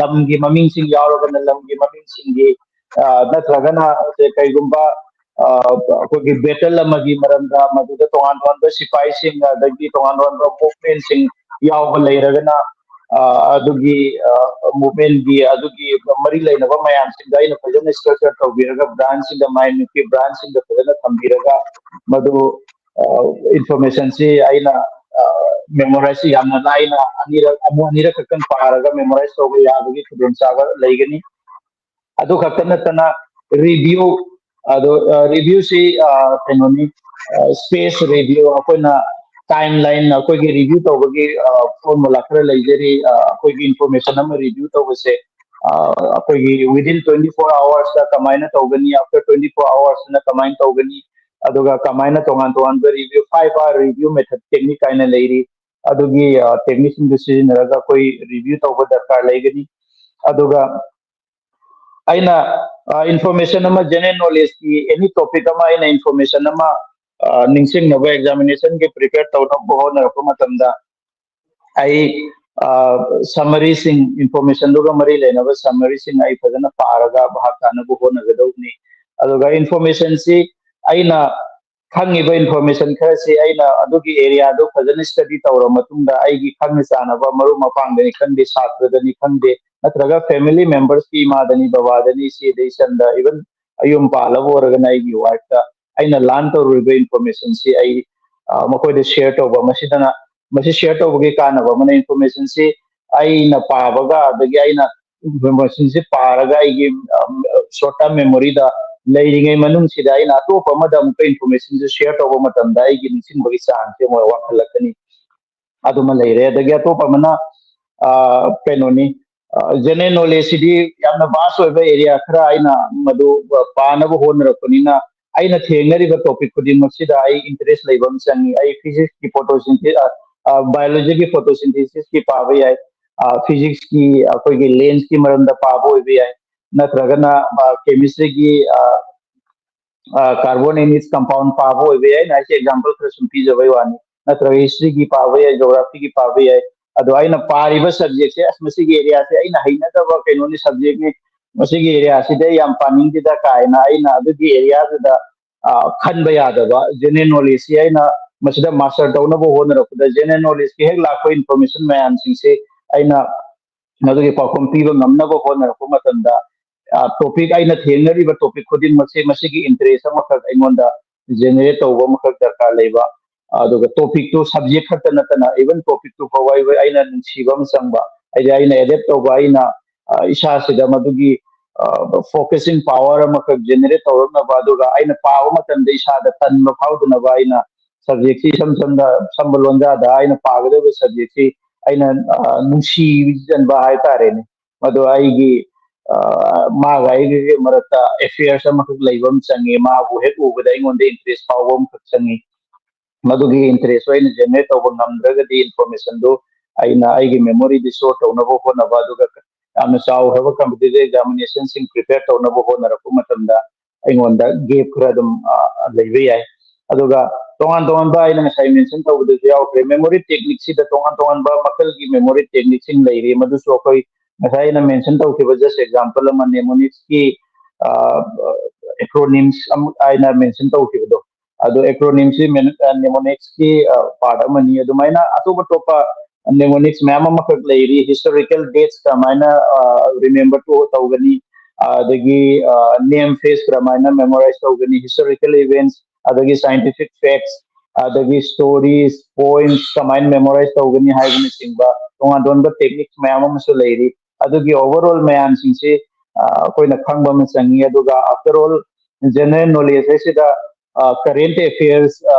ꯂꯝꯒꯤ ꯃꯃꯤꯡꯁꯤꯡ ꯌꯥꯎꯔꯒꯅ ꯂꯝꯒꯤ ꯃꯃꯤꯡꯁꯤꯡꯒꯤ, ꯅꯠꯇ꯭ꯔꯒꯅ ꯀꯔꯤꯒꯨꯝꯕ ꯑꯩꯈꯣꯏꯒꯤ battle ꯑꯃꯒꯤ ꯃꯔꯝꯗ ꯃꯗꯨꯗ ꯇꯣꯉꯥꯟ ꯇꯣꯉꯥꯟꯕ ꯁꯤꯐꯥꯏꯁꯤꯡ ꯑꯗꯒꯤ ꯇꯣꯉꯥꯟ ꯇꯣꯉꯥꯟꯕ movement ꯁꯤꯡ ꯌꯥꯎꯕ ꯂꯩꯔꯒꯅ ꯑꯗꯨꯒꯤ movement ꯀꯤ ꯑꯗꯨꯒꯤ ꯃꯔꯤ ꯂꯩꯅꯕ ꯃꯌꯥꯝꯁꯤꯡꯗ ꯑꯩꯅ ꯐꯖꯅ structure ꯇꯧꯕꯤꯔꯒ branch ꯁꯤꯡꯗ, mind map ꯀꯤ branch ꯁꯤꯡꯗ ꯐꯖꯅ ꯊꯝꯕꯤꯔꯒ ꯃꯗꯨ information ꯁꯤ ꯑꯩꯅ memorize ꯁꯤ ꯌꯥꯝꯅ ꯂꯥꯏꯅ ꯑꯅꯤꯔꯛ, ꯑꯃꯨꯛ ꯑꯅꯤꯔꯛ ꯈꯛꯇꯪ ꯄꯥꯔꯒ memorize ꯇꯧꯕ ꯌꯥꯕꯒꯤ ꯈꯨꯗꯣꯡꯆꯥꯕ ꯂꯩꯒꯅꯤ꯫ ꯑꯗꯨ ꯈꯛꯇ ꯅꯠꯇꯅ review, ꯑꯗꯣ review ꯁꯤ ꯀꯩꯅꯣꯅꯤ, space review, ꯑꯩꯈꯣꯏꯅ ꯇꯥꯏꯝ ꯂꯥꯏꯟ ꯑꯩꯈꯣꯏꯒꯤ ꯔꯤꯚ꯭ꯌꯨ ꯇꯧꯕꯒꯤ ꯐꯣꯔꯃꯨꯂꯥ ꯈꯔ ꯂꯩꯖꯔꯤ꯫ ꯑꯩꯈꯣꯏꯒꯤ ꯏꯟꯐꯣꯔꯃꯦꯁꯟ ꯑꯃ ꯔꯤꯚ꯭ꯌꯨ ꯇꯧꯕꯁꯦ ꯑꯩꯈꯣꯏꯒꯤ within twenty four hours ꯇ ꯀꯃꯥꯏꯅ ꯇꯧꯒꯅꯤ, after twenty four hours ꯅ ꯀꯃꯥꯏꯅ ꯇꯧꯒꯅꯤ, ꯑꯗꯨꯒ ꯀꯃꯥꯏꯅ ꯇꯣꯉꯥꯟ ꯇꯣꯉꯥꯟꯕ review, five hour review method technique ꯀꯥꯏꯅ ꯂꯩꯔꯤ꯫ ꯑꯗꯨꯒꯤ ꯇꯦꯛꯅꯤꯛꯁꯤꯡꯗꯨ ꯁꯤꯖꯤꯟꯅꯔꯒ ꯑꯩꯈꯣꯏ ꯔꯤꯚ꯭ꯌꯨ ꯇꯧꯕ ꯗꯔꯀꯥꯔ ꯂꯩꯒꯅꯤ꯫ ꯑꯗꯨꯒ ꯑꯩꯅ ꯏꯟꯐꯣꯔꯃꯦꯁꯟ ꯑꯃ, ꯖꯦꯅꯔꯦꯜ ꯅꯣꯂꯦꯖꯀꯤ ꯑꯦꯅꯤ ꯇꯣꯄꯤꯛ ꯑꯃ ꯑꯩꯅ ꯏꯟꯐꯣꯔꯃꯦꯁꯟ ꯑꯃ ꯅꯤꯡꯁꯤꯡꯅꯕ, ꯑꯦꯛꯖꯥꯃꯤꯅꯦꯁꯟꯒꯤ ꯄ꯭ꯔꯤꯄꯦꯌꯔ ꯇꯧꯅꯕ ꯍꯣꯠꯅꯔꯛꯄ ꯃꯇꯝꯗ ꯑꯩ ꯁꯝꯃꯔꯤꯁꯤꯡ, ꯏꯟꯐꯣꯔꯃꯦꯁꯟꯗꯨꯒ ꯃꯔꯤ ꯂꯩꯅꯕ ꯁꯝꯃꯔꯤꯁꯤꯡ ꯑꯩ ꯐꯖꯅ ꯄꯥꯔꯒ ꯚꯥꯞ ꯇꯥꯅꯕ ꯍꯣꯠꯅꯒꯗꯧꯕꯅꯤ꯫ ꯑꯗꯨꯒ ꯏꯟꯐꯣꯔꯃꯦꯁꯟꯁꯤ ꯑꯩꯅ ꯈꯪꯉꯤꯕ ꯏꯟꯐꯣꯔꯃꯦꯁꯟ ꯈꯔꯁꯤ ꯑꯩꯅ ꯑꯗꯨꯒꯤ ꯑꯦꯔꯤꯌꯥꯗꯨ ꯐꯖꯅ ꯁ꯭ꯇꯗꯤ ꯇꯧꯔ ꯃꯇꯨꯡꯗ ꯑꯩꯒꯤ ꯈꯪꯅ ꯆꯥꯅꯕ ꯃꯔꯨꯞ ꯃꯄꯥꯡꯗꯅꯤ ꯈꯪꯗꯦ, ꯁꯥꯇ꯭ꯔꯗꯅꯤ ꯈꯪꯗꯦ, ꯅꯠꯇ꯭ꯔꯒ ꯐꯦꯃꯤꯂꯤ ꯃꯦꯝꯕꯔꯁꯀꯤ ꯏꯃꯥꯗꯅꯤ, ꯕꯕꯥꯗꯅꯤ, ꯏꯆꯦꯗ, ꯏꯆꯟꯗ, ꯏꯚꯟ ꯑꯩ ꯌꯨꯝ ꯄꯥꯜꯂꯕ ꯑꯣꯏꯔꯒꯅ ꯑꯩꯒꯤ ꯋꯥꯏꯐꯇ ꯑꯩꯅ ꯂꯔꯟ ꯇꯧꯔꯨꯔꯤꯕ ꯏꯟꯐꯣꯔꯃꯦꯁꯟꯁꯤ ꯑꯩ ꯃꯈꯣꯏꯗ ꯁꯤꯌꯔ ꯇꯧꯕ꯫ ꯃꯁꯤꯗꯅ, ꯃꯁꯤ ꯁꯤꯌꯔ ꯇꯧꯕꯒꯤ ꯀꯥꯟꯅꯕ ꯑꯃꯅ ꯏꯟꯐꯣꯔꯃꯦꯁꯟꯁꯤ ꯑꯩꯅ ꯄꯥꯕꯒ ꯑꯗꯒꯤ ꯑꯩꯅ ꯏꯟꯐꯣꯔꯃꯦꯁꯟꯁꯤ ꯄꯥꯔꯒ ꯑꯩꯒꯤ ꯁꯣꯔꯠ ꯇꯥꯔꯝ ꯃꯦꯃꯣꯔꯤꯗ ꯂꯩꯔꯤꯉꯩ ꯃꯅꯨꯡꯁꯤꯗ ꯑꯩꯅ ꯑꯇꯣꯞꯄ ꯑꯃꯗ ꯑꯃꯨꯛꯀ ꯏꯟꯐꯣꯔꯃꯦꯁꯟꯁꯤ ꯁꯤꯌꯔ ꯇꯧꯕ ꯃꯇꯝꯗ ꯑꯩꯒꯤ ꯅꯤꯡꯁꯤꯡꯕꯒꯤ ꯆꯥꯡꯁꯤ ꯑꯃꯨꯛ ꯋꯥꯡꯈꯠꯂꯛꯀꯅꯤ꯫ ꯑꯗꯨꯃ ꯂꯩꯔꯦ꯫ ꯑꯗꯒꯤ ꯑꯇꯣꯞꯄ ꯑꯃꯅ ꯀꯩꯅꯣꯅꯤ, ꯖꯦꯅꯔꯦꯜ ꯅꯣꯂꯦꯖꯁꯤꯗꯤ ꯌꯥꯝꯅ ꯚꯥꯁ ꯑꯣꯏꯕ ꯑꯦꯔꯤꯌꯥ ꯈꯔ ꯑꯩꯅ ꯃꯗꯨ ꯄꯥꯅꯕ ꯍꯣꯠꯅꯔꯛꯄꯅꯤꯅ ꯑꯩꯅ ꯊꯦꯡꯅꯔꯤꯕ ꯇꯣꯄꯤꯛ ꯈꯨꯗꯤꯡꯃꯛꯁꯤꯗ ꯑꯩ ꯏꯟꯇꯔꯦꯁ ꯂꯩꯕ ꯑꯃ ꯆꯪꯉꯤ꯫ ꯑꯩ ꯐꯤꯖꯤꯛꯁꯀꯤ ꯐꯣꯇꯣꯁꯤꯟꯊꯦ ꯕꯥꯏꯑꯣꯂꯣꯖꯤꯒꯤ ꯐꯣꯇꯣꯁꯤꯟꯊꯦꯁꯤꯁꯀꯤ ꯄꯥꯕ ꯌꯥꯏ, ꯐꯤꯖꯤꯛꯁꯀꯤ ꯑꯩꯈꯣꯏꯒꯤ ꯂꯦꯟꯁꯀꯤ ꯃꯔꯝꯗ ꯄꯥꯕ ꯑꯣꯏꯕ ꯌꯥꯏ, ꯅꯠꯇ꯭ꯔꯒꯅ ꯀꯦꯃꯤꯁꯇ꯭ꯔꯤꯒꯤ ꯀꯥꯔꯕꯣꯟ ꯑꯦꯟ ꯏꯠꯁ ꯀꯝꯄꯥꯎꯟ ꯄꯥꯕ ꯑꯣꯏꯕ ꯌꯥꯏ꯫ ꯑꯩꯅ ꯍꯥꯏꯁꯦ ꯑꯦꯛꯖꯥꯝꯄꯜ ꯈꯔ ꯁꯨꯝ ꯄꯤꯖꯕꯩ ꯋꯥꯅꯤ꯫ ꯅꯠꯇ꯭ꯔꯒ ꯍꯤꯁꯇ꯭ꯔꯤꯒꯤ ꯄꯥꯕ ꯌꯥꯏ, ꯖꯣꯒ꯭ꯔꯥꯐꯤꯒꯤ ꯄꯥꯕ ꯌꯥꯏ꯫ ꯑꯗꯣ ꯑꯩꯅ ꯄꯥꯔꯤꯕ ꯁꯕꯖꯦꯛꯁꯦ, ꯑꯁ, ꯃꯁꯤꯒꯤ ꯑꯦꯔꯤꯌꯥꯁꯦ ꯑꯩꯅ ꯍꯩꯅꯗꯕ ꯀꯩꯅꯣꯅꯤ, ꯁꯕꯖꯦꯛꯅꯤ, ꯃꯁꯤꯒꯤ ꯑꯦꯔꯤꯌꯥꯁꯤꯗꯤ ꯑꯩ ꯌꯥꯝ ꯄꯥꯅꯤꯡꯗꯦꯗ ꯀꯥꯏꯅ ꯑꯩꯅ ꯑꯗꯨꯒꯤ ꯑꯦꯔꯤꯌꯥꯗꯨꯗ ꯈꯟꯕ ꯌꯥꯗꯕ꯫ ꯖꯦꯅꯔꯦꯜ ꯅꯣꯂꯦꯖꯁꯤ ꯑꯩꯅ ꯃꯁꯤꯗ ꯃꯥꯁꯇꯔ ꯇꯧꯅꯕ ꯍꯣꯠꯅꯔꯛꯄꯗ ꯖꯦꯅꯔꯦꯜ ꯅꯣꯂꯦꯖꯀꯤ ꯍꯦꯛ ꯂꯥꯛꯄ ꯏꯟꯐꯣꯔꯃꯦꯁꯟ ꯃꯌꯥꯝꯁꯤꯡꯁꯦ ꯑꯩꯅ ꯃꯗꯨꯒꯤ ꯄꯥꯎꯈꯨꯝ ꯄꯤꯕ ꯉꯝꯅꯕ ꯍꯣꯠꯅꯔꯛꯄ ꯃꯇꯝꯗ, ꯇꯣꯄꯤꯛ, ꯑꯩꯅ ꯊꯦꯡꯅꯔꯤꯕ ꯇꯣꯄꯤꯛ ꯈꯨꯗꯤꯡꯃꯛꯁꯦ ꯃꯁꯤꯒꯤ ꯏꯟꯇꯔꯦꯁ ꯑꯃꯈꯛ ꯑꯩꯉꯣꯟꯗ ꯖꯦꯅꯦꯔꯦꯠ ꯇꯧꯕ ꯑꯃꯈꯛ ꯗꯔꯀꯥꯔ ꯂꯩꯕ꯫ ꯑꯗꯨꯒ ꯇꯣꯄꯤꯛꯇꯨ, ꯁꯕꯖꯦꯛ ꯈꯛꯇ ꯅꯠꯇꯅ ꯏꯚꯟ ꯇꯣꯄꯤꯛꯇꯨ ꯐꯥꯎꯕ ꯑꯩ, ꯑꯩꯅ ꯅꯨꯡꯁꯤꯕ ꯑꯃ ꯆꯪꯕ, ꯍꯥꯏꯗꯤ ꯑꯩꯅ ꯑꯦꯗꯦꯞ ꯇꯧꯕ, ꯑꯩꯅ ꯏꯁꯥꯁꯤꯗ ꯃꯗꯨꯒꯤ ꯐꯣꯀꯁꯤꯡ ꯄꯥꯋꯔ ꯑꯃꯈꯛ ꯖꯦꯅꯦꯔꯦꯠ ꯇꯧꯔꯛꯅꯕ, ꯑꯗꯨꯒ ꯑꯩꯅ ꯄꯥꯕ ꯃꯇꯝꯗ ꯏꯁꯥꯗ ꯇꯟꯕ ꯐꯥꯎꯗꯅꯕ ꯑꯩꯅ subjectꯁꯤ ꯏꯁꯝ ꯁꯝꯅ ꯁꯝꯕ ꯂꯣꯟꯖꯥꯗ ꯑꯩꯅ ꯄꯥꯒꯗꯕ subjectꯁꯤ ꯑꯩꯅ ꯅꯨꯡꯁꯤꯖꯟꯕ ꯍꯥꯏꯇꯥꯔꯦꯅꯦ꯫ ꯃꯗꯨ ꯑꯩꯒꯤ ꯃꯥꯒ ꯑꯩꯒꯤ ꯃꯔꯛꯇ affairs ꯑꯃꯈꯛ ꯂꯩꯕ ꯑꯃ ꯆꯪꯉꯤ꯫ ꯃꯥꯕꯨ ꯍꯦꯛ ꯎꯕꯗ ꯑꯩꯉꯣꯟꯗ interest ꯐꯥꯎꯕ ꯑꯃꯈꯛ ꯆꯪꯉꯤ꯫ ꯃꯗꯨꯒꯤ interest ꯑꯩꯅ generate ꯇꯧꯕ ꯉꯝꯗ꯭ꯔꯒꯗꯤ informationꯗꯨ ꯑꯩꯅ ꯑꯩꯒꯤ memoryꯗꯤ store ꯇꯧꯅꯕ ꯍꯣꯠꯅꯕ, ꯑꯗꯨꯒ ꯌꯥꯝꯅ ꯆꯥꯎꯈ꯭ꯔꯕ competitive examinationꯁꯤꯡ prepare ꯇꯧꯅꯕ ꯍꯣꯠꯅꯔꯛꯄ ꯃꯇꯝꯗ ꯑꯩꯉꯣꯟꯗ gap ꯈꯔ ꯑꯗꯨꯝ ꯂꯩꯕ ꯌꯥꯏ꯫ ꯑꯗꯨꯒ ꯇꯣꯉꯥꯟ ꯇꯣꯉꯥꯟꯕ ꯑꯩꯅ ꯉꯁꯥꯏ mention ꯇꯧꯕꯗꯁꯨ ꯌꯥꯎꯈ꯭ꯔꯦ, memory techniqueꯁꯤꯗ ꯇꯣꯉꯥꯟ ꯇꯣꯉꯥꯟꯕ ꯃꯈꯜꯒꯤ memory techniqueꯁꯤꯡ ꯂꯩꯔꯤ꯫ ꯃꯗꯨꯁꯨ ꯑꯩꯈꯣꯏ ꯉꯁꯥꯏ ꯑꯩꯅ mention ꯇꯧꯈꯤꯕ just example ꯑꯃ, mnemonicsꯀꯤ acronyms ꯑꯃ ꯑꯩꯅ mention ꯇꯧꯈꯤꯕꯗꯣ, ꯑꯗꯣ acronyms ꯁꯤ mnemonics ꯀꯤ part ꯑꯃꯅꯤ꯫ ꯑꯗꯨꯃꯥꯏꯅ ꯑꯇꯣꯞ ꯑꯇꯣꯞꯄ mnemonics ꯃꯌꯥꯝ ꯑꯃꯈꯛ ꯂꯩꯔꯤ꯫ Historical dates ꯀꯃꯥꯏꯅ remember ꯇꯧꯒꯅꯤ, ꯑꯗꯒꯤ name phrase ꯀꯔꯝꯍꯥꯏꯅ memorize ꯇꯧꯒꯅꯤ, historical events, ꯑꯗꯒꯤ scientific facts, ꯑꯗꯒꯤ stories, poems ꯀꯃꯥꯏꯅ memorize ꯇꯧꯒꯅꯤ ꯍꯥꯏꯕꯅꯆꯤꯡꯕ ꯇꯣꯉꯥꯟ ꯇꯣꯉꯥꯟꯕ techniques ꯃꯌꯥꯝ ꯑꯃꯁꯨ ꯂꯩꯔꯤ꯫ ꯑꯗꯨꯒꯤ overall ꯃꯌꯥꯝꯁꯤꯡꯁꯤ ꯑꯩꯈꯣꯏꯅ ꯈꯪꯕ ꯑꯃ ꯆꯪꯉꯤ꯫ ꯑꯗꯨꯒ after all, general knowledge ꯍꯥꯏꯁꯤꯗ current affairs,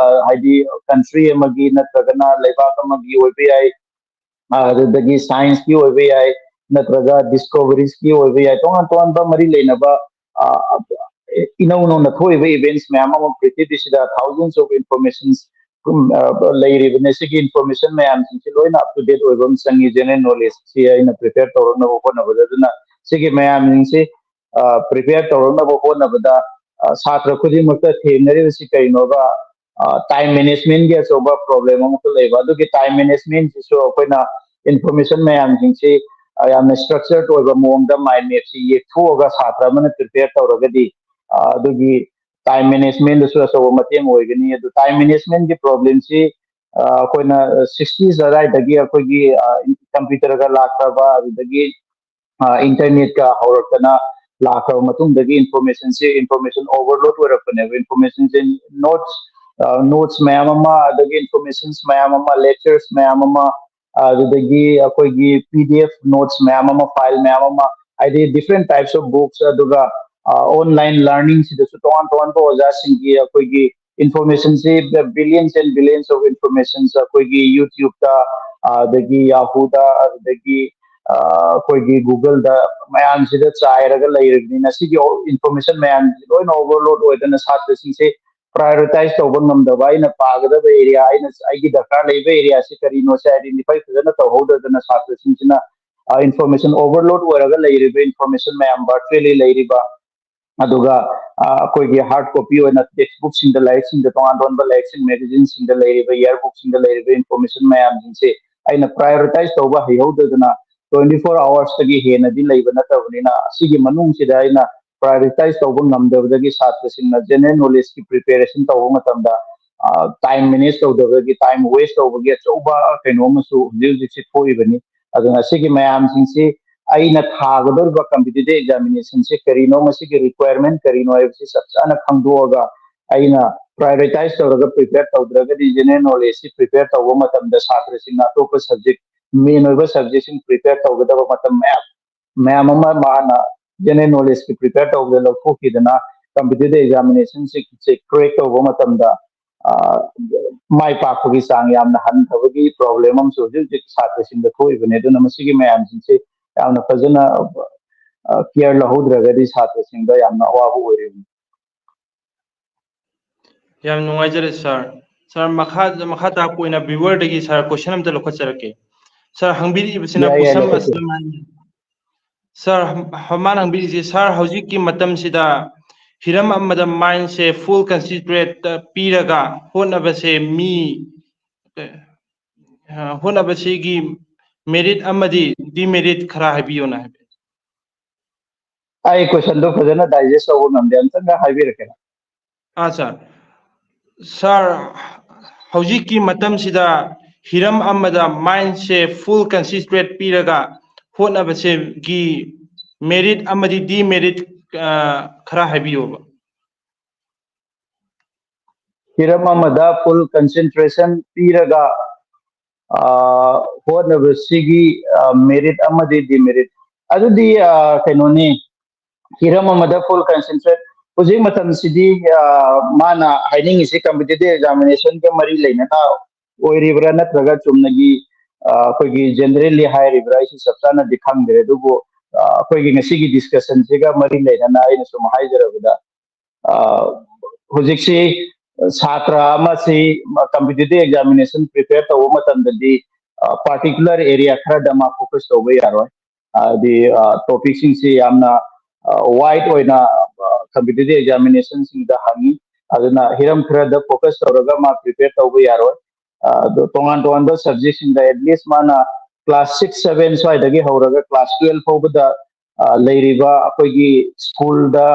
ꯍꯥꯏꯗꯤ country ꯑꯃꯒꯤ ꯅꯠꯇ꯭ꯔꯒꯅ ꯂꯩꯕꯥꯛ ꯑꯃꯒꯤ ꯑꯣꯏꯕ ꯌꯥꯏ, ꯑꯗꯨꯗꯒꯤ scienceꯀꯤ ꯑꯣꯏꯕ ꯌꯥꯏ, ꯅꯠꯇ꯭ꯔꯒ discoveries ꯀꯤ ꯑꯣꯏꯕ ꯌꯥꯏ, ꯇꯣꯉꯥꯟ ꯇꯣꯉꯥꯟꯕ ꯃꯔꯤ ꯂꯩꯅꯕ ꯏꯅꯧ ꯅꯧꯅ ꯊꯣꯛꯏꯕ events ꯃꯌꯥꯝ ꯑꯃ ꯄ꯭ꯔꯤꯊꯤꯕꯤꯁꯤꯗ thousands of informations ꯂꯩꯔꯤꯕꯅꯦ꯫ ꯁꯤꯒꯤ information ꯃꯌꯥꯝꯁꯤꯡꯁꯤ ꯂꯣꯏꯅ up to date ꯑꯣꯏꯕ ꯑꯃ ꯆꯪꯉꯤ꯫ General knowledge ꯁꯤ ꯑꯩꯅ prepare ꯇꯧꯔꯛꯅꯕ ꯍꯣꯠꯅꯕꯗ, ꯑꯗꯨꯅ ꯁꯤꯒꯤ ꯃꯌꯥꯝꯁꯤꯡꯁꯤ prepare ꯇꯧꯔꯛꯅꯕ ꯍꯣꯠꯅꯕꯗ ꯁꯥꯇ꯭ꯔ ꯈꯨꯗꯤꯡꯃꯛꯇ ꯊꯦꯡꯅꯔꯤꯕꯁꯤ ꯀꯩꯅꯣꯕ, time managementꯀꯤ ꯑꯆꯧꯕ problem ꯑꯃꯈꯛ ꯂꯩꯕ꯫ ꯑꯗꯨꯒꯤ time managementꯁꯤꯁꯨ ꯑꯩꯈꯣꯏꯅ information ꯃꯌꯥꯝꯁꯤꯡꯁꯤ ꯌꯥꯝꯅ structured ꯑꯣꯏꯕ ꯃꯑꯣꯡꯗ mind mapꯁꯤ ꯌꯦꯛꯊꯣꯛꯑꯒ ꯁꯥꯇ꯭ꯔ ꯑꯃꯅ prepare ꯇꯧꯔꯒꯗꯤ ꯑꯗꯨꯒꯤ time managementꯗꯁꯨ ꯑꯆꯧꯕ ꯃꯇꯦꯡ ꯑꯣꯏꯒꯅꯤ꯫ ꯑꯗꯨ time managementꯀꯤ problemꯁꯤ ꯑꯩꯈꯣꯏꯅ sixties ꯑꯗꯨꯋꯥꯏꯗꯒꯤ ꯑꯩꯈꯣꯏꯒꯤ computerꯒ ꯂꯥꯛꯈ꯭ꯔꯕ, ꯑꯗꯨꯗꯒꯤ internetꯀ ꯍꯧꯔꯛꯇꯅ ꯂꯥꯛꯈ꯭ꯔꯕ ꯃꯇꯨꯡꯗꯒꯤ informationꯁꯦ, information overload ꯑꯣꯏꯔꯛꯄꯅꯦꯕ꯫ Informationꯁꯦ notes, notes ꯃꯌꯥꯝ ꯑꯃ, ꯑꯗꯒꯤ informations ꯃꯌꯥꯝ ꯑꯃ, lectures ꯃꯌꯥꯝ ꯑꯃ, ꯑꯗꯨꯗꯒꯤ ꯑꯩꯈꯣꯏꯒꯤ P D F notes ꯃꯌꯥꯝ ꯑꯃ, file ꯃꯌꯥꯝ ꯑꯃ, ꯍꯥꯏꯗꯤ different types of books, ꯑꯗꯨꯒ online learningꯁꯤꯗꯁꯨ ꯇꯣꯉꯥꯟ ꯇꯣꯉꯥꯟꯕ ꯑꯣꯖꯥꯁꯤꯡꯒꯤ ꯑꯩꯈꯣꯏꯒꯤ Informationꯁꯤ billions and billions of informations ꯑꯩꯈꯣꯏꯒꯤ YouTubeꯇ, ꯑꯗꯒꯤ Yahooꯗ, ꯑꯗꯒꯤ ꯑꯩꯈꯣꯏꯒꯤ Googleꯗ ꯃꯌꯥꯝꯁꯤꯗ ꯆꯥꯏꯔꯒ ꯂꯩꯔꯕꯅꯤꯅ, ꯁꯤꯒꯤ information ꯃꯌꯥꯝꯁꯤ ꯂꯣꯏꯅ overload ꯑꯣꯏꯗꯅ ꯁꯥꯇ꯭ꯔꯁꯤꯡꯁꯦ prioritize ꯇꯧꯕ ꯉꯝꯗꯕ, ꯑꯩꯅ ꯄꯥꯒꯗꯕ area, ꯑꯩꯅ, ꯑꯩꯒꯤ ꯗꯔꯀꯥꯔ ꯂꯩꯕ areaꯁꯤ ꯀꯔꯤꯅꯣ ꯁꯤ identify ꯐꯖꯅ ꯇꯧꯍꯧꯗꯗꯅ ꯁꯥꯇ꯭ꯔꯁꯤꯡꯁꯤꯅ information overload ꯑꯣꯏꯔꯒ ꯂꯩꯔꯤꯕ, information ꯃꯌꯥꯝ virtually ꯂꯩꯔꯤꯕ, ꯑꯗꯨꯒ ꯑꯩꯈꯣꯏꯒꯤ hard copy ꯑꯣꯏꯅ textbookꯁꯤꯡꯗ, ꯂꯥꯏꯔꯤꯛꯁꯤꯡꯗ, ꯇꯣꯉꯥꯟ ꯇꯣꯉꯥꯟꯕ ꯂꯥꯏꯔꯤꯛꯁꯤꯡ, magazineꯁꯤꯡꯗ ꯂꯩꯔꯤꯕ, yearbookꯁꯤꯡꯗ ꯂꯩꯔꯤꯕ information ꯃꯌꯥꯝꯁꯤꯡꯁꯦ ꯑꯩꯅ prioritize ꯇꯧꯕ ꯍꯩꯍꯧꯗꯗꯅ twenty four hoursꯇꯒꯤ ꯍꯦꯟꯅꯗꯤ ꯂꯩꯕ ꯅꯠꯇꯕꯅꯤꯅ, ꯑꯁꯤꯒꯤ ꯃꯅꯨꯡꯁꯤꯗ ꯑꯩꯅ prioritize ꯇꯧꯕ ꯉꯝꯗꯕꯗꯒꯤ ꯁꯥꯇ꯭ꯔꯁꯤꯡꯅ general knowledgeꯀꯤ preparation ꯇꯧꯕ ꯃꯇꯝꯗ time manage ꯇꯧꯗꯕꯒꯤ, time waste ꯇꯧꯕꯒꯤ ꯑꯆꯧꯕ ꯀꯩꯅꯣ ꯑꯃꯁꯨ ꯍꯧꯖꯤꯛ ꯍꯧꯖꯤꯛꯁꯦ ꯊꯣꯛꯏꯕꯅꯤ꯫ ꯑꯗꯨꯅ ꯑꯁꯤꯒꯤ ꯃꯌꯥꯝꯁꯤꯡꯁꯤ, ꯑꯩꯅ ꯊꯥꯒꯗꯧꯔꯤꯕ competitive examinationꯁꯦ ꯀꯔꯤꯅꯣ, ꯃꯁꯤꯒꯤ requirement ꯀꯔꯤꯅꯣ ꯍꯥꯏꯕꯁꯤ ꯆꯞ ꯆꯥꯅ ꯈꯪꯗꯣꯛꯑꯒ, ꯑꯩꯅ prioritize ꯇꯧꯔꯒ prepare ꯇꯧꯗ꯭ꯔꯒꯗꯤ general knowledgeꯁꯤ prepare ꯇꯧꯕ ꯃꯇꯝꯗ ꯁꯥꯇ꯭ꯔꯁꯤꯡꯅ ꯑꯇꯣꯞꯄ subject, main ꯑꯣꯏꯕ subjectꯁꯤꯡ prepare ꯇꯧꯒꯗꯕ ꯃꯇꯝ ꯃꯌꯥꯝ, ꯃꯌꯥꯝ ꯑꯃ ꯃꯥꯅ general knowledgeꯀꯤ prepare ꯇꯧꯕꯗ ꯂꯧꯊꯣꯛꯈꯤꯗꯅ competitive examinationꯁꯤ crack ꯇꯧꯕ ꯃꯇꯝꯗ ꯃꯥꯏ ꯄꯥꯛꯄꯒꯤ ꯆꯥꯡ ꯌꯥꯝꯅ ꯍꯟꯊꯕꯒꯤ problem ꯑꯃꯁꯨ ꯍꯧꯖꯤꯛ ꯍꯧꯖꯤꯛ ꯁꯥꯇ꯭ꯔꯁꯤꯡꯗ ꯊꯣꯛꯏꯕꯅꯤ꯫ ꯑꯗꯨꯅ ꯃꯁꯤꯒꯤ ꯃꯌꯥꯝꯁꯤꯡꯁꯤ ꯌꯥꯝꯅ ꯐꯖꯅ care ꯂꯧꯍꯧꯗ꯭ꯔꯒꯗꯤ ꯁꯥꯇ꯭ꯔꯁꯤꯡꯗ ꯌꯥꯝꯅ ꯑꯋꯥꯕ ꯑꯣꯏꯔꯤꯕꯅꯤ꯫ ꯌꯥꯝ ꯅꯨꯡꯉꯥꯏꯖꯔꯦ sir꯫ Sir, ꯃꯈꯥ, ꯃꯈꯥ ꯇꯥꯔꯛꯄ ꯑꯣꯏꯅ viewerꯗꯒꯤ sir question ꯑꯝꯇ ꯂꯧꯈꯠꯆꯔꯛꯀꯦ꯫ Sir, ꯍꯪꯕꯤꯔꯛꯏꯕꯁꯤꯅ ꯌꯥꯏ, ꯌꯥꯏ, ꯄꯨꯁꯝ ꯂꯧꯈꯠꯄꯤꯌꯨ꯫ ꯑꯁꯂꯝ ꯍꯥꯏꯅ꯫ Sir, ꯃꯥꯅ ꯍꯪꯕꯤꯔꯤꯁꯤ, sir, ꯍꯧꯖꯤꯛꯀꯤ ꯃꯇꯝꯁꯤꯗ ꯍꯤꯔꯝ ꯑꯃꯗ mindꯁꯦ full concentrate ꯄꯤꯔꯒ ꯍꯣꯠꯅꯕꯁꯦ ꯃꯤ, ꯑ, ꯍꯣꯠꯅꯕꯁꯤꯒꯤ merit ꯑꯃꯗꯤ demerit ꯈꯔ ꯍꯥꯏꯕꯤꯌꯣꯅ ꯍꯥꯏꯕꯤ꯫ ꯑꯩ questionꯗꯣ ꯐꯖꯅ digest ꯇꯧꯕ ꯉꯝꯗꯦ, ꯑꯝꯇꯪꯒ ꯍꯥꯏꯕꯤꯔꯛꯀꯦꯔꯥ? ꯑꯥ, sir꯫ Sir, ꯍꯧꯖꯤꯛꯀꯤ ꯃꯇꯝꯁꯤꯗ ꯍꯤꯔꯝ ꯑꯃꯗ mindꯁꯦ full concentrate ꯄꯤꯔꯒ ꯍꯣꯠꯅꯕꯁꯤꯒꯤ merit ꯑꯃꯗꯤ demerit, ꯑ, ꯈꯔ ꯍꯥꯏꯕꯤꯌꯣꯕ꯫ ꯍꯤꯔꯝ ꯑꯃꯗ full concentration ꯄꯤꯔꯒ, ꯑ, ꯍꯣꯠꯅꯕꯁꯤꯒꯤ, ꯑ, merit ꯑꯃꯗꯤ demerit, ꯑꯗꯨꯗꯤ, ꯑ, ꯀꯩꯅꯣꯅꯤ, ꯍꯤꯔꯝ ꯑꯃꯗ full concentrate ꯍꯧꯖꯤꯛ ꯃꯇꯝꯁꯤꯗꯤ, ꯑ, ꯃꯥꯅ ꯍꯥꯏꯅꯤꯡꯉꯤꯁꯤ competitive examination ꯒ ꯃꯔꯤ ꯂꯩꯅꯅ ꯑꯣꯏꯔꯤꯕ꯭ꯔꯥ, ꯅꯠꯇ꯭ꯔꯒ ꯆꯨꯝꯅꯒꯤ, ꯑ, ꯑꯩꯈꯣꯏꯒꯤ generally ꯍꯥꯏꯔꯤꯕ꯭ꯔꯥ, ꯑꯩꯁꯨ ꯆꯞ ꯆꯥꯅꯗꯤ ꯈꯪꯗ꯭ꯔꯦ꯫ ꯑꯗꯨꯕꯨ, ꯑ, ꯑꯩꯈꯣꯏꯒꯤ ꯉꯁꯤꯒꯤ discussion ꯁꯤꯒ ꯃꯔꯤ ꯂꯩꯅꯅ ꯑꯩꯅ ꯁꯨꯝ ꯍꯥꯏꯖꯔꯕꯗ, ꯑ, ꯍꯧꯖꯤꯛꯁꯤ ꯁꯥꯇ꯭ꯔ ꯑꯃꯁꯤ competitive examination prepare ꯇꯧꯕ ꯃꯇꯝꯗꯗꯤ, ꯑ, particular area ꯈꯔꯗ ꯃꯥ focus ꯇꯧꯕ ꯌꯥꯔꯣꯏ꯫ ꯍꯥꯏꯗꯤ, ꯑ, topic ꯁꯤꯡꯁꯤ ꯌꯥꯝꯅ, ꯑ, wide ꯑꯣꯏꯅ, ꯑ, competitive examination ꯁꯤꯡꯗ ꯍꯪꯉꯤ꯫ ꯑꯗꯨꯅ ꯍꯤꯔꯝ ꯈꯔꯗ focus ꯇꯧꯔꯒ ꯃꯥ prepare ꯇꯧꯕ ꯌꯥꯔꯣꯏ꯫ ꯑ, ꯑꯗꯣ ꯇꯣꯉꯥꯟ ꯇꯣꯉꯥꯟꯕ subject ꯁꯤꯡꯗ at least ꯃꯥꯅ class six, seven ꯁ꯭ꯋꯥꯏꯗꯒꯤ ꯍꯧꯔꯒ class twelve ꯐꯥꯎꯕꯗ, ꯑ, ꯂꯩꯔꯤꯕ ꯑꯩꯈꯣꯏꯒꯤ school ꯗ,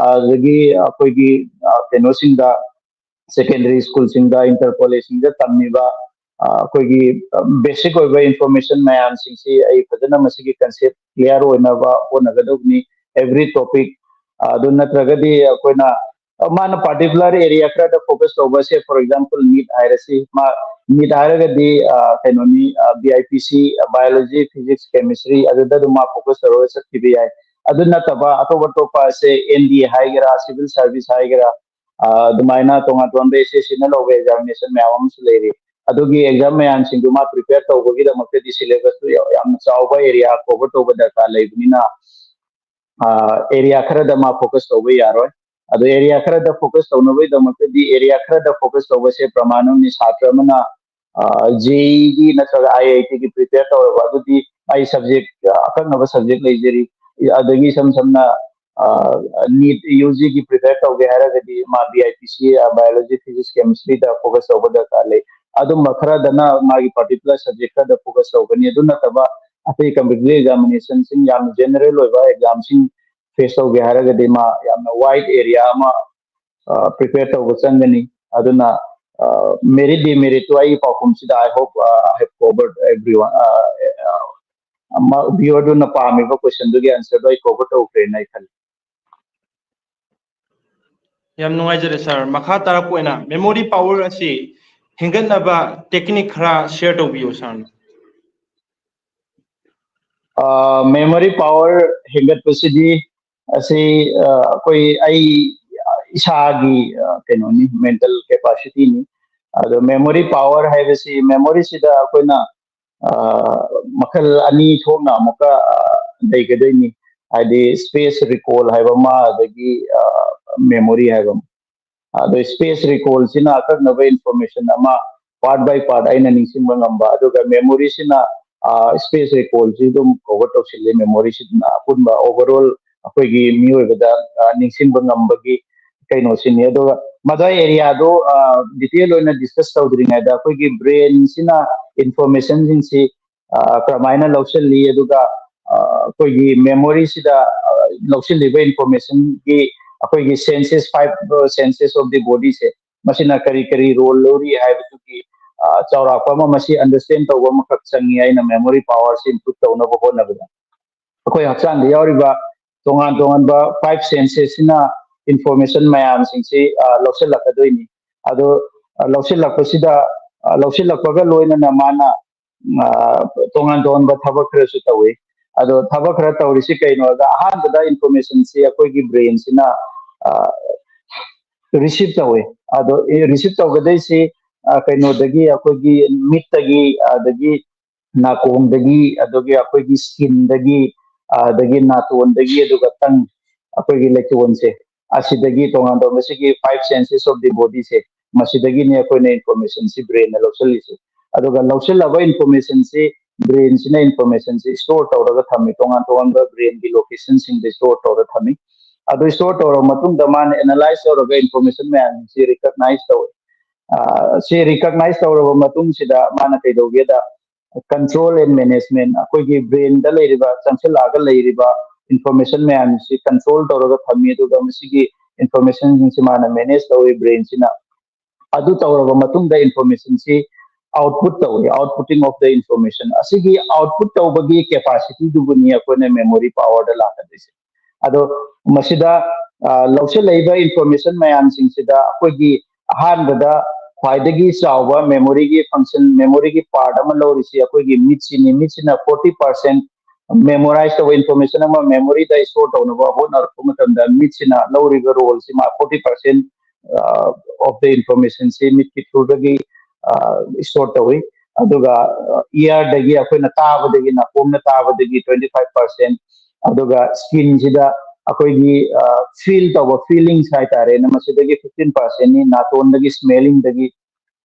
ꯑ, ꯑꯗꯒꯤ ꯑꯩꯈꯣꯏꯒꯤ, ꯑ, ꯀꯩꯅꯣꯁꯤꯡꯗ, secondary school ꯁꯤꯡꯗ, inter college ꯁꯤꯡꯗ ꯇꯝꯃꯤꯕ, ꯑ, ꯑꯩꯈꯣꯏꯒꯤ, ꯑ, basic ꯑꯣꯏꯕ information ꯃꯌꯥꯝꯁꯤꯡꯁꯤ ꯑꯩ ꯐꯖꯅ ꯃꯁꯤꯒꯤ concept clear ꯑꯣꯏꯅꯕ ꯍꯣꯠꯅꯒꯗꯧꯕꯅꯤ꯫ Every topic, ꯑ, ꯑꯗꯨ ꯅꯠꯇ꯭ꯔꯒꯗꯤ ꯑꯩꯈꯣꯏꯅ, ꯑ, ꯃꯥꯅ particular area ꯈꯔꯗ focus ꯇꯧꯕꯁꯦ, for example, NEET ꯍꯥꯏꯔꯁꯤ, ꯃꯥ NEET ꯍꯥꯏꯔꯒꯗꯤ, ꯑ, ꯀꯩꯅꯣꯅꯤ, ꯑ, B I P C, ꯑ, biology, physics, chemistry, ꯑꯗꯨꯗ ꯑꯗꯨꯝ ꯃꯥ focus ꯇꯧꯔꯒ ꯆꯠꯈꯤꯕ ꯌꯥꯏ꯫ ꯑꯗꯨ ꯅꯠꯇꯕ ꯑꯇꯣꯞ ꯑꯇꯣꯞꯄꯁꯦ, N D ꯍꯥꯏꯒꯦꯔꯥ, civil service ꯍꯥꯏꯒꯦꯔꯥ, ꯑ, ꯑꯗꯨꯃꯥꯏꯅ ꯇꯣꯉꯥꯟ ꯇꯣꯉꯥꯟꯕ S S C ꯅ ꯂꯧꯕ examination ꯃꯌꯥꯝ ꯑꯃꯁꯨ ꯂꯩꯔꯤ꯫ ꯑꯗꯨꯒꯤ exam ꯃꯌꯥꯝꯁꯤꯡꯗꯨ ꯃꯥ prepare ꯇꯧꯕꯒꯤꯗꯃꯛꯇꯗꯤ syllabus ꯇꯨ ꯌꯥꯝꯅ ꯆꯥꯎꯕ area cover ꯇꯧꯕ ꯗꯔꯀꯥꯔ ꯂꯩꯕꯅꯤꯅ, ꯑ, area ꯈꯔꯗ ꯃꯥ focus ꯇꯧꯕ ꯌꯥꯔꯣꯏ꯫ ꯑꯗꯣ area ꯈꯔꯗ focus ꯇꯧꯅꯕꯒꯤꯗꯃꯛꯇꯗꯤ area ꯈꯔꯗ focus ꯇꯧꯕꯁꯦ ꯄ꯭ꯔꯃꯥꯟ ꯑꯃꯅꯤ꯫ ꯁꯥꯇ꯭ꯔ ꯑꯃꯅ, ꯑ, J E E ꯒꯤ ꯅꯠꯇ꯭ꯔꯒ I I T ꯒꯤ prepare ꯇꯧꯔꯕ, ꯑꯗꯨꯗꯤ ꯑꯩ subject, ꯑ, ꯑꯀꯛꯅꯕ subject ꯂꯩꯖꯔꯤ꯫ ꯑꯗꯒꯤ ꯏꯁꯝ ꯁꯝꯅ, ꯑ, NEET U G ꯒꯤ prepare ꯇꯧꯒꯦ ꯍꯥꯏꯔꯒꯗꯤ ꯃꯥ B I P C, ꯑ, biology, physics, chemistry ꯗ focus ꯇꯧꯕ ꯗꯔꯀꯥꯔ ꯂꯩ꯫ ꯑꯗꯨꯝꯕ ꯈꯔꯗꯅ ꯃꯥꯒꯤ particular subject ꯈꯔꯗ focus ꯇꯧꯒꯅꯤ꯫ ꯑꯗꯨ ꯅꯠꯇꯕ ꯑꯇꯩ competitive examination ꯁꯤꯡ, ꯌꯥꯝꯅ general ꯑꯣꯏꯕ exam ꯁꯤꯡ face ꯇꯧꯒꯦ ꯍꯥꯏꯔꯒꯗꯤ ꯃꯥ ꯌꯥꯝꯅ wide area ꯑꯃ, ꯑ, prepare ꯇꯧꯕ ꯆꯪꯒꯅꯤ꯫ ꯑꯗꯨꯅ, ꯑ, merit demerit ꯇꯨ ꯑꯩꯒꯤ ꯄꯥꯎꯈꯨꯝꯁꯤꯗ I hope, ꯑ, I have covered everyone, ꯑ, ꯑ, ꯑꯃ viewer ꯗꯨꯅ ꯄꯥꯝꯃꯤꯕ question ꯗꯨꯒꯤ answer ꯗꯣ ꯑꯩ cover ꯇꯧꯈ꯭ꯔꯦꯅ ꯑꯩ ꯈꯜꯂꯤ꯫ ꯌꯥꯝ ꯅꯨꯡꯉꯥꯏꯖꯔꯦ sir꯫ ꯃꯈꯥ ꯇꯥꯔꯛꯄ ꯑꯣꯏꯅ memory power ꯑꯁꯤ ꯍꯦꯟꯒꯠꯅꯕ technique ꯈꯔ share ꯇꯧꯕꯤꯌꯨ sir꯫ ꯑ, memory power ꯍꯦꯟꯒꯠꯄꯁꯤꯗꯤ ꯑꯁꯤ ꯑꯩꯈꯣꯏ ꯑꯩ ꯏꯁꯥꯒꯤ ꯀꯩꯅꯣꯅꯤ, ꯃꯦꯟꯇꯦꯜ ꯀꯦꯄꯥꯁꯤꯇꯤꯅꯤ꯫ ꯑꯗꯣ ꯃꯦꯃꯣꯔꯤ ꯄꯥꯋꯔ ꯍꯥꯏꯕꯁꯤ, ꯃꯦꯃꯣꯔꯤꯁꯤꯗ ꯑꯩꯈꯣꯏꯅ ꯃꯈꯜ ꯑꯅꯤ ꯊꯣꯛꯅ ꯑꯃꯨꯛꯀ ꯂꯩꯒꯗꯣꯏꯅꯤ꯫ ꯍꯥꯏꯗꯤ ꯏꯁꯄꯦꯁ ꯔꯤꯀꯣꯜ ꯍꯥꯏꯕ ꯑꯃ, ꯑꯗꯒꯤ ꯃꯦꯃꯣꯔꯤ ꯍꯥꯏꯕ ꯑꯃ꯫ ꯑꯗꯣ ꯏꯁꯄꯦꯁ ꯔꯤꯀꯣꯜꯁꯤꯅ ꯑꯀꯛꯅꯕ ꯏꯟꯐꯣꯔꯃꯦꯁꯟ ꯑꯃ ꯄꯥꯔꯠ ꯕꯥꯏ ꯄꯥꯔꯠ ꯑꯩꯅ ꯅꯤꯡꯁꯤꯡꯕ ꯉꯝꯕ, ꯑꯗꯨꯒ ꯃꯦꯃꯣꯔꯤꯁꯤꯅ ꯏꯁꯄꯦꯁ ꯔꯤꯀꯣꯜꯁꯤ ꯑꯗꯨꯝ ꯀꯣꯚꯔ ꯇꯧꯁꯤꯜꯂꯤ꯫ ꯃꯦꯃꯣꯔꯤꯁꯤꯅ ꯑꯄꯨꯟꯕ ꯑꯣꯚꯔ ꯑꯣꯜ ꯑꯩꯈꯣꯏꯒꯤ ꯃꯤꯑꯣꯏꯕꯗ ꯅꯤꯡꯁꯤꯡꯕ ꯉꯝꯕꯒꯤ ꯀꯩꯅꯣꯁꯤꯅꯤ꯫ ꯑꯗꯨꯒ ꯃꯗꯨꯒꯤ ꯑꯦꯔꯤꯌꯥꯗꯣ ꯗꯤꯇꯦꯜ ꯑꯣꯏꯅ ꯗꯤꯁꯀꯁ ꯇꯧꯗ꯭ꯔꯤꯉꯩꯗ, ꯑꯩꯈꯣꯏꯒꯤ ꯕ꯭ꯔꯦꯟꯁꯤꯅ ꯏꯟꯐꯣꯔꯃꯦꯁꯟꯁꯤꯡꯁꯤ ꯀꯔꯝꯍꯥꯏꯅ ꯂꯧꯁꯤꯜꯂꯤ, ꯑꯗꯨꯒ ꯑꯩꯈꯣꯏꯒꯤ ꯃꯦꯃꯣꯔꯤꯁꯤꯗ ꯂꯧꯁꯤꯜꯂꯤꯕ ꯏꯟꯐꯣꯔꯃꯦꯁꯟꯒꯤ ꯑꯩꯈꯣꯏꯒꯤ ꯁꯦꯟꯁꯦꯁ, ꯐꯥꯏꯚ ꯁꯦꯟꯁꯦꯁ ꯑꯣꯐ ꯗꯤ ꯕꯣꯗꯤꯁꯦ, ꯃꯁꯤꯅ ꯀꯔꯤ ꯀꯔꯤ ꯔꯣꯜ ꯂꯧꯔꯤ ꯍꯥꯏꯕꯗꯨꯒꯤ ꯆꯥꯎꯔꯥꯛꯄ ꯑꯃ ꯃꯁꯤ ꯑꯟꯗꯔꯁꯇꯦꯟ ꯇꯧꯕ ꯑꯃꯈꯛ ꯆꯪꯉꯤ, ꯑꯩꯅ ꯃꯦꯃꯣꯔꯤ ꯄꯥꯋꯔꯁꯤ ꯏꯝꯄ꯭ꯔꯨꯞ ꯇꯧꯅꯕ ꯍꯣꯠꯅꯕꯗ꯫ ꯑꯩꯈꯣꯏ ꯍꯛꯆꯥꯡꯗ ꯌꯥꯎꯔꯤꯕ ꯇꯣꯉꯥꯟ ꯇꯣꯉꯥꯟꯕ ꯐꯥꯏꯚ ꯁꯦꯟꯁꯦꯁꯁꯤꯅ ꯏꯟꯐꯣꯔꯃꯦꯁꯟ ꯃꯌꯥꯝꯁꯤꯡꯁꯤ ꯂꯧꯁꯤꯜꯂꯛꯀꯗꯣꯏꯅꯤ꯫ ꯑꯗꯣ ꯂꯧꯁꯤꯜꯂꯛꯄꯁꯤꯗ, ꯂꯧꯁꯤꯜꯂꯛꯄꯒ ꯂꯣꯏꯅꯅ ꯃꯥꯅ ꯇꯣꯉꯥꯟ ꯇꯣꯉꯥꯟꯕ ꯊꯕꯛ ꯈꯔꯁꯨ ꯇꯧꯏ꯫ ꯑꯗꯣ ꯊꯕꯛ ꯈꯔ ꯇꯧꯔꯤꯁꯤ ꯀꯩꯅꯣꯗ, ꯑꯍꯥꯟꯕꯗ ꯏꯟꯐꯣꯔꯃꯦꯁꯟꯁꯤ ꯑꯩꯈꯣꯏꯒꯤ ꯕ꯭ꯔꯦꯟꯁꯤꯅ ꯔꯤꯁꯤꯞ ꯇꯧꯏ꯫ ꯑꯗꯣ ꯔꯤꯁꯤꯞ ꯇꯧꯒꯗꯣꯏꯁꯤ ꯀꯩꯅꯣꯗꯒꯤ, ꯑꯩꯈꯣꯏꯒꯤ ꯃꯤꯠꯇꯒꯤ, ꯑꯗꯒꯤ ꯅꯥꯀꯣꯡꯗꯒꯤ, ꯑꯗꯒꯤ ꯑꯩꯈꯣꯏꯒꯤ ꯁ꯭ꯀꯤꯟꯗꯒꯤ, ꯑꯗꯒꯤ ꯅꯥꯇꯣꯟꯗꯒꯤ, ꯑꯗꯨꯒ ꯇꯪ, ꯑꯩꯈꯣꯏꯒꯤ ꯂꯩꯇꯣꯟꯁꯦ, ꯑꯁꯤꯗꯒꯤ ꯇꯣꯉꯥꯟ ꯇꯣꯉꯥꯟꯕ ꯁꯤꯒꯤ ꯐꯥꯏꯚ ꯁꯦꯟꯁꯦꯁ ꯑꯣꯐ ꯗꯤ ꯕꯣꯗꯤꯁꯦ, ꯃꯁꯤꯗꯒꯤꯅꯤ ꯑꯩꯈꯣꯏꯅ ꯏꯟꯐꯣꯔꯃꯦꯁꯟꯁꯤ ꯕ꯭ꯔꯦꯟꯅ ꯂꯧꯁꯤꯜꯂꯤꯁꯦ꯫ ꯑꯗꯨꯒ ꯂꯧꯁꯤꯜꯂꯕ ꯏꯟꯐꯣꯔꯃꯦꯁꯟꯁꯤ ꯕ꯭ꯔꯦꯟꯁꯤꯅ ꯏꯟꯐꯣꯔꯃꯦꯁꯟꯁꯤ ꯁ꯭ꯇꯣꯔ ꯇꯧꯔꯒ ꯊꯝꯃꯤ, ꯇꯣꯉꯥꯟ ꯇꯣꯉꯥꯟꯕ ꯕ꯭ꯔꯦꯟꯒꯤ ꯂꯣꯀꯦꯁꯟꯁꯤꯡꯗ ꯁ꯭ꯇꯣꯔ ꯇꯧꯔꯒ ꯊꯝꯃꯤ꯫ ꯑꯗꯨ ꯁ꯭ꯇꯣꯔ ꯇꯧꯔꯕ ꯃꯇꯨꯡꯗ ꯃꯥꯅ ꯑꯦꯅꯥꯂꯥꯏꯁ ꯇꯧꯔꯒ ꯏꯟꯐꯣꯔꯃꯦꯁꯟ ꯃꯌꯥꯝꯁꯤ ꯔꯤꯀꯛꯅꯥꯏꯁ ꯇꯧꯋꯤ꯫ ꯁꯤ ꯔꯤꯀꯛꯅꯥꯏꯁ ꯇꯧꯔꯕ ꯃꯇꯨꯡꯁꯤꯗ ꯃꯥꯅ ꯀꯩꯗꯧꯒꯦꯗ, ꯀꯟꯇ꯭ꯔꯣꯜ ꯑꯦꯟ ꯃꯦꯅꯦꯖꯃꯦꯟ, ꯑꯩꯈꯣꯏꯒꯤ ꯕ꯭ꯔꯦꯟꯗ ꯂꯩꯔꯤꯕ, ꯆꯪꯁꯤꯜꯂꯛꯑꯒ ꯂꯩꯔꯤꯕ ꯏꯟꯐꯣꯔꯃꯦꯁꯟ ꯃꯌꯥꯝꯁꯤ ꯀꯟꯇ꯭ꯔꯣꯜ ꯇꯧꯔꯒ ꯊꯝꯃꯤ, ꯑꯗꯨꯒ ꯃꯁꯤꯒꯤ ꯏꯟꯐꯣꯔꯃꯦꯁꯟꯁꯤꯡꯁꯤ ꯃꯥꯅ ꯃꯦꯅꯦꯖ ꯇꯧꯋꯤ ꯕ꯭ꯔꯦꯟꯁꯤꯅ꯫ ꯑꯗꯨ ꯇꯧꯔꯕ ꯃꯇꯨꯡꯗ ꯏꯟꯐꯣꯔꯃꯦꯁꯟꯁꯤ ꯑꯥꯎꯠꯄꯨꯠ ꯇꯧꯋꯤ, outputting of the information꯫ ꯑꯁꯤꯒꯤ ꯑꯥꯎꯠꯄꯨꯠ ꯇꯧꯕꯒꯤ ꯀꯦꯄꯥꯁꯤꯇꯤꯗꯨꯕꯨꯅꯤ ꯑꯩꯈꯣꯏꯅ ꯃꯦꯃꯣꯔꯤ ꯄꯥꯋꯔꯗ ꯂꯥꯛꯀꯗꯣꯏꯁꯦ꯫ ꯑꯗꯣ ꯃꯁꯤꯗ ꯂꯧꯁꯤꯜꯂꯛꯏꯕ ꯏꯟꯐꯣꯔꯃꯦꯁꯟ ꯃꯌꯥꯝꯁꯤꯡꯁꯤꯗ ꯑꯩꯈꯣꯏꯒꯤ ꯑꯍꯥꯟꯕꯗ ꯈ꯭ꯋꯥꯏꯗꯒꯤ ꯆꯥꯎꯕ ꯃꯦꯃꯣꯔꯤꯒꯤ ꯐꯪꯁꯟ, ꯃꯦꯃꯣꯔꯤꯒꯤ ꯄꯥꯔꯠ ꯑꯃ ꯂꯧꯔꯤꯁꯤ ꯑꯩꯈꯣꯏꯒꯤ ꯃꯤꯠꯁꯤꯅꯤ꯫ ꯃꯤꯠꯁꯤꯅ ꯐꯣꯔꯇꯤ ꯄꯥꯔꯁꯦꯟ ꯃꯦꯃꯣꯔꯥꯏꯁ ꯇꯧꯕ ꯏꯟꯐꯣꯔꯃꯦꯁꯟ ꯑꯃ ꯃꯦꯃꯣꯔꯤꯗ ꯁ꯭ꯇꯣꯔ ꯇꯧꯅꯕ ꯍꯣꯠꯅꯔꯛꯄ ꯃꯇꯝꯗ ꯃꯤꯠꯁꯤꯅ ꯂꯧꯔꯤꯕ ꯔꯣꯜꯁꯤ ꯃꯥ forty percent of the information ꯁꯤ ꯃꯤꯠꯀꯤ ꯊ꯭ꯔꯨꯗꯒꯤ ꯁ꯭ꯇꯣꯔ ꯇꯧꯏ꯫ ꯑꯗꯨꯒ ꯏꯌꯥꯔꯗꯒꯤ, ꯑꯩꯈꯣꯏꯅ ꯇꯥꯕꯗꯒꯤ, ꯅꯥꯀꯣꯡꯅ ꯇꯥꯕꯗꯒꯤ twenty five percent, ꯑꯗꯨꯒ ꯁ꯭ꯀꯤꯟꯁꯤꯗ ꯑꯩꯈꯣꯏꯒꯤ ꯐꯤꯜ ꯇꯧꯕ ꯐꯤꯂꯤꯡꯁ ꯍꯥꯏꯇꯥꯔꯦꯅꯦ, ꯃꯁꯤꯗꯒꯤ fifteen percent ꯅꯤ, ꯅꯥꯇꯣꯟꯗꯒꯤ, ꯁ꯭ꯃꯦꯂꯤꯡꯗꯒꯤ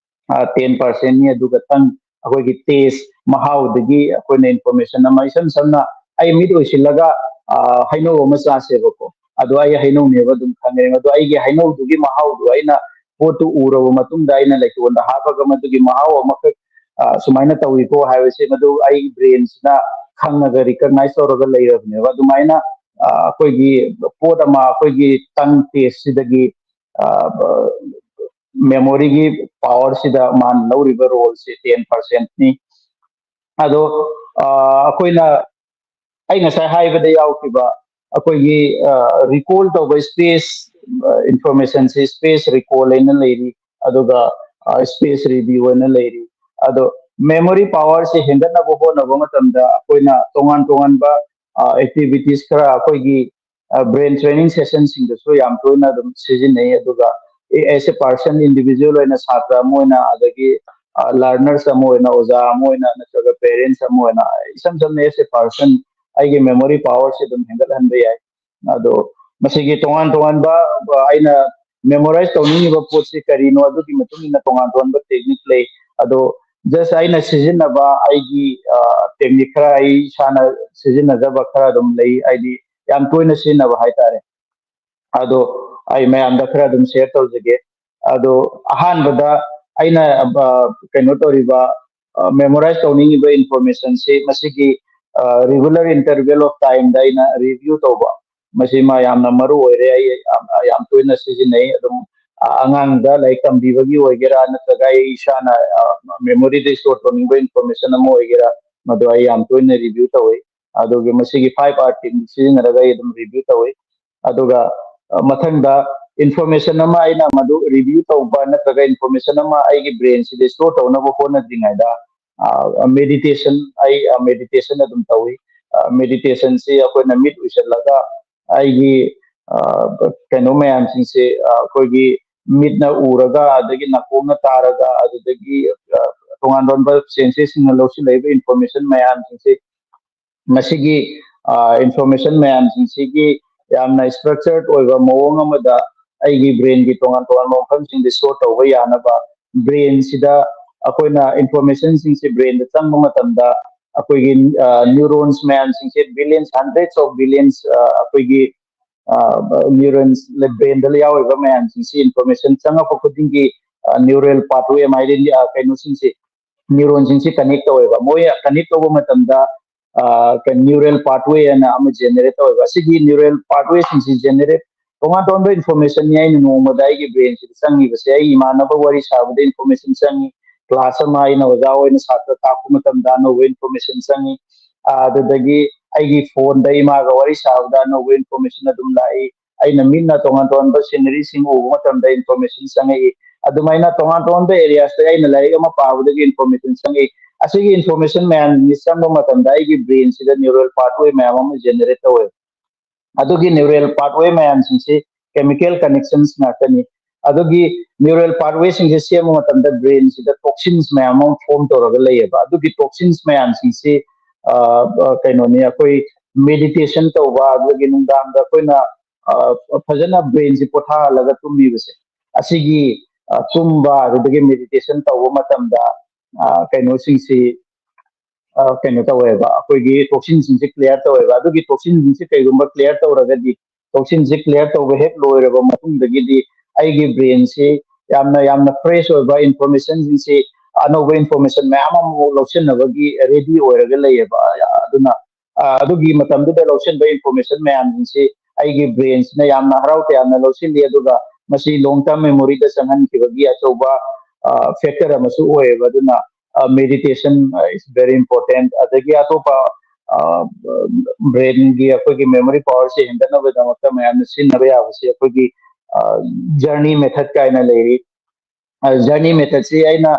ten percent ꯅꯤ, ꯑꯗꯨꯒ ꯇꯪ ꯑꯩꯈꯣꯏꯒꯤ ꯇꯦꯁ, ꯃꯍꯥꯎꯗꯒꯤ ꯑꯩꯈꯣꯏꯅ ꯏꯟꯐꯣꯔꯃꯦꯁꯟ ꯑꯃ, ꯏꯁꯝ ꯁꯝꯅ ꯑꯩ ꯃꯤꯠ ꯑꯣꯏꯁꯤꯜꯂꯒ ꯍꯩꯅꯧ ꯑꯃ ꯆꯥꯁꯦꯕꯀꯣ, ꯑꯗꯣ ꯑꯩ ꯍꯩꯅꯧꯅꯦꯕ ꯑꯗꯨꯝ ꯈꯪꯉꯦ, ꯑꯗꯣ ꯑꯩꯒꯤ ꯍꯩꯅꯧꯗꯨꯒꯤ ꯃꯍꯥꯎꯗꯣ ꯑꯩꯅ ꯄꯣꯠꯇꯨ ꯎꯔꯕ ꯃꯇꯨꯡꯗ ꯑꯩꯅ ꯂꯩꯇꯣꯟꯗ ꯍꯥꯞꯄꯒ ꯃꯗꯨꯒꯤ ꯃꯍꯥꯎ ꯑꯃꯈꯛ ꯁꯨꯃꯥꯏꯅ ꯇꯧꯏꯀꯣ ꯍꯥꯏꯕꯁꯦ ꯃꯗꯨ ꯑꯩ ꯕ꯭ꯔꯦꯟꯁꯤꯅ ꯈꯪꯉꯒ ꯔꯤꯀꯛꯅꯥꯏꯁ ꯇꯧꯔꯒ ꯂꯩꯔꯕꯅꯦꯕ꯫ ꯑꯗꯨꯃꯥꯏꯅ ꯑꯩꯈꯣꯏꯒꯤ ꯄꯣꯠ ꯑꯃ ꯑꯩꯈꯣꯏꯒꯤ ꯇꯪ ꯇꯦꯁꯁꯤꯗꯒꯤ ꯃꯦꯃꯣꯔꯤꯒꯤ ꯄꯥꯋꯔꯁꯤꯗ ꯃꯥꯅ ꯂꯧꯔꯤꯕ ꯔꯣꯜꯁꯦ ten percent ꯅꯤ꯫ ꯑꯗꯣ ꯑꯩꯈꯣꯏꯅ, ꯑꯩ ꯉꯁꯥꯏ ꯍꯥꯏꯕꯗ ꯌꯥꯎꯈꯤꯕ ꯑꯩꯈꯣꯏꯒꯤ ꯔꯤꯀꯣꯜ ꯇꯧꯕ ꯁ꯭ꯄꯦꯁ, ꯏꯟꯐꯣꯔꯃꯦꯁꯟꯁꯦ ꯁ꯭ꯄꯦꯁ ꯔꯤꯀꯣꯜ ꯍꯥꯏꯅ ꯂꯩꯔꯤ, ꯑꯗꯨꯒ ꯁ꯭ꯄꯦꯁ ꯔꯤꯚꯤꯌꯨ ꯍꯥꯏꯅ ꯂꯩꯔꯤ꯫ ꯑꯗꯣ ꯃꯦꯃꯣꯔꯤ ꯄꯥꯋꯔꯁꯦ ꯍꯦꯟꯒꯠꯅꯕ ꯍꯣꯠꯅꯕ ꯃꯇꯝꯗ ꯑꯩꯈꯣꯏꯅ ꯇꯣꯉꯥꯟ ꯇꯣꯉꯥꯟꯕ ꯑꯦꯛꯇꯤꯚꯤꯇꯤꯁ ꯈꯔ ꯑꯩꯈꯣꯏꯒꯤ ꯕ꯭ꯔꯦꯟ ꯇ꯭ꯔꯦꯅꯤꯡ ꯁꯦꯁꯟꯁꯤꯡꯗꯁꯨ ꯌꯥꯝ ꯇꯣꯏꯅ ꯑꯗꯨꯝ ꯁꯤꯖꯤꯟꯅꯩ꯫ ꯑꯗꯨꯒ as a person, individual ꯑꯣꯏꯅ, ꯁꯥꯇ꯭ꯔ ꯑꯃ ꯑꯣꯏꯅ, ꯑꯗꯒꯤ ꯂꯔꯅꯔꯁ ꯑꯃ ꯑꯣꯏꯅ, ꯑꯣꯖꯥ ꯑꯃ ꯑꯣꯏꯅ, ꯅꯠꯇ꯭ꯔꯒ ꯄꯦꯔꯦꯟꯁ ꯑꯃ ꯑꯣꯏꯅ, ꯏꯁꯝ ꯁꯝꯅ as a person ꯑꯩꯒꯤ ꯃꯦꯃꯣꯔꯤ ꯄꯥꯋꯔꯁꯦ ꯑꯗꯨꯝ ꯍꯦꯟꯒꯠꯍꯟꯕ ꯌꯥꯏ꯫ ꯑꯗꯣ ꯃꯁꯤꯒꯤ ꯇꯣꯉꯥꯟ ꯇꯣꯉꯥꯟꯕ, ꯑꯩꯅ ꯃꯦꯃꯣꯔꯥꯏꯁ ꯇꯧꯅꯤꯡꯉꯤꯕ ꯄꯣꯠꯁꯤ ꯀꯔꯤꯅꯣ, ꯑꯗꯨꯒꯤ ꯃꯇꯨꯡ ꯏꯟꯅ ꯇꯣꯉꯥꯟ ꯇꯣꯉꯥꯟꯕ ꯇꯦꯛꯅꯤꯛ ꯂꯩ꯫ ꯑꯗꯣ ꯖꯁ ꯑꯩꯅ ꯁꯤꯖꯤꯟꯅꯕ ꯑꯩꯒꯤ ꯇꯦꯛꯅꯤꯛ ꯈꯔ, ꯑꯩ ꯏꯁꯥꯅ ꯁꯤꯖꯤꯟꯅꯖꯕ ꯈꯔ ꯑꯗꯨꯝ ꯂꯩ, ꯍꯥꯏꯗꯤ ꯌꯥꯝ ꯇꯣꯏꯅ ꯁꯤꯖꯤꯟꯅꯕ ꯍꯥꯏꯇꯥꯔꯦ꯫ ꯑꯗꯣ ꯑꯩ ꯃꯌꯥꯝꯗ ꯈꯔ ꯑꯗꯨꯝ ꯁꯤꯌꯔ ꯇꯧꯖꯒꯦ꯫ ꯑꯗꯣ ꯑꯍꯥꯟꯕꯗ ꯑꯩꯅ ꯀꯩꯅꯣ ꯇꯧꯔꯤꯕ, ꯃꯦꯃꯣꯔꯥꯏꯁ ꯇꯧꯅꯤꯡꯉꯤꯕ ꯏꯟꯐꯣꯔꯃꯦꯁꯟꯁꯤ ꯃꯁꯤꯒꯤ ꯔꯤꯒꯨꯂꯔ ꯏꯟꯇꯔꯚꯦꯜ ꯑꯣꯐ ꯇꯥꯏꯝꯗ ꯑꯩꯅ ꯔꯤꯚꯤꯌꯨ ꯇꯧꯕ, ꯃꯁꯤꯃ ꯌꯥꯝꯅ ꯃꯔꯨ ꯑꯣꯏꯔꯦ꯫ ꯑꯩ ꯌꯥꯝ ꯇꯣꯏꯅ ꯁꯤꯖꯤꯟꯅꯩ꯫ ꯑꯗꯨꯝ ꯑꯉꯥꯡꯗ ꯂꯥꯏꯔꯤꯛ ꯇꯝꯕꯤꯕꯒꯤ ꯑꯣꯏꯒꯦꯔꯥ, ꯅꯠꯇ꯭ꯔꯒ ꯑꯩ ꯏꯁꯥꯅ ꯃꯦꯃꯣꯔꯤꯗ ꯁ꯭ꯇꯣꯔ ꯇꯧꯅꯤꯡꯕ ꯏꯟꯐꯣꯔꯃꯦꯁꯟ ꯑꯃ ꯑꯣꯏꯒꯦꯔꯥ, ꯃꯗꯨ ꯑꯩ ꯌꯥꯝ ꯇꯣꯏꯅ ꯔꯤꯚꯤꯌꯨ ꯇꯧꯏ꯫ ꯑꯗꯨꯒ ꯃꯁꯤꯒꯤ five R ꯇꯦꯛꯅꯤꯛ ꯁꯤꯖꯤꯟꯅꯔꯒ ꯑꯩ ꯑꯗꯨꯝ ꯔꯤꯚꯤꯌꯨ ꯇꯧꯏ꯫ ꯑꯗꯨꯒ ꯃꯊꯪꯗ ꯏꯟꯐꯣꯔꯃꯦꯁꯟ ꯑꯃ ꯑꯩꯅ ꯃꯗꯨ ꯔꯤꯚꯤꯌꯨ ꯇꯧꯕ ꯅꯠꯇ꯭ꯔꯒ ꯏꯟꯐꯣꯔꯃꯦꯁꯟ ꯑꯃ ꯑꯩꯒꯤ ꯕ꯭ꯔꯦꯟꯁꯤꯗ ꯁ꯭ꯇꯣꯔ ꯇꯧꯅꯕ ꯍꯣꯠꯅꯗ꯭ꯔꯤꯉꯩꯗ ꯃꯦꯗꯤꯇꯦꯁꯟ, ꯑꯩ ꯃꯦꯗꯤꯇꯦꯁꯟ ꯑꯗꯨꯝ ꯇꯧꯏ꯫ ꯃꯦꯗꯤꯇꯦꯁꯟꯁꯤ ꯑꯩꯈꯣꯏꯅ ꯃꯤꯠ ꯎꯏꯁꯜꯂꯒ ꯑꯩꯒꯤ ꯀꯩꯅꯣ ꯃꯌꯥꯝꯁꯤꯡꯁꯦ ꯑꯩꯈꯣꯏꯒꯤ ꯃꯤꯠꯅ ꯎꯔꯒ, ꯑꯗꯒꯤ ꯅꯥꯀꯣꯡꯅ ꯇꯥꯔꯒ, ꯑꯗꯨꯗꯒꯤ ꯇꯣꯉꯥꯟ ꯇꯣꯉꯥꯟꯕ ꯁꯦꯟꯁꯦꯁꯁꯤꯡꯅ ꯂꯧꯁꯤꯜꯂꯛꯏꯕ ꯏꯟꯐꯣꯔꯃꯦꯁꯟ ꯃꯌꯥꯝꯁꯤꯡꯁꯦ, ꯃꯁꯤꯒꯤ ꯏꯟꯐꯣꯔꯃꯦꯁꯟ ꯃꯌꯥꯝꯁꯤꯡꯁꯤꯒꯤ ꯌꯥꯝꯅ ꯁ꯭ꯇ꯭ꯔꯛꯆꯔ ꯑꯣꯏꯕ ꯃꯑꯣꯡ ꯑꯃꯗ ꯑꯩꯒꯤ ꯕ꯭ꯔꯦꯟꯒꯤ ꯇꯣꯉꯥꯟ ꯇꯣꯉꯥꯟꯕ ꯃꯐꯝꯁꯤꯡꯗ ꯁ꯭ꯇꯣꯔ ꯇꯧꯕ ꯌꯥꯅꯕ, ꯕ꯭ꯔꯦꯟꯁꯤꯗ ꯑꯩꯈꯣꯏꯅ ꯏꯟꯐꯣꯔꯃꯦꯁꯟꯁꯤꯡꯁꯦ ꯕ꯭ꯔꯦꯟꯗ ꯆꯪꯕ ꯃꯇꯝꯗ ꯑꯩꯈꯣꯏꯒꯤ ꯅ꯭ꯌꯨꯔꯣꯟꯁ ꯃꯌꯥꯝꯁꯤꯡꯁꯦ ꯕꯤꯂꯤꯌꯟꯁ, ꯍꯟꯗ꯭ꯔꯦꯠꯁ ꯑꯣꯐ ꯕꯤꯂꯤꯌꯟꯁ ꯑꯩꯈꯣꯏꯒꯤ ꯅ꯭ꯌꯨꯔꯣꯟꯁ ꯕ꯭ꯔꯦꯟꯗ ꯌꯥꯎꯔꯤꯕ ꯃꯌꯥꯝꯁꯤꯡꯁꯤ ꯏꯟꯐꯣꯔꯃꯦꯁꯟ ꯆꯪꯉꯛꯄ ꯈꯨꯗꯤꯡꯒꯤ ꯅ꯭ꯌꯨꯔꯦꯜ ꯄꯥꯊꯋꯦ ꯍꯥꯏꯗꯤ ꯀꯩꯅꯣꯁꯤꯡꯁꯦ, ꯅ꯭ꯌꯨꯔꯣꯟꯁꯤꯡꯁꯤ ꯀꯅꯦꯛ ꯇꯧꯋꯦꯕ꯫ ꯃꯣꯏ ꯀꯅꯦꯛ ꯇꯧꯕ ꯃꯇꯝꯗ ꯅ꯭ꯌꯨꯔꯦꯜ ꯄꯥꯊꯋꯦ ꯍꯥꯏꯅ ꯑꯃ ꯖꯦꯅꯦꯔꯦꯠ ꯇꯧꯋꯦꯕ꯫ ꯑꯁꯤꯒꯤ ꯅ꯭ꯌꯨꯔꯦꯜ ꯄꯥꯊꯋꯦꯁꯤꯡꯁꯤ ꯖꯦꯅꯦꯔꯦꯠ, ꯇꯣꯉꯥꯟ ꯇꯣꯉꯥꯟꯕ ꯏꯟꯐꯣꯔꯃꯦꯁꯟꯅꯤ ꯑꯩꯅ ꯅꯣꯡꯃꯗ ꯑꯩꯒꯤ ꯕ꯭ꯔꯦꯟꯁꯤꯗ ꯆꯪꯉꯤꯕꯁꯦ꯫ ꯑꯩ ꯏꯃꯥꯟꯅꯕ ꯋꯥꯔꯤ ꯁꯥꯕꯗ ꯏꯟꯐꯣꯔꯃꯦꯁꯟ ꯆꯪꯉꯤ, ꯀ꯭ꯂꯥꯁ ꯑꯃ ꯑꯩꯅ ꯑꯣꯖꯥ ꯑꯣꯏꯅ ꯁꯥꯇ꯭ꯔ ꯇꯥꯛꯄ ꯃꯇꯝꯗ ꯑꯅꯧꯕ ꯏꯟꯐꯣꯔꯃꯦꯁꯟ ꯆꯪꯉꯤ, ꯑꯗꯨꯗꯒꯤ ꯑꯩꯒꯤ ꯐꯣꯟꯗ ꯏꯃꯥꯒ ꯋꯥꯔꯤ ꯁꯥꯕꯗ ꯑꯅꯧꯕ ꯏꯟꯐꯣꯔꯃꯦꯁꯟ ꯑꯗꯨꯝ ꯂꯥꯛꯏ, ꯑꯩꯅ ꯃꯤꯠꯅ ꯇꯣꯉꯥꯟ ꯇꯣꯉꯥꯟꯕ ꯁꯤꯅꯔꯤꯁꯤꯡ ꯎꯕ ꯃꯇꯝꯗ ꯏꯟꯐꯣꯔꯃꯦꯁꯟ ꯆꯪꯉꯛꯏ꯫ ꯑꯗꯨꯃꯥꯏꯅ ꯇꯣꯉꯥꯟ ꯇꯣꯉꯥꯟꯕ ꯑꯦꯔꯤꯌꯥꯁꯇ ꯑꯩꯅ ꯂꯥꯏꯔꯤꯛ ꯑꯃ ꯄꯥꯕꯗꯒꯤ ꯏꯟꯐꯣꯔꯃꯦꯁꯟ ꯆꯪꯉꯛꯏ꯫ ꯑꯁꯤꯒꯤ ꯏꯟꯐꯣꯔꯃꯦꯁꯟ ꯃꯌꯥꯝꯁꯤ ꯆꯪꯕ ꯃꯇꯝꯗ ꯑꯩꯒꯤ ꯕ꯭ꯔꯦꯟꯁꯤꯗ ꯅ꯭ꯌꯨꯔꯦꯜ ꯄꯥꯊꯋꯦ ꯃꯌꯥꯝ ꯑꯃ ꯖꯦꯅꯦꯔꯦꯠ ꯇꯧꯋꯦ꯫ ꯑꯗꯨꯒꯤ ꯅ꯭ꯌꯨꯔꯦꯜ ꯄꯥꯊꯋꯦ ꯃꯌꯥꯝꯁꯤꯡꯁꯤ ꯀꯦꯃꯤꯀꯦꯜ ꯀꯅꯦꯛꯁꯟꯁ ꯉꯥꯛꯇꯅꯤ꯫ ꯑꯗꯨꯒꯤ ꯅ꯭ꯌꯨꯔꯦꯜ ꯄꯥꯊꯋꯦꯁꯤꯡꯁꯦ ꯁꯦꯝꯕ ꯃꯇꯝꯗ ꯕ꯭ꯔꯦꯟꯁꯤꯗ ꯇꯣꯛꯁꯤꯟꯁ ꯃꯌꯥꯝ ꯑꯃ ꯐꯣꯔꯝ ꯇꯧꯔꯒ ꯂꯩꯌꯦꯕ꯫ ꯑꯗꯨꯒꯤ ꯇꯣꯛꯁꯤꯟꯁ ꯃꯌꯥꯝꯁꯤꯡꯁꯤ ꯀꯩꯅꯣꯅꯤ, ꯑꯩꯈꯣꯏ ꯃꯦꯗꯤꯇꯦꯁꯟ ꯇꯧꯕ, ꯑꯗꯨꯗꯒꯤ ꯅꯨꯡꯗꯥꯡꯗ ꯑꯩꯈꯣꯏꯅ ꯐꯖꯅ ꯕ꯭ꯔꯦꯟꯁꯤ ꯄꯣꯊꯥꯍꯜꯂꯒ ꯇꯨꯝꯃꯤꯕꯁꯦ, ꯑꯁꯤꯒꯤ ꯇꯨꯝꯕ, ꯑꯗꯨꯗꯒꯤ ꯃꯦꯗꯤꯇꯦꯁꯟ ꯇꯧꯕ ꯃꯇꯝꯗ ꯀꯩꯅꯣꯁꯤꯡꯁꯤ ꯀꯩꯅꯣ ꯇꯧꯋꯦꯕ, ꯑꯩꯈꯣꯏꯒꯤ ꯇꯣꯛꯁꯤꯟꯁꯤꯡꯁꯦ ꯀ꯭ꯂꯤꯌꯥꯔ ꯇꯧꯋꯦꯕ꯫ ꯑꯗꯨꯒꯤ ꯇꯣꯛꯁꯤꯟꯁꯤꯡꯁꯦ ꯀꯩꯒꯨꯝꯕ ꯀ꯭ꯂꯤꯌꯥꯔ ꯇꯧꯔꯒꯗꯤ, ꯇꯣꯛꯁꯤꯟꯁꯦ ꯀ꯭ꯂꯤꯌꯥꯔ ꯇꯧꯕ ꯍꯦꯛ ꯂꯣꯏꯔꯕ ꯃꯇꯨꯡꯗꯒꯤꯗꯤ ꯑꯩꯒꯤ ꯕ꯭ꯔꯦꯟꯁꯤ ꯌꯥꯝꯅ, ꯌꯥꯝꯅ ꯐ꯭ꯔꯦꯁ ꯑꯣꯏꯕ ꯏꯟꯐꯣꯔꯃꯦꯁꯟꯁꯤꯡꯁꯤ, ꯑꯅꯧꯕ ꯏꯟꯐꯣꯔꯃꯦꯁꯟ ꯃꯌꯥꯝ ꯑꯃꯃꯨꯛ ꯂꯧꯁꯤꯟꯅꯕꯒꯤ ꯔꯦꯗꯤ ꯑꯣꯏꯔꯒ ꯂꯩꯌꯦꯕ꯫ ꯑꯗꯨꯅ ꯑꯗꯨꯒꯤ ꯃꯇꯝꯗꯨꯗ ꯂꯧꯁꯤꯟꯕ ꯏꯟꯐꯣꯔꯃꯦꯁꯟ ꯃꯌꯥꯝꯁꯤꯡꯁꯤ ꯑꯩꯒꯤ ꯕ꯭ꯔꯦꯟꯁꯤꯅ ꯌꯥꯝꯅ ꯍꯔꯥꯎ ꯇꯌꯥꯝꯅ ꯂꯧꯁꯤꯜꯂꯤ, ꯑꯗꯨꯒ ꯃꯁꯤ ꯂꯣꯡ ꯇꯔꯝ ꯃꯦꯃꯣꯔꯤꯗ ꯆꯪꯍꯟꯈꯤꯕꯒꯤ ꯑꯆꯧꯕ ꯐꯦꯛꯇꯔ ꯑꯃꯁꯨ ꯑꯣꯏꯌꯦꯕ꯫ ꯑꯗꯨꯅ meditation is very important꯫ ꯑꯗꯒꯤ ꯑꯇꯣꯞꯄ ꯕ꯭ꯔꯦꯟꯒꯤ ꯑꯩꯈꯣꯏꯒꯤ ꯃꯦꯃꯣꯔꯤ ꯄꯋꯥꯔꯁꯦ ꯍꯦꯟꯒꯠꯅꯕꯒꯤꯗꯃꯛꯇ ꯃꯌꯥꯝꯅ ꯁꯤꯖꯤꯟꯅꯕ ꯌꯥꯕꯁꯦ ꯑꯩꯈꯣꯏꯒꯤ ꯖꯔꯅꯤ ꯃꯦꯊꯠ ꯀꯥꯏꯅ ꯂꯩꯔꯤ꯫ ꯖꯔꯅꯤ ꯃꯦꯊꯠꯁꯤ ꯑꯩꯅ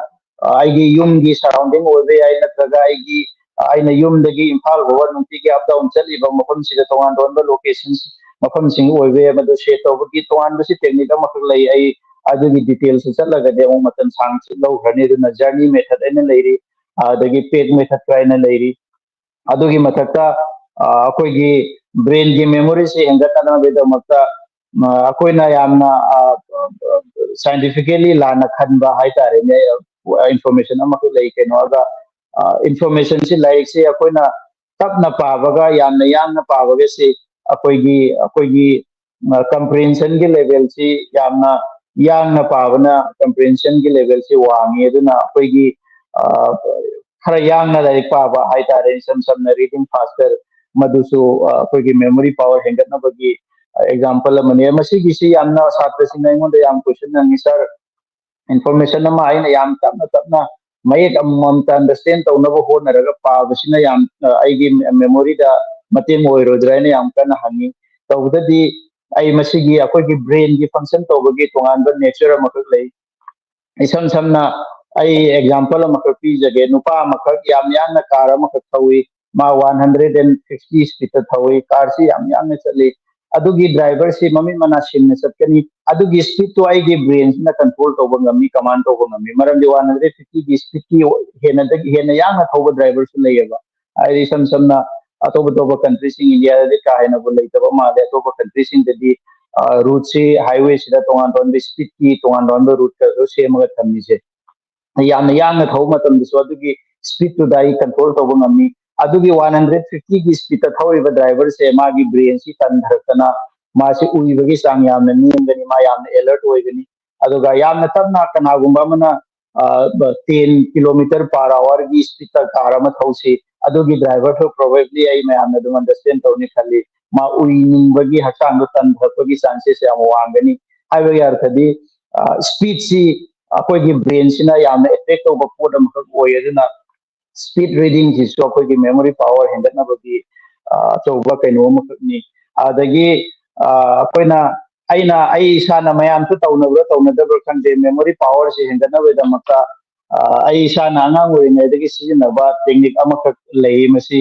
ꯑꯩꯒꯤ ꯌꯨꯝꯒꯤ ꯁꯔꯥꯎꯟꯗꯤꯡ ꯑꯣꯏꯕ ꯌꯥꯏ, ꯅꯠꯇ꯭ꯔꯒ ꯑꯩꯒꯤ ꯑꯩꯅ ꯌꯨꯝꯗꯒꯤ ꯏꯝꯐꯥꯜ ꯐꯥꯎꯕ ꯅꯨꯡꯇꯤꯒꯤ up down ꯆꯠꯂꯤꯕ ꯃꯐꯝꯁꯤꯗ ꯇꯣꯉꯥꯟ ꯇꯣꯉꯥꯟꯕ locations, ꯃꯐꯝꯁꯤꯡ ꯑꯣꯏꯕ ꯌꯥꯏ꯫ ꯃꯗꯨ set ꯇꯧꯕꯒꯤ ꯇꯣꯉꯥꯟꯕꯁꯤ technique ꯑꯃꯈꯛ ꯂꯩ꯫ ꯑꯩ ꯑꯗꯨꯒꯤ details ꯆꯠꯂꯒꯗꯤ ꯑꯃꯨꯛ ꯃꯇꯝ ꯁꯥꯡꯅ ꯂꯧꯈ꯭ꯔꯅꯤ꯫ ꯑꯗꯨꯅ journey method ꯍꯥꯏꯅ ꯂꯩꯔꯤ, ꯑꯗꯒꯤ pack method ꯍꯥꯏꯅ ꯂꯩꯔꯤ꯫ ꯑꯗꯨꯒꯤ ꯃꯊꯛꯇ, ꯑ, ꯑꯩꯈꯣꯏꯒꯤ brain ꯒꯤ memory ꯁꯤ ꯍꯦꯟꯒꯠꯅꯅꯕꯒꯤꯗꯃꯛꯇ, ꯑ, ꯑꯩꯈꯣꯏꯅ ꯌꯥꯝꯅ, ꯑ, scientifically ꯂꯥꯟꯅ ꯈꯟꯕ ꯍꯥꯏꯇꯥꯔꯦꯅꯦ꯫ Information ꯑꯃꯈꯛ ꯂꯩ, ꯀꯩꯅꯣꯒ, ꯑ, information ꯁꯤ, ꯂꯥꯏꯔꯤꯛꯁꯤ ꯑꯩꯈꯣꯏꯅ ꯇꯞꯅ ꯄꯥꯕꯒ ꯌꯥꯝꯅ ꯌꯥꯡꯅ ꯄꯥꯕꯒꯁꯤ ꯑꯩꯈꯣꯏꯒꯤ, ꯑꯩꯈꯣꯏꯒꯤ, ꯑ, comprehension ꯒꯤ level ꯁꯤ ꯌꯥꯝꯅ ꯌꯥꯡꯅ ꯄꯥꯕꯅ comprehension ꯒꯤ level ꯁꯤ ꯋꯥꯡꯉꯤ꯫ ꯑꯗꯨꯅ ꯑꯩꯈꯣꯏꯒꯤ, ꯑ, ꯈꯔ ꯌꯥꯡꯅ ꯂꯥꯏꯔꯤꯛ ꯄꯥꯕ ꯍꯥꯏꯇꯥꯔꯦ, ꯏꯁꯝ ꯁꯝꯅ reading faster, ꯃꯗꯨꯁꯨ, ꯑ, ꯑꯩꯈꯣꯏꯒꯤ memory power ꯍꯦꯟꯒꯠꯅꯕꯒꯤ, ꯑ, example ꯑꯃꯅꯤ꯫ ꯃꯁꯤꯒꯤꯁꯤ ꯌꯥꯝꯅ ꯁꯥꯇ꯭ꯔꯁꯤꯡꯅ ꯑꯩꯉꯣꯟꯗ ꯌꯥꯝ question ꯍꯪꯉꯤ, "Sir, information ꯑꯃ ꯑꯩꯅ ꯌꯥꯝ ꯇꯞꯅ ꯇꯞꯅ ꯃꯌꯦꯛ ꯑꯃꯃꯝꯇ understand ꯇꯧꯅꯕ ꯍꯣꯠꯅꯔꯒ ꯄꯥꯕꯁꯤꯅ ꯌꯥꯝ, ꯑ, ꯑꯩꯒꯤ memory ꯗ ꯃꯇꯦꯡ ꯑꯣꯏꯔꯣꯏꯗ꯭ꯔꯥ?" ꯍꯥꯏꯅ ꯌꯥꯝ ꯀꯟꯅ ꯍꯪꯉꯤ꯫ ꯇꯧꯕꯗꯗꯤ ꯑꯩ ꯃꯁꯤꯒꯤ ꯑꯩꯈꯣꯏꯒꯤ brain ꯒꯤ function ꯇꯧꯕꯒꯤ ꯇꯣꯉꯥꯟꯕ nature ꯑꯃꯈꯛ ꯂꯩ꯫ ꯏꯁꯝ ꯁꯝꯅ ꯑꯩ example ꯑꯃꯈꯛ ꯄꯤꯖꯒꯦ꯫ ꯅꯨꯄꯥ ꯑꯃꯈꯛ ꯌꯥꯝ ꯌꯥꯡꯅ car ꯑꯃꯈꯛ ꯊꯧꯏ, ꯃꯥ one hundred and fifty speed ꯇ ꯊꯧꯏ, car ꯁꯤ ꯌꯥꯝ ꯌꯥꯡꯅ ꯆꯠꯂꯤ꯫ ꯑꯗꯨꯒꯤ driver ꯁꯤ ꯃꯃꯤꯠ ꯃꯅꯥ ꯁꯤꯡꯅ ꯆꯠꯀꯅꯤ꯫ ꯑꯗꯨꯒꯤ speed ꯇꯨ ꯑꯩꯒꯤ brain ꯁꯤꯅ control ꯇꯧꯕ ꯉꯝꯃꯤ, command ꯇꯧꯕ ꯉꯝꯃꯤ꯫ ꯃꯔꯝꯗꯤ one hundred fifty ꯒꯤ speed ꯀꯤ ꯍꯦꯟꯅꯗꯒꯤ ꯍꯦꯟꯅ ꯌꯥꯡꯅ ꯊꯧꯕ driver ꯁꯨ ꯂꯩꯌꯦꯕ꯫ ꯍꯥꯏꯗꯤ ꯏꯁꯝ ꯁꯝꯅ ꯑꯇꯣꯞ ꯑꯇꯣꯞꯄ country ꯁꯤꯡ, India ꯗꯗꯤ ꯀꯥ ꯍꯦꯟꯅꯕꯨ ꯂꯩꯇꯕ ꯃꯥꯜꯂꯦ꯫ ꯑꯇꯣꯞꯄ country ꯁꯤꯡꯗꯗꯤ, ꯑ, route ꯁꯤ, highway ꯁꯤꯗ ꯇꯣꯉꯥꯟ ꯇꯣꯉꯥꯟꯕ speed ꯀꯤ ꯇꯣꯉꯥꯟ ꯇꯣꯉꯥꯟꯕ route ꯀꯁꯨ ꯁꯦꯝꯃꯒ ꯊꯝꯃꯤꯁꯦ꯫ ꯌꯥꯝꯅ ꯌꯥꯡꯅ ꯊꯧꯕ ꯃꯇꯝꯗꯁꯨ ꯑꯗꯨꯒꯤ speed ꯇꯨꯗ ꯑꯩ control ꯇꯧꯕ ꯉꯝꯃꯤ꯫ ꯑꯗꯨꯒꯤ one hundred fifty ꯒꯤ speed ꯇ ꯊꯧꯔꯤꯕ driver ꯁꯦ ꯃꯥꯒꯤ brain ꯁꯤ ꯇꯟꯊꯔꯛꯇꯅ ꯃꯥꯁꯤ ꯎꯏꯕꯒꯤ ꯆꯥꯡ ꯌꯥꯝꯅ ꯅꯦꯝꯒꯅꯤ, ꯃꯥ ꯌꯥꯝꯅ alert ꯑꯣꯏꯒꯅꯤ꯫ ꯑꯗꯨꯒ ꯌꯥꯝꯅ ꯇꯞꯅ ꯀꯅꯥꯒꯨꯝꯕ ꯑꯃꯅ, ꯑ, ten kilometer per hour ꯒꯤ speed ꯇ car ꯑꯃ ꯊꯧꯁꯤ, ꯑꯗꯨꯒꯤ driver ꯁꯨ probably ꯑꯩ ꯃꯌꯥꯝꯅ ꯑꯗꯨꯝ understand ꯇꯧꯅꯤ ꯈꯜꯂꯤ꯫ ꯃꯥ ꯎꯏꯅꯤꯡꯕꯒꯤ, ꯍꯛꯆꯥꯡꯗꯣ ꯇꯟꯊꯔꯛꯄꯒꯤ chances ꯌꯥꯝ ꯋꯥꯡꯒꯅꯤ꯫ ꯍꯥꯏꯕꯒꯤ ꯑꯔꯊꯗꯤ, ꯑ, speed ꯁꯤ ꯑꯩꯈꯣꯏꯒꯤ brain ꯁꯤꯅ ꯌꯥꯝꯅ attract ꯇꯧꯕ ꯄꯣꯠ ꯑꯃꯈꯛ ꯑꯣꯏ꯫ ꯑꯗꯨꯅ speed reading ꯁꯤꯁꯨ ꯑꯩꯈꯣꯏꯒꯤ memory power ꯍꯦꯟꯒꯠꯅꯕꯒꯤ, ꯑ, ꯑꯆꯧꯕ ꯀꯩꯅꯣ ꯑꯃꯈꯛꯅꯤ꯫ ꯑꯗꯒꯤ, ꯑ, ꯑꯩꯈꯣꯏꯅ, ꯑꯩꯅ, ꯑꯩ ꯏꯁꯥꯅ, ꯃꯌꯥꯝꯁꯨ ꯇꯧꯅꯕ꯭ꯔꯥ ꯇꯧꯅꯗꯕ꯭ꯔꯥ ꯈꯪꯗꯦ, memory power ꯁꯤ ꯍꯦꯟꯒꯠꯅꯕꯒꯤꯗꯃꯛꯇ ꯑꯩ ꯏꯁꯥꯅ ꯑꯉꯥꯡ ꯑꯣꯏꯔꯤꯉꯩꯗꯒꯤ ꯁꯤꯖꯤꯟꯅꯕ ꯇꯦꯛꯅꯤꯛ ꯑꯃꯈꯛ ꯂꯩ꯫ ꯃꯁꯤ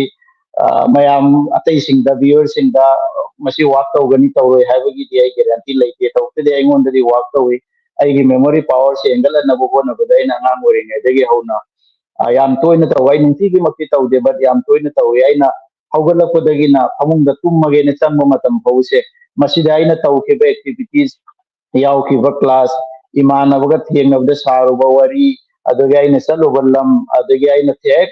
ꯃꯌꯥꯝ ꯑꯇꯩꯁꯤꯡꯗ, ꯚꯤꯌꯨꯋꯔꯁꯤꯡꯗ ꯃꯁꯤ ꯋꯥꯛ ꯇꯧꯒꯅꯤ ꯇꯧꯔꯣꯏ ꯍꯥꯏꯕꯒꯤꯗꯤ ꯑꯩ ꯒꯦꯔꯦꯟꯇꯤ ꯂꯩꯇꯦ꯫ ꯇꯧꯕꯇꯗꯤ ꯑꯩꯉꯣꯟꯗꯗꯤ ꯋꯥꯛ ꯇꯧꯏ꯫ ꯑꯩꯒꯤ ꯃꯦꯃꯣꯔꯤ ꯄꯥꯋꯔꯁꯦ ꯍꯦꯟꯒꯠꯍꯟꯅꯕ ꯍꯣꯠꯅꯕꯗ ꯑꯩꯅ ꯑꯉꯥꯡ ꯑꯣꯏꯔꯤꯉꯩꯗꯒꯤ ꯍꯧꯅ ꯌꯥꯝ ꯇꯣꯏꯅ ꯇꯧꯕ, ꯑꯩ ꯅꯨꯡꯇꯤꯒꯤꯃꯛꯇꯤ ꯇꯧꯗꯦ, ꯕꯠ ꯌꯥꯝ ꯇꯣꯏꯅ ꯇꯧꯏ꯫ ꯑꯩꯅ ꯍꯧꯒꯠꯂꯛꯄꯗꯒꯤꯅ ꯐꯃꯨꯡꯗ ꯇꯨꯝꯃꯒꯦꯅ ꯆꯪꯕ ꯃꯇꯝ ꯐꯥꯎꯕꯁꯦ, ꯃꯁꯤꯗ ꯑꯩꯅ ꯇꯧꯈꯤꯕ ꯑꯦꯛꯇꯤꯚꯤꯇꯤꯁ, ꯌꯥꯎꯈꯤꯕ ꯀ꯭ꯂꯥꯁ, ꯏꯃꯥꯟꯅꯕꯒ ꯊꯦꯡꯅꯕꯗ ꯁꯥꯔꯨꯕ ꯋꯥꯔꯤ, ꯑꯗꯒꯤ ꯑꯩꯅ ꯆꯠꯂꯨꯕ ꯂꯝ, ꯑꯗꯒꯤ ꯑꯩꯅ ꯍꯦꯛ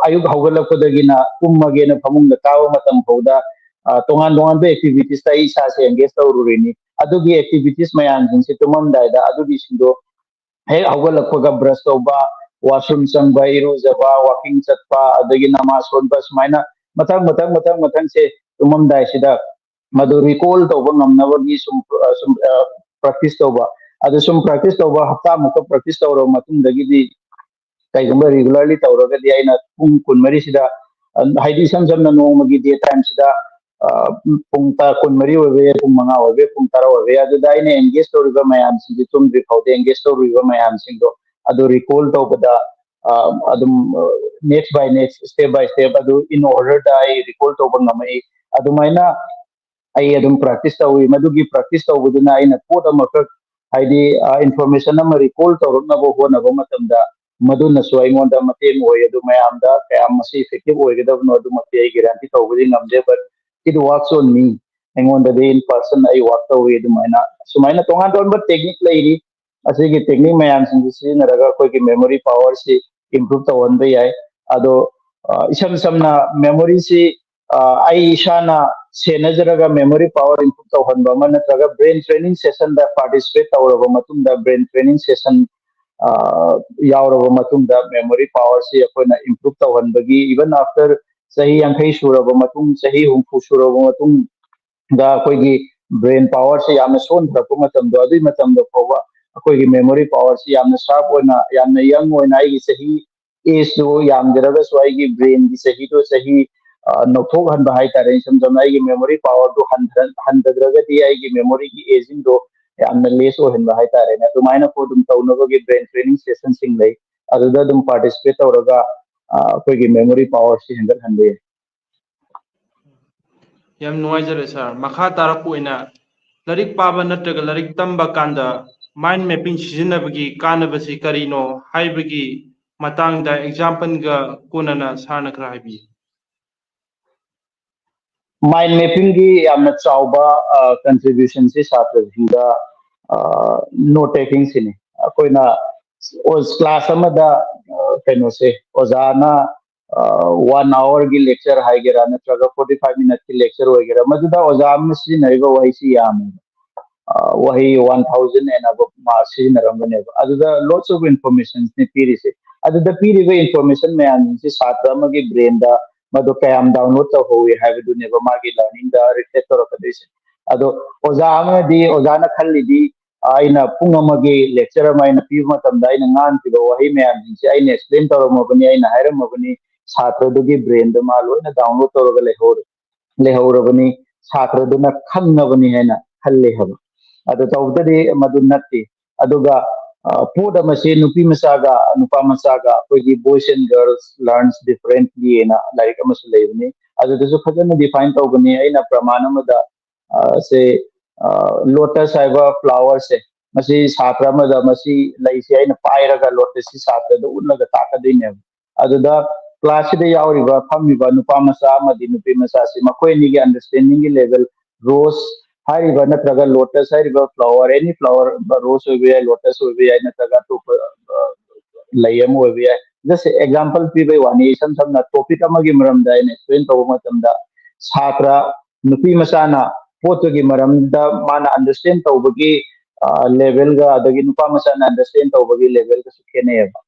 ꯑꯌꯨꯛ ꯍꯧꯒꯠꯂꯛꯄꯗꯒꯤꯅ ꯇꯨꯝꯃꯒꯦꯅ ꯐꯃꯨꯡꯗ ꯀꯥꯕ ꯃꯇꯝ ꯐꯥꯎꯗ ꯇꯣꯉꯥꯟ ꯇꯣꯉꯥꯟꯕ ꯑꯦꯛꯇꯤꯚꯤꯇꯤꯁꯇ ꯑꯩ ꯏꯁꯥꯁꯦ ꯑꯦꯡꯒꯦꯖ ꯇꯧꯔꯨꯔꯤꯅꯤ꯫ ꯑꯗꯨꯒꯤ ꯑꯦꯛꯇꯤꯚꯤꯇꯤꯁ ꯃꯌꯥꯝꯁꯤꯡꯁꯦ ꯇꯨꯝꯃꯝꯗꯥꯏꯗ ꯑꯗꯨꯒꯤꯁꯤꯡꯗꯣ ꯍꯦꯛ ꯍꯧꯒꯠꯂꯛꯄꯒ ꯕ꯭ꯔꯁ ꯇꯧꯕ, ꯋꯥꯁꯔꯨꯝ ꯆꯪꯕ, ꯏꯔꯨꯖꯕ, ꯋꯥꯀꯤꯡ ꯆꯠꯄ, ꯑꯗꯒꯤ ꯅꯃꯥꯖ ꯁꯣꯟꯕ, ꯁꯨꯃꯥꯏꯅ ꯃꯊꯪ ꯃꯊꯪ ꯃꯊꯪ ꯃꯊꯪꯁꯦ ꯇꯨꯝꯃꯝꯗꯥꯏꯁꯤꯗ ꯃꯗꯨ ꯔꯤꯀꯣꯜ ꯇꯧꯕ ꯉꯝꯅꯕꯒꯤ ꯁꯨꯝ ꯁꯨꯝ ꯄ꯭ꯔꯦꯛꯇꯤꯁ ꯇꯧꯕ꯫ ꯑꯗꯨ ꯁꯨꯝ ꯄ꯭ꯔꯦꯛꯇꯤꯁ ꯇꯧꯕ, ꯍꯞꯇꯥꯃꯨꯛꯇ ꯄ꯭ꯔꯦꯛꯇꯤꯁ ꯇꯧꯔꯕ ꯃꯇꯨꯡꯗꯒꯤꯗꯤ ꯀꯩꯒꯨꯝꯕ ꯔꯤꯒꯨꯂꯔꯂꯤ ꯇꯧꯔꯒꯗꯤ ꯑꯩꯅ ꯄꯨꯡ ꯀꯨꯟꯃꯔꯤꯁꯤꯗ, ꯍꯥꯏꯗꯤ ꯏꯁꯝ ꯁꯝꯅ ꯅꯣꯡꯃꯒꯤ ꯗꯦ ꯇꯥꯏꯝꯁꯤꯗ ꯄꯨꯡ ꯀꯨꯟꯃꯔꯤ ꯑꯣꯏꯕ ꯌꯥꯏ, ꯄꯨꯡ ꯃꯉꯥ ꯑꯣꯏꯕ ꯌꯥꯏ, ꯄꯨꯡ ꯇꯔꯥ ꯑꯣꯏꯕ ꯌꯥꯏ, ꯑꯗꯨꯗ ꯑꯩꯅ ꯑꯦꯡꯒꯦꯖ ꯇꯧꯔꯤꯕ ꯃꯌꯥꯝꯁꯤꯡꯁꯦ, ꯇꯨꯝꯗ꯭ꯔꯤ ꯐꯥꯎꯗ ꯑꯦꯡꯒꯦꯖ ꯇꯧꯔꯤꯕ ꯃꯌꯥꯝꯁꯤꯡꯗꯣ ꯑꯗꯨ ꯔꯤꯀꯣꯜ ꯇꯧꯕꯗ ꯑꯗꯨꯝ next by next, step by step ꯑꯗꯨ ꯏꯟ ꯑꯣꯔꯗꯔꯗ ꯑꯩ ꯔꯤꯀꯣꯜ ꯇꯧꯕ ꯉꯝꯃꯛꯏ꯫ ꯑꯗꯨꯃꯥꯏꯅ ꯑꯩ ꯑꯗꯨꯝ ꯄ꯭ꯔꯦꯛꯇꯤꯁ ꯇꯧꯏ꯫ ꯃꯗꯨꯒꯤ ꯄ꯭ꯔꯦꯛꯇꯤꯁ ꯇꯧꯕꯗꯨꯅ ꯑꯩꯅ ꯄꯣꯠ ꯑꯃꯈꯛ, ꯍꯥꯏꯗꯤ ꯏꯟꯐꯣꯔꯃꯦꯁꯟ ꯑꯃ ꯔꯤꯀꯣꯜ ꯇꯧꯔꯛꯅꯕ ꯍꯣꯠꯅꯕ ꯃꯇꯝꯗ ꯃꯗꯨꯅꯁꯨ ꯑꯩꯉꯣꯟꯗ ꯃꯇꯦꯡ ꯑꯣꯏ꯫ ꯑꯗꯨ ꯃꯌꯥꯝꯗ ꯀꯌꯥꯝ ꯃꯁꯤ ꯏꯐꯦꯛꯇꯤꯚ ꯑꯣꯏꯒꯗꯕꯅꯣ ꯑꯗꯨꯃꯛꯇꯤ ꯑꯩ ꯒꯦꯔꯦꯟꯇꯤ ꯇꯧꯕꯗꯤ ꯉꯝꯗꯦ, but it works on me꯫ ꯑꯩꯉꯣꯟꯗꯗꯤ ꯏꯟ ꯄꯥꯔꯁꯟ ꯑꯩ ꯋꯥꯛ ꯇꯧꯏ꯫ ꯑꯗꯨꯃꯥꯏꯅ ꯁꯨꯃꯥꯏꯅ ꯇꯣꯉꯥꯟ ꯇꯣꯉꯥꯟꯕ ꯇꯦꯛꯅꯤꯛ ꯂꯩꯔꯤ꯫ ꯑꯁꯤꯒꯤ ꯇꯦꯛꯅꯤꯛ ꯃꯌꯥꯝꯁꯤꯡꯁꯤ ꯁꯤꯖꯤꯟꯅꯔꯒ ꯑꯩꯈꯣꯏꯒꯤ ꯃꯦꯃꯣꯔꯤ ꯄꯥꯋꯔꯁꯤ ꯏꯝꯄ꯭ꯔꯨꯞ ꯇꯧꯍꯟꯕ ꯌꯥꯏ꯫ ꯑꯗꯣ ꯏꯁꯝ ꯁꯝꯅ ꯃꯦꯃꯣꯔꯤꯁꯤ ꯑꯩ ꯏꯁꯥꯅ ꯁꯦꯟꯅꯖꯔꯒ ꯃꯦꯃꯣꯔꯤ ꯄꯥꯋꯔ ꯏꯝꯄ꯭ꯔꯨꯞ ꯇꯧꯍꯟꯕ ꯑꯃ, ꯅꯠꯇ꯭ꯔꯒ ꯕ꯭ꯔꯦꯟ ꯇ꯭ꯔꯦꯅꯤꯡ ꯁꯦꯁꯟꯗ ꯄꯥꯔꯇꯤꯁꯤꯄꯦꯠ ꯇꯧꯔꯕ ꯃꯇꯨꯡꯗ, ꯕ꯭ꯔꯦꯟ ꯇ꯭ꯔꯦꯅꯤꯡ ꯁꯦꯁꯟ ꯌꯥꯎꯔꯕ ꯃꯇꯨꯡꯗ ꯃꯦꯃꯣꯔꯤ ꯄꯥꯋꯔꯁꯤ ꯑꯩꯈꯣꯏꯅ ꯏꯝꯄ꯭ꯔꯨꯞ ꯇꯧꯍꯟꯕꯒꯤ, ꯏꯚꯟ ꯑꯥꯐꯇꯔ ꯆꯍꯤ ꯌꯥꯡꯈꯩ ꯁꯨꯔꯕ ꯃꯇꯨꯡ, ꯆꯍꯤ ꯍꯨꯝꯐꯨ ꯁꯨꯔꯕ ꯃꯇꯨꯡꯗ ꯑꯩꯈꯣꯏꯒꯤ ꯕ꯭ꯔꯦꯟ ꯄꯥꯋꯔꯁꯤ ꯌꯥꯝꯅ ꯁꯣꯟꯊꯔꯛꯄ ꯃꯇꯝꯗꯣ, ꯑꯗꯨꯒꯤ ꯃꯇꯝꯗ ꯐꯥꯎꯕ ꯑꯩꯈꯣꯏꯒꯤ ꯃꯦꯃꯣꯔꯤ ꯄꯥꯋꯔꯁꯤ ꯌꯥꯝꯅ ꯁꯥꯔꯞ ꯑꯣꯏꯅ, ꯌꯥꯝꯅ ꯌꯪ ꯑꯣꯏꯅ, ꯑꯩꯒꯤ ꯆꯍꯤ ꯑꯦꯖꯇꯨ ꯌꯥꯝꯗ꯭ꯔꯒꯁꯨ ꯑꯩꯒꯤ ꯕ꯭ꯔꯦꯟꯒꯤ ꯆꯍꯤꯗꯣ ꯆꯍꯤ ꯅꯧꯊꯣꯛꯍꯟꯕ ꯍꯥꯏꯇꯥꯔꯦ꯫ ꯏꯁꯝ ꯁꯝꯅ ꯑꯩꯒꯤ ꯃꯦꯃꯣꯔꯤ ꯄꯥꯋꯔꯗꯨ ꯍꯟꯊꯗ꯭ꯔꯒꯗꯤ ꯑꯩꯒꯤ ꯃꯦꯃꯣꯔꯤꯒꯤ ꯑꯦꯖꯤꯡꯗꯣ ꯌꯥꯝꯅ ꯂꯦꯁ ꯑꯣꯏꯍꯟꯕ ꯍꯥꯏꯇꯥꯔꯦꯅꯦ꯫ ꯑꯗꯨꯃꯥꯏꯅ ꯄꯣꯠ ꯑꯗꯨꯝ ꯇꯧꯅꯕꯒꯤ ꯕ꯭ꯔꯦꯟ ꯇ꯭ꯔꯦꯅꯤꯡ ꯁꯦꯁꯟꯁꯤꯡ ꯂꯩ꯫ ꯑꯗꯨꯗ ꯑꯗꯨꯝ ꯄꯥꯔꯇꯤꯁꯤꯄꯦꯠ ꯇꯧꯔꯒ ꯑ, ꯑꯩꯈꯣꯏꯒꯤ ꯃꯦꯃꯣꯔꯤ ꯄꯋꯥꯔꯁꯤ ꯍꯦꯟꯒꯠꯍꯟꯕ ꯌꯥꯏ꯫ ꯌꯥꯝ ꯅꯨꯡꯉꯥꯏꯖꯔꯦ ꯁꯥꯔ꯫ ꯃꯈꯥ ꯇꯥꯔꯛꯄ ꯑꯣꯏꯅ ꯂꯥꯏꯔꯤꯛ ꯄꯥꯕ ꯅꯠꯇ꯭ꯔꯒ ꯂꯥꯏꯔꯤꯛ ꯇꯝꯕ ꯀꯥꯟꯗ ꯃꯥꯏꯟ ꯃꯦꯄꯤꯡ ꯁꯤꯖꯤꯟꯅꯕꯒꯤ ꯀꯥꯟꯅꯕꯁꯤ ꯀꯔꯤꯅꯣ ꯍꯥꯏꯕꯒꯤ ꯃꯇꯥꯡꯗ ꯑꯦꯛꯖꯥꯝꯄꯜꯒ ꯀꯣꯟꯅꯅ ꯁꯥꯔꯅ ꯈꯔ ꯍꯥꯏꯕꯤꯌꯨ꯫ ꯃꯥꯏꯟ ꯃꯦꯄꯤꯡꯒꯤ ꯌꯥꯝꯅ ꯆꯥꯎꯕ ꯀꯟꯇ꯭ꯔꯤꯕ꯭ꯌꯨꯁꯟꯁꯤ ꯁꯥꯇ꯭ꯔꯁꯤꯡꯗ ꯅꯣꯠ ꯇꯦꯀꯤꯡꯁꯤꯅꯤ꯫ ꯑꯩꯈꯣꯏꯅ ꯀ꯭ꯂꯥꯁ ꯑꯃꯗ ꯑ, ꯀꯩꯅꯣꯁꯦ, ꯑꯣꯖꯥꯅ ꯋꯥꯟ ꯑꯋꯥꯔꯒꯤ ꯂꯦꯛꯆꯔ ꯍꯥꯏꯒꯦꯔꯥ ꯅꯠꯇ꯭ꯔꯒ ꯐꯣꯔꯇꯤ ꯐꯥꯏꯚ ꯃꯤꯅꯠꯀꯤ ꯂꯦꯛꯆꯔ ꯑꯣꯏꯒꯦꯔꯥ, ꯃꯗꯨꯗ ꯑꯣꯖꯥ ꯑꯃꯅ ꯁꯤꯖꯤꯟꯅꯔꯤꯕ ꯋꯥꯍꯩꯁꯤ ꯌꯥꯝꯃꯦꯕ꯫ ꯑ, ꯋꯥꯍꯩ ꯋꯥꯟ ꯊꯥꯎꯖꯟ ꯑꯦꯟ ꯑꯕꯞ ꯃꯥ ꯁꯤꯖꯤꯟꯅꯔꯝꯒꯅꯦꯕ꯫ ꯑꯗꯨꯗ ꯂꯣꯠꯁ ꯑꯣꯐ ꯏꯟꯐꯣꯔꯃꯦꯁꯟꯁꯅꯤ ꯄꯤꯔꯤꯁꯦ꯫ ꯑꯗꯨꯗ ꯄꯤꯔꯤꯕ ꯏꯟꯐꯣꯔꯃꯦꯁꯟ ꯃꯌꯥꯝꯁꯤꯡꯁꯤ ꯁꯥꯇ꯭ꯔ ꯑꯃꯒꯤ ꯕ꯭ꯔꯦꯟꯗ ꯃꯗꯨ ꯀꯌꯥꯝ ꯗꯥꯎꯟꯂꯣꯗ ꯇꯧꯍꯧꯋꯤ ꯍꯥꯏꯕꯗꯨꯅꯦꯕ ꯃꯥꯒꯤ ꯂꯔꯅꯤꯡꯗ ꯔꯤꯐ꯭ꯂꯦꯛ ꯇꯧꯔꯛꯀꯗꯣꯏꯁꯦ꯫ ꯑꯗꯣ ꯑꯣꯖꯥ ꯑꯃꯅꯗꯤ, ꯑꯣꯖꯥꯅ ꯈꯜꯂꯤꯗꯤ, ꯑꯩꯅ ꯄꯨꯡ ꯑꯃꯒꯤ ꯂꯦꯛꯆꯔ ꯑꯃ ꯑꯩꯅ ꯄꯤꯕ ꯃꯇꯝꯗ ꯑꯩꯅ ꯉꯥꯡꯈꯤꯕ ꯋꯥꯍꯩ ꯃꯌꯥꯝꯁꯤꯡꯁꯦ ꯑꯩꯅ ꯑꯦꯛꯁꯄ꯭ꯂꯦꯟ ꯇꯧꯔꯝꯃꯕꯅꯤ, ꯑꯩꯅ ꯍꯥꯏꯔꯝꯃꯕꯅꯤ, ꯁꯥꯇ꯭ꯔꯗꯨꯒꯤ ꯕ꯭ꯔꯦꯟꯗ ꯃꯥ ꯂꯣꯏꯅ ꯗꯥꯎꯟꯂꯣꯗ ꯇꯧꯔꯒ ꯂꯩꯍꯧꯔꯦ, ꯂꯩꯍꯧꯔꯕꯅꯤ, ꯁꯥꯇ꯭ꯔꯗꯨꯅ ꯈꯪꯉꯕꯅꯤ ꯍꯥꯏꯅ ꯈꯜꯂꯦ ꯍꯥꯏꯕ꯫ ꯑꯗꯨ ꯇꯧꯕꯗꯗꯤ ꯃꯗꯨ ꯅꯠꯇꯦ꯫ ꯑꯗꯨꯒ ꯑ, ꯄꯣꯠ ꯑꯃꯁꯦ ꯅꯨꯄꯤ ꯃꯆꯥꯒ ꯅꯨꯄꯥ ꯃꯆꯥꯒ ꯑꯩꯈꯣꯏꯒꯤ boys and girls learns differently ꯍꯥꯏꯅ ꯂꯥꯏꯔꯤꯛ ꯑꯃꯁꯨ ꯂꯩꯕꯅꯤ꯫ ꯑꯗꯨꯗꯁꯨ ꯐꯖꯅ ꯗꯤꯐꯥꯏꯟ ꯇꯧꯕꯅꯤ꯫ ꯑꯩꯅ ꯄ꯭ꯔꯃꯥꯟ ꯑꯃꯗ ꯑ, ꯁꯦ ꯂꯣꯇꯁ ꯍꯥꯏꯕ ꯐ꯭ꯂꯥꯋꯔꯁꯦ, ꯃꯁꯤ ꯁꯥꯇ꯭ꯔ ꯑꯃꯗ ꯃꯁꯤ ꯂꯩꯁꯦ ꯑꯩꯅ ꯄꯥꯏꯔꯒ ꯂꯣꯇꯁꯁꯤ ꯁꯥꯇ꯭ꯔꯗ ꯎꯠꯂꯒ ꯇꯥꯛꯀꯗꯣꯏꯅꯦꯕ꯫ ꯑꯗꯨꯗ ꯀ꯭ꯂꯥꯁꯁꯤꯗ ꯌꯥꯎꯔꯤꯕ, ꯐꯝꯃꯤꯕ ꯅꯨꯄꯥ ꯃꯆꯥ ꯑꯃꯗꯤ ꯅꯨꯄꯤ ꯃꯆꯥꯁꯤ ꯃꯈꯣꯏ ꯑꯅꯤꯒꯤ ꯑꯟꯗꯔꯁꯇꯦꯟꯗꯤꯡꯒꯤ ꯂꯦꯚꯦꯜ, ꯔꯣꯁ ꯍꯥꯏꯔꯤꯕ ꯅꯠꯇ꯭ꯔꯒ ꯂꯣꯇꯁ ꯍꯥꯏꯔꯤꯕ ꯐ꯭ꯂꯥꯋꯔ, ꯑꯦꯅꯤ ꯐ꯭ꯂꯥꯋꯔ, ꯔꯣꯁ ꯑꯣꯏꯕ ꯌꯥꯏ, ꯂꯣꯇꯁ ꯑꯣꯏꯕ ꯌꯥꯏ, ꯅꯠꯇ꯭ꯔꯒ ꯑꯇꯣꯞꯄ ꯑ, ꯂꯩ ꯑꯃ ꯑꯣꯏꯕ ꯌꯥꯏ꯫ ꯖꯁ ꯑꯦꯛꯖꯥꯝꯄꯜ ꯄꯤꯕꯩ ꯋꯥꯅꯤ꯫ ꯏꯁꯝ ꯁꯝꯅ ꯇꯣꯄꯤꯛ ꯑꯃꯒꯤ ꯃꯔꯝꯗ ꯑꯩꯅ ꯑꯦꯛꯁꯄ꯭ꯂꯦꯟ ꯇꯧꯕ ꯃꯇꯝꯗ ꯁꯥꯇ꯭ꯔ ꯅꯨꯄꯤ ꯃꯆꯥꯅ ꯄꯣꯠꯇꯨꯒꯤ ꯃꯔꯝꯗ ꯃꯥꯅ ꯑꯟꯗꯔꯁꯇꯦꯟ ꯇꯧꯕꯒꯤ ꯂꯦꯚꯦꯜꯒ ꯑꯗꯒꯤ ꯅꯨꯄꯥ ꯃꯆꯥꯅ ꯑꯟꯗꯔꯁꯇꯦꯟ ꯇꯧꯕꯒꯤ ꯂꯦꯚꯦꯜꯒꯁꯨ ꯈꯦꯠꯅꯩꯌꯦꯕ꯫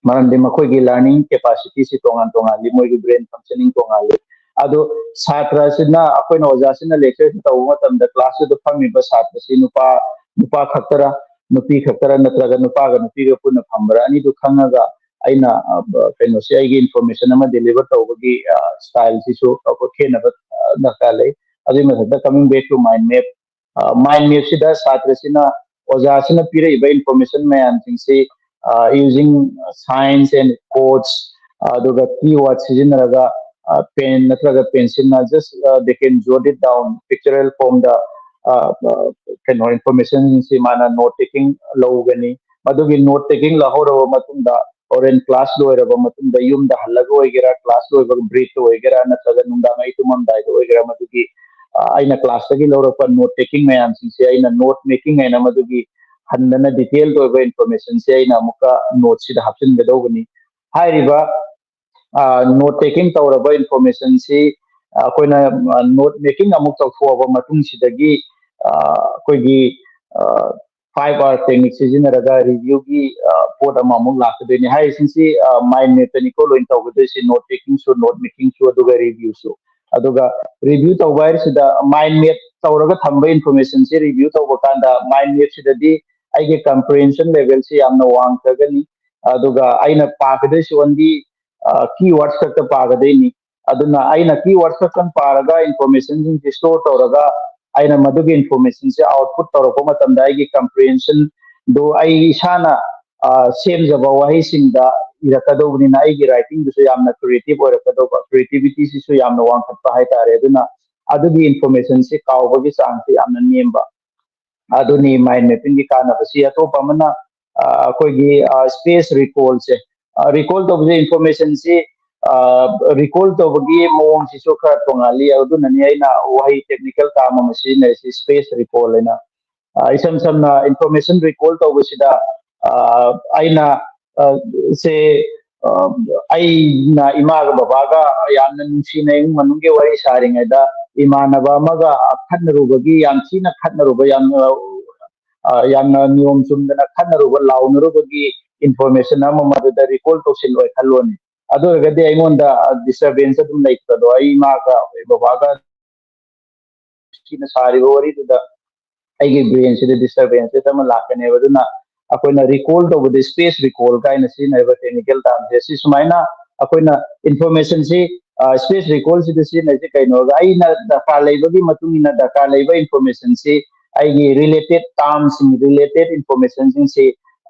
ꯃꯔꯝꯗꯤ ꯃꯈꯣꯏꯒꯤ ꯂꯔꯅꯤꯡ ꯀꯦꯄꯥꯁꯤꯇꯤꯁꯤ ꯇꯣꯉꯥꯟ ꯇꯣꯉꯥꯜꯂꯤ, ꯃꯣꯏꯒꯤ ꯕ꯭ꯔꯦꯟ ꯐꯪꯁꯅꯤꯡ ꯇꯣꯉꯥꯜꯂꯤ꯫ ꯑꯗꯣ ꯁꯥꯇ꯭ꯔꯁꯤꯅ, ꯑꯩꯈꯣꯏꯅ ꯑꯣꯖꯥꯁꯤꯅ ꯂꯦꯛꯆꯔꯁꯤ ꯇꯧꯕ ꯃꯇꯝꯗ ꯀ꯭ꯂꯥꯁꯇꯨꯗ ꯐꯝꯃꯤꯕ ꯁꯥꯇ꯭ꯔꯁꯤ ꯅꯨꯄꯥ ꯅꯨꯄꯥ ꯈꯛꯇꯔ, ꯅꯨꯄꯤ ꯈꯛꯇꯔ, ꯅꯠꯇ꯭ꯔꯒ ꯅꯨꯄꯥꯒ ꯅꯨꯄꯤꯒ ꯄꯨꯟꯅ ꯐꯝꯕ꯭ꯔꯥ, ꯑꯅꯤꯗꯨ ꯈꯪꯉꯒ ꯑꯩꯅ ꯑ, ꯀꯩꯅꯣꯁꯦ, ꯑꯩꯒꯤ ꯏꯟꯐꯣꯔꯃꯦꯁꯟ ꯑꯃ ꯗꯦꯂꯤꯚꯔ ꯇꯧꯕꯒꯤ ꯁ꯭ꯇꯥꯏꯜꯁꯤꯁꯨ ꯑꯩꯈꯣꯏ ꯈꯦꯠꯅꯕ ꯑ, ꯗꯔꯀꯥꯔ ꯂꯩ꯫ ꯑꯗꯨꯒꯤ ꯃꯊꯛꯇ, coming back to mind map, mind ꯃꯦꯞꯁꯤꯗ ꯁꯥꯇ꯭ꯔꯁꯤꯅ ꯑꯣꯖꯥꯁꯤꯅ ꯄꯤꯔꯛꯏꯕ ꯏꯟꯐꯣꯔꯃꯦꯁꯟ ꯃꯌꯥꯝꯁꯤꯡꯁꯤ using signs and codes, ꯑꯗꯨꯒ ꯀꯤ ꯋꯥꯔꯗ ꯁꯤꯖꯤꯟꯅꯔꯒ ꯄꯦꯟ ꯅꯠꯇ꯭ꯔꯒ ꯄꯦꯟꯁꯤꯜꯅ just they can jot it down pictorial formꯗ ꯀꯩꯅꯣ ꯏꯟꯐꯣꯔꯃꯦꯁꯟꯁꯤꯡꯁꯤ ꯃꯥꯅ ꯅꯣꯠ ꯇꯦꯀꯤꯡ ꯂꯧꯒꯅꯤ꯫ ꯃꯗꯨꯒꯤ ꯅꯣꯠ ꯇꯦꯀꯤꯡ ꯂꯧꯍꯧꯔꯕ ꯃꯇꯨꯡꯗ, ꯑꯣꯔꯦꯟ ꯀ꯭ꯂꯥꯁ ꯂꯣꯏꯔꯕ ꯃꯇꯨꯡꯗ ꯌꯨꯝꯗ ꯍꯜꯂꯒ ꯑꯣꯏꯒꯦꯔꯥ, ꯀ꯭ꯂꯥꯁ ꯂꯣꯏꯕ ꯕ꯭ꯔꯦꯛꯇ ꯑꯣꯏꯒꯦꯔꯥ, ꯅꯠꯇ꯭ꯔꯒ ꯅꯨꯡꯗꯥꯡ ꯑꯩ ꯇꯨꯝꯃꯝꯗꯥꯏꯗ ꯑꯣꯏꯒꯦꯔꯥ, ꯃꯗꯨꯒꯤ ꯑꯩꯅ ꯀ꯭ꯂꯥꯁꯇꯒꯤ ꯂꯧꯔꯛꯄ ꯅꯣꯠ ꯇꯦꯀꯤꯡ ꯃꯌꯥꯝꯁꯤꯡꯁꯦ ꯑꯩꯅ ꯅꯣꯠ ꯃꯦꯀꯤꯡ ꯍꯥꯏꯅ ꯃꯗꯨꯒꯤ ꯍꯟꯗꯅ ꯗꯤꯇꯦꯜ ꯑꯣꯏꯕ ꯏꯟꯐꯣꯔꯃꯦꯁꯟꯁꯦ ꯑꯩꯅ ꯑꯃꯨꯛꯀ ꯅꯣꯠꯁꯤꯗ ꯍꯥꯞꯆꯤꯟꯒꯗꯧꯕꯅꯤ꯫ ꯍꯥꯏꯔꯤꯕ ꯅꯣꯠ ꯇꯦꯀꯤꯡ ꯇꯧꯔꯕ ꯏꯟꯐꯣꯔꯃꯦꯁꯟꯁꯤ ꯑꯩꯈꯣꯏꯅ ꯅꯣꯠ ꯃꯦꯀꯤꯡ ꯑꯃꯨꯛ ꯇꯧꯊꯣꯛꯑꯕ ꯃꯇꯨꯡꯁꯤꯗꯒꯤ ꯑꯩꯈꯣꯏꯒꯤ ꯐꯥꯏꯚ ꯑꯥꯔ ꯇꯦꯛꯅꯤꯛ ꯁꯤꯖꯤꯟꯅꯔꯒ ꯔꯤꯚ꯭ꯌꯨꯒꯤ ꯄꯣꯠ ꯑꯃ ꯑꯃꯨꯛ ꯂꯥꯛꯀꯗꯣꯏꯅꯤ꯫ ꯍꯥꯏꯔꯤꯁꯤꯡꯁꯤ ꯃꯥꯏꯟ ꯃꯦꯞꯇꯅꯤꯀꯣ ꯂꯣꯏꯅ ꯇꯧꯒꯗꯣꯏꯁꯤ, ꯅꯣꯠ ꯇꯦꯀꯤꯡꯁꯨ, ꯅꯣꯠ ꯃꯦꯀꯤꯡꯁꯨ, ꯑꯗꯨꯒ ꯔꯤꯚ꯭ꯌꯨꯁꯨ꯫ ꯑꯗꯨꯒ ꯔꯤꯚ꯭ꯌꯨ ꯇꯧꯕ ꯍꯥꯏꯔꯤꯁꯤꯗ ꯃꯥꯏꯟ ꯃꯦꯞ ꯇꯧꯔꯒ ꯊꯝꯕ ꯏꯟꯐꯣꯔꯃꯦꯁꯟꯁꯤ ꯔꯤꯚ꯭ꯌꯨ ꯇꯧꯕ ꯀꯥꯟꯗ ꯃꯥꯏꯟ ꯃꯦꯞꯁꯤꯗꯗꯤ ꯑꯩꯒꯤ ꯀꯝꯄ꯭ꯔꯤꯍꯦꯟꯁꯟ ꯂꯦꯚꯦꯜꯁꯤ ꯌꯥꯝꯅ ꯋꯥꯡꯈ꯭ꯔꯒꯅꯤ꯫ ꯑꯗꯨꯒ ꯑꯩꯅ ꯄꯥꯒꯗꯣꯏꯁꯤ ꯑꯣꯟꯂꯤ ꯀꯤ ꯋꯥꯔꯗ ꯈꯛꯇ ꯄꯥꯒꯗꯣꯏꯅꯤ꯫ ꯑꯗꯨꯅ ꯑꯩꯅ ꯀꯤ ꯋꯥꯔꯗ ꯈꯛꯇꯪ ꯄꯥꯔꯒ ꯏꯟꯐꯣꯔꯃꯦꯁꯟꯁꯤꯡꯁꯤ ꯁ꯭ꯇꯣꯔ ꯇꯧꯔꯒ ꯑꯩꯅ ꯃꯗꯨꯒꯤ ꯏꯟꯐꯣꯔꯃꯦꯁꯟꯁꯤ ꯑꯥꯎꯠꯄꯨꯠ ꯇꯧꯔꯛꯄ ꯃꯇꯝꯗ ꯑꯩꯒꯤ ꯀꯝꯄ꯭ꯔꯤꯍꯦꯟꯁꯟꯗꯨ ꯑꯩ ꯏꯁꯥꯅ ꯁꯦꯝꯖꯕ ꯋꯥꯍꯩꯁꯤꯡꯗ ꯏꯔꯛꯀꯗꯧꯕꯅꯤꯅ ꯑꯩꯒꯤ ꯔꯥꯏꯇꯤꯡꯗꯨꯁꯨ ꯌꯥꯝꯅ ꯀ꯭ꯔꯤꯌꯦꯇꯤꯞ ꯑꯣꯏꯔꯛꯀꯗꯧꯕ, ꯀ꯭ꯔꯤꯌꯦꯇꯤꯕꯤꯇꯤꯁꯤꯁꯨ ꯌꯥꯝꯅ ꯋꯥꯡꯈꯠꯄ ꯍꯥꯏꯇꯥꯔꯦ꯫ ꯑꯗꯨꯅ ꯑꯗꯨꯒꯤ ꯏꯟꯐꯣꯔꯃꯦꯁꯟꯁꯤ ꯀꯥꯎꯕꯒꯤ ꯆꯥꯡꯁꯤ ꯌꯥꯝꯅ ꯅꯦꯝꯕ꯫ ꯑꯗꯨꯅꯤ ꯃꯥꯏꯟ ꯃꯦꯞꯄꯤꯡꯒꯤ ꯀꯥꯟꯅꯕꯁꯤ꯫ ꯑꯇꯣꯞꯄ ꯑꯃꯅ ꯑꯩꯈꯣꯏꯒꯤ ꯁ꯭ꯄꯦꯁ ꯔꯤꯀꯣꯜꯁꯦ, ꯔꯤꯀꯣꯜ ꯇꯧꯕꯁꯦ ꯏꯟꯐꯣꯔꯃꯦꯁꯟꯁꯤ ꯔꯤꯀꯣꯜ ꯇꯧꯕꯒꯤ ꯃꯑꯣꯡꯁꯤꯁꯨ ꯈꯔ ꯇꯣꯉꯥꯜꯂꯤ꯫ ꯑꯗꯨꯅꯅꯤ ꯑꯩꯅ ꯋꯥꯍꯩ ꯇꯦꯛꯅꯤꯀꯦꯜ ꯇꯥꯔꯝ ꯑꯃ ꯁꯤꯖꯤꯟꯅꯔꯤꯁꯤ, ꯁ꯭ꯄꯦꯁ ꯔꯤꯀꯣꯜ ꯍꯥꯏꯅ꯫ ꯏꯁꯝ ꯁꯝꯅ ꯏꯟꯐꯣꯔꯃꯦꯁꯟ ꯔꯤꯀꯣꯜ ꯇꯧꯕꯁꯤꯗ ꯑꯩꯅ ꯁꯦ ꯑꯩꯅ ꯏꯃꯥꯒ ꯕꯕꯥꯒ ꯌꯥꯝꯅ ꯅꯨꯡꯁꯤꯅ ꯏꯃꯨꯡ ꯃꯅꯨꯡꯒꯤ ꯋꯥꯔꯤ ꯁꯥꯔꯤꯉꯩꯗ ꯏꯃꯥꯟꯅꯕ ꯑꯃꯒ ꯈꯠꯅꯔꯨꯕꯒꯤ, ꯌꯥꯝ ꯊꯤꯅ ꯈꯠꯅꯔꯨꯕ, ꯌꯥꯝꯅ ꯌꯥꯝꯅ ꯅꯤꯌꯣꯝ ꯆꯨꯝꯗꯅ ꯈꯠꯅꯔꯨꯕ, ꯂꯥꯎꯅꯔꯨꯕꯒꯤ ꯏꯟꯐꯣꯔꯃꯦꯁꯟ ꯑꯃ ꯃꯗꯨꯗ ꯔꯤꯀꯣꯜ ꯇꯧꯁꯤꯜꯂꯣꯏ ꯈꯜꯂꯣꯅꯦ꯫ ꯑꯗꯨ ꯑꯣꯏꯔꯒꯗꯤ ꯑꯩꯉꯣꯟꯗ ꯗꯤꯁꯇꯔꯕꯦꯟꯁ ꯑꯗꯨꯝ ꯂꯩꯇ꯭ꯔꯗꯣ, ꯑꯩ ꯏꯃꯥꯒ ꯕꯕꯥꯒ ꯁꯤꯅ ꯁꯥꯔꯤꯕ ꯋꯥꯔꯤꯗꯨꯗ ꯑꯩꯒꯤ ꯕ꯭ꯔꯦꯟꯁꯤꯗ ꯗꯤꯁꯇꯔꯕꯦꯟꯁ ꯑꯃ ꯂꯥꯛꯀꯅꯦꯕ꯫ ꯑꯗꯨꯅ ꯑꯩꯈꯣꯏꯅ ꯔꯤꯀꯣꯜ ꯇꯧꯕꯗ ꯁ꯭ꯄꯦꯁ ꯔꯤꯀꯣꯜ ꯀꯥꯏꯅ ꯁꯤꯖꯤꯟꯅꯔꯤꯕ ꯇꯦꯛꯅꯤꯀꯦꯜ ꯇꯥꯔꯝꯁꯦ, ꯁꯤ ꯁꯨꯃꯥꯏꯅ ꯑꯩꯈꯣꯏꯅ ꯏꯟꯐꯣꯔꯃꯦꯁꯟꯁꯤ ꯁ꯭ꯄꯦꯁ ꯔꯤꯀꯣꯜꯁꯤꯗ ꯁꯤꯖꯤꯟꯅꯔꯤꯁꯦ ꯀꯩꯅꯣꯒ, ꯑꯩꯅ ꯗꯔꯀꯥꯔ ꯂꯩꯕꯒꯤ ꯃꯇꯨꯡ ꯏꯟꯅ ꯗꯔꯀꯥꯔ ꯂꯩꯕ ꯏꯟꯐꯣꯔꯃꯦꯁꯟꯁꯤ, ꯑꯩꯒꯤ ꯔꯤꯂꯦꯇꯦꯠ ꯇꯥꯝꯁꯤꯡ, ꯔꯤꯂꯦꯇꯦꯠ ꯏꯟꯐꯣꯔꯃꯦꯁꯟꯁꯤꯡꯁꯤ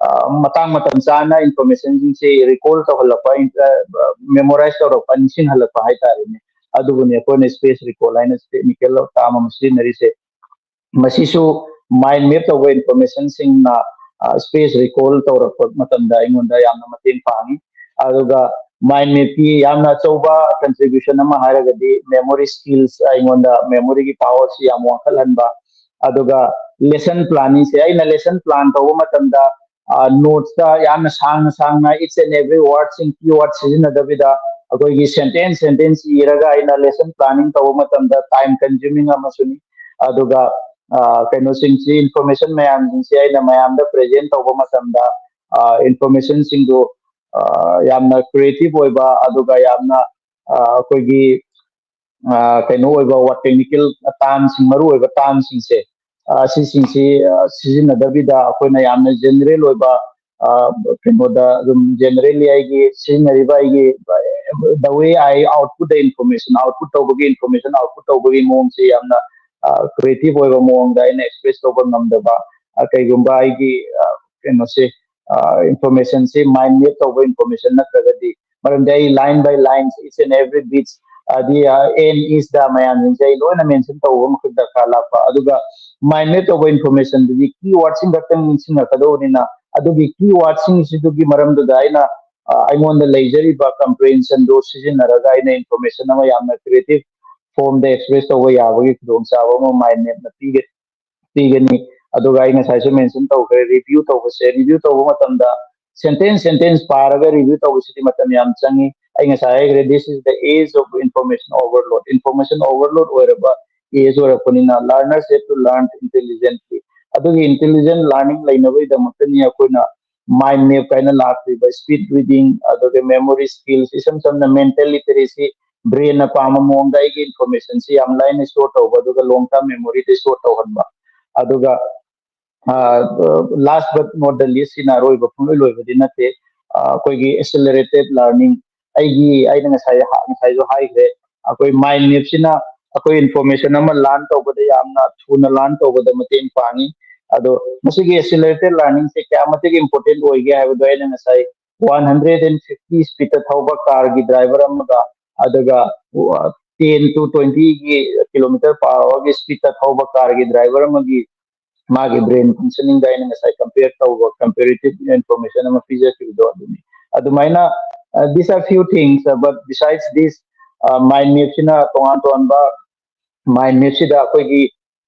ꯃꯇꯥꯡ ꯃꯇꯝ ꯆꯥꯅ ꯏꯟꯐꯣꯔꯃꯦꯁꯟꯁꯤꯡꯁꯤ ꯔꯤꯀꯣꯜ ꯇꯧꯍꯜꯂꯛꯄ, ꯃꯦꯃꯣꯔꯥꯏꯁ ꯇꯧꯔꯛꯄ, ꯅꯤꯡꯁꯤꯡꯍꯜꯂꯛꯄ ꯍꯥꯏꯇꯥꯔꯦꯅꯦ꯫ ꯑꯗꯨꯕꯨꯅꯦ ꯑꯩꯈꯣꯏꯅ ꯁ꯭ꯄꯦꯁ ꯔꯤꯀꯣꯜ ꯍꯥꯏꯅ ꯇꯦꯛꯅꯤꯀꯦꯜ ꯇꯥꯝ ꯑꯃ ꯁꯤꯖꯤꯟꯅꯔꯤꯁꯦ꯫ ꯃꯁꯤꯁꯨ ꯃꯥꯏꯟ ꯃꯦꯞ ꯇꯧꯕ ꯏꯟꯐꯣꯔꯃꯦꯁꯟꯁꯤꯡꯅ ꯁ꯭ꯄꯦꯁ ꯔꯤꯀꯣꯜ ꯇꯧꯔꯛꯄ ꯃꯇꯝꯗ ꯑꯩꯉꯣꯟꯗ ꯌꯥꯝꯅ ꯃꯇꯦꯡ ꯄꯥꯡꯉꯤ꯫ ꯑꯗꯨꯒ ꯃꯥꯏꯟ ꯃꯦꯞꯀꯤ ꯌꯥꯝꯅ ꯑꯆꯧꯕ ꯀꯟꯇ꯭ꯔꯤꯕ꯭ꯌꯨꯁꯟ ꯑꯃ ꯍꯥꯏꯔꯒꯗꯤ ꯃꯦꯃꯣꯔꯤ ꯁ꯭ꯀꯤꯜꯁ, ꯑꯩꯉꯣꯟꯗ ꯃꯦꯃꯣꯔꯤꯒꯤ ꯄꯥꯋꯔꯁꯤ ꯌꯥꯝ ꯋꯥꯡꯈꯠꯍꯟꯕ꯫ ꯑꯗꯨꯒ ꯂꯦꯁꯟ ꯄ꯭ꯂꯥꯅꯤꯡꯁꯦ, ꯑꯩꯅ ꯂꯦꯁꯟ ꯄ꯭ꯂꯥꯟ ꯇꯧꯕ ꯃꯇꯝꯗ ꯅꯣꯠꯁꯇ ꯌꯥꯝꯅ ꯁꯥꯡꯅ ꯁꯥꯡꯅ each and every wordꯁꯤꯡ, ꯀꯤ ꯋꯥꯔꯗ ꯁꯤꯖꯤꯟꯅꯗꯕꯤꯗ ꯑꯩꯈꯣꯏꯒꯤ ꯁꯦꯟꯇꯦꯟꯁ ꯁꯦꯟꯇꯦꯟꯁ ꯏꯔꯒ ꯑꯩꯅ ꯂꯦꯁꯟ ꯄ꯭ꯂꯥꯅꯤꯡ ꯇꯧꯕ ꯃꯇꯝꯗ ꯇꯥꯏꯝ ꯀꯟꯖ꯭ꯌꯨꯃꯤꯡ ꯑꯃꯁꯨꯅꯤ꯫ ꯑꯗꯨꯒ ꯀꯩꯅꯣꯁꯤꯡꯁꯤ, ꯏꯟꯐꯣꯔꯃꯦꯁꯟ ꯃꯌꯥꯝꯁꯤꯡꯁꯤ ꯑꯩꯅ ꯃꯌꯥꯝꯗ ꯄ꯭ꯔꯖꯦꯟ ꯇꯧꯕ ꯃꯇꯝꯗ ꯏꯟꯐꯣꯔꯃꯦꯁꯟꯁꯤꯡꯗꯨ ꯌꯥꯝꯅ ꯀ꯭ꯔꯤꯌꯦꯇꯤꯞ ꯑꯣꯏꯕ, ꯑꯗꯨꯒ ꯌꯥꯝꯅ ꯑꯩꯈꯣꯏꯒꯤ ꯀꯩꯅꯣ ꯑꯣꯏꯕ ꯋꯥ ꯇꯦꯛꯅꯤꯀꯦꯜ ꯇꯥꯝꯁꯤꯡ, ꯃꯔꯨ ꯑꯣꯏꯕ ꯇꯥꯝꯁꯤꯡꯁꯦ, ꯁꯤꯁꯤꯡꯁꯤ ꯁꯤꯖꯤꯟꯅꯗꯕꯤꯗ ꯑꯩꯈꯣꯏꯅ ꯌꯥꯝꯅ ꯖꯦꯅꯔꯦꯜ ꯑꯣꯏꯕ, ꯀꯩꯅꯣꯗ ꯑꯗꯨꯝ ꯖꯦꯅꯔꯦꯜꯂꯤ ꯑꯩꯒꯤ ꯁꯤꯖꯤꯟꯅꯔꯤꯕ ꯑꯩꯒꯤ the way I output the information, output ꯇꯧꯕꯒꯤ, ꯏꯟꯐꯣꯔꯃꯦꯁꯟ ꯑꯥꯎꯠꯄꯨꯠ ꯇꯧꯕꯒꯤ ꯃꯑꯣꯡꯁꯦ ꯌꯥꯝꯅ ꯀ꯭ꯔꯤꯌꯦꯇꯤꯞ ꯑꯣꯏꯕ ꯃꯑꯣꯡꯗ ꯑꯩꯅ ꯑꯦꯛꯁꯄ꯭ꯔꯦꯁ ꯇꯧꯕ ꯉꯝꯗꯕ, ꯀꯩꯒꯨꯝꯕ ꯑꯩꯒꯤ ꯀꯩꯅꯣꯁꯦ, ꯏꯟꯐꯣꯔꯃꯦꯁꯟꯁꯦ ꯃꯥꯏꯟ ꯃꯦꯞ ꯇꯧꯕ ꯏꯟꯐꯣꯔꯃꯦꯁꯟ ꯅꯠꯇ꯭ꯔꯒꯗꯤ, ꯃꯔꯝꯗꯤ ꯑꯩ line by lines, each and every beats, ꯑꯗꯤ ꯑꯦꯟ ꯏꯁ ꯗ ꯃꯌꯥꯝꯁꯤꯡꯁꯦ ꯑꯩ ꯂꯣꯏꯅ ꯃꯦꯟꯁꯟ ꯇꯧꯕ ꯑꯃꯈꯛ ꯗꯔꯀꯥꯔ ꯂꯥꯛꯄ꯫ ꯑꯗꯨꯒ ꯃꯥꯏꯟ ꯃꯦꯞ ꯇꯧꯕ ꯏꯟꯐꯣꯔꯃꯦꯁꯟꯗꯨꯗꯤ ꯀꯤ ꯋꯥꯔꯗꯁꯤꯡ ꯈꯛꯇꯪ ꯅꯤꯡꯁꯤꯡꯉꯛꯀꯗꯧꯕꯅꯤꯅ, ꯑꯗꯨꯒꯤ ꯀꯤ ꯋꯥꯔꯗꯁꯤꯡꯁꯤꯗꯨꯒꯤ ꯃꯔꯝꯗꯨꯗ ꯑꯩꯅ ꯑꯩꯉꯣꯟꯗ ꯂꯩꯖꯔꯤꯕ ꯀꯝꯄ꯭ꯔꯤꯍꯦꯟꯁꯟꯗꯨ ꯁꯤꯖꯤꯟꯅꯔꯒ ꯑꯩꯅ ꯏꯟꯐꯣꯔꯃꯦꯁꯟ ꯑꯃ ꯌꯥꯝꯅ ꯀ꯭ꯔꯤꯌꯦꯇꯤꯞ ꯐꯣꯝꯗ ꯑꯦꯛꯁꯄ꯭ꯔꯦꯁ ꯇꯧꯕ ꯌꯥꯕꯒꯤ ꯈꯨꯗꯣꯡꯆꯥꯕ ꯑꯃ ꯃꯥꯏꯟ ꯃꯦꯞꯅ ꯄꯤꯒꯅꯤ꯫ ꯄꯤꯒꯅꯤ꯫ ꯑꯗꯨꯒ ꯑꯩ ꯉꯁꯥꯏꯁꯨ ꯃꯦꯟꯁꯟ ꯇꯧꯈ꯭ꯔꯦ, ꯔꯤꯚ꯭ꯌꯨ ꯇꯧꯕꯁꯦ꯫ ꯔꯤꯚ꯭ꯌꯨ ꯇꯧꯕ ꯃꯇꯝꯗ ꯁꯦꯟꯇꯦꯟꯁ ꯁꯦꯟꯇꯦꯟꯁ ꯄꯥꯔꯒ ꯔꯤꯚ꯭ꯌꯨ ꯇꯧꯕꯁꯤꯗꯤ ꯃꯇꯝ ꯌꯥꯝ ꯆꯪꯉꯤ꯫ ꯑꯩ ꯉꯁꯥꯏ ꯍꯥꯏꯈ꯭ꯔꯦ, this is the age of information overload. Information overload ꯑꯣꯏꯔꯕ ꯑꯦꯖ ꯑꯣꯏꯔꯛꯄꯅꯤꯅ, learners have to learn intelligently. ꯑꯗꯨꯒꯤ ꯏꯟꯇꯦꯂꯤꯖꯦꯟ ꯂꯔꯅꯤꯡ ꯂꯩꯅꯕꯒꯤꯗꯃꯛꯇꯅꯤ ꯑꯩꯈꯣꯏꯅ ꯃꯥꯏꯟ ꯃꯦꯞ ꯀꯥꯏꯅ ꯂꯥꯛꯂꯤꯕ, ꯁ꯭ꯄꯤꯠ ꯔꯤꯗꯤꯡ, ꯑꯗꯨꯒ ꯃꯦꯃꯣꯔꯤ ꯁ꯭ꯀꯤꯜꯁ, ꯏꯁꯝ ꯁꯝꯅ ꯃꯦꯟꯇꯦꯜ ꯂꯤꯇꯔꯦꯁꯤ, ꯕ꯭ꯔꯦꯟꯅ ꯄꯥꯝꯕ ꯃꯑꯣꯡꯗ ꯑꯩꯒꯤ ꯏꯟꯐꯣꯔꯃꯦꯁꯟꯁꯤ ꯌꯥꯝ ꯂꯥꯏꯅ ꯁ꯭ꯇꯣꯔ ꯇꯧꯕ, ꯑꯗꯨꯒ ꯂꯣꯡ ꯇꯔꯝ ꯃꯦꯃꯣꯔꯤꯗ ꯁ꯭ꯇꯣꯔ ꯇꯧꯍꯟꯕ꯫ ꯑꯗꯨꯒ last but not the least, ꯁꯤꯅ ꯑꯔꯣꯏꯕ, ꯄꯨꯡꯂꯣꯏ ꯂꯣꯏꯕꯗꯤ ꯅꯠꯇꯦ, ꯑꯩꯈꯣꯏꯒꯤ accelerated learning, ꯑꯩꯒꯤ ꯑꯩꯅ ꯉꯁꯥꯏ ꯉꯁꯥꯏꯁꯨ ꯍꯥꯏꯈ꯭ꯔꯦ, ꯑꯩꯈꯣꯏ ꯃꯥꯏꯟ ꯃꯦꯞꯁꯤꯅ ꯑꯩꯈꯣꯏ ꯏꯟꯐꯣꯔꯃꯦꯁꯟ ꯑꯃ ꯂꯥꯟ ꯇꯧꯕꯗ ꯌꯥꯝꯅ ꯊꯨꯅ ꯂꯥꯟ ꯇꯧꯕꯗ ꯃꯇꯦꯡ ꯄꯥꯡꯉꯤ꯫ ꯑꯗꯣ ꯃꯁꯤꯒꯤ ꯑꯦꯁꯤꯂꯔꯦꯇꯦꯠ ꯂꯔꯅꯤꯡꯁꯦ ꯀꯌꯥ ꯃꯇꯤꯛ ꯏꯝꯄꯣꯔꯇꯦꯟ ꯑꯣꯏꯒꯦ ꯍꯥꯏꯕꯗꯣ ꯑꯩꯅ ꯉꯁꯥꯏ ꯋꯥꯟ ꯍꯟꯗ꯭ꯔꯦꯠ ꯑꯦꯟ ꯐꯤꯐꯇꯤ ꯁ꯭ꯄꯤꯠꯇ ꯊꯧꯕ ꯀꯥꯔꯒꯤ ꯗ꯭ꯔꯥꯏꯚꯔ ꯑꯃꯒ ꯑꯗꯨꯒ ꯇꯦꯟ ꯇꯨ ꯇ꯭ꯋꯦꯟꯇꯤꯒꯤ ꯀꯤꯂꯣꯃꯤꯇꯔ ꯄꯥꯔ ꯑꯋꯥꯔꯒꯤ ꯁ꯭ꯄꯤꯠꯇ ꯊꯧꯕ ꯀꯥꯔꯒꯤ ꯗ꯭ꯔꯥꯏꯚꯔ ꯑꯃꯒꯤ ꯃꯥꯒꯤ ꯕ꯭ꯔꯦꯟ ꯐꯪꯁꯅꯤꯡꯗ ꯑꯩꯅ ꯉꯁꯥꯏ ꯀꯝꯄꯤꯌꯔ ꯇꯧꯕ ꯀꯝꯄꯦꯔꯦꯇꯤꯞ ꯏꯟꯐꯣꯔꯃꯦꯁꯟ ꯑꯃ ꯄꯤꯖꯈꯤꯕꯗꯣ ꯑꯗꯨꯅꯤ꯫ ꯑꯗꯨꯃꯥꯏꯅ these are few things, but besides this, mind mapꯁꯤꯅ ꯇꯣꯉꯥꯟ ꯇꯣꯉꯥꯟꯕ mind mapꯁꯤꯗ ꯑꯩꯈꯣꯏꯒꯤ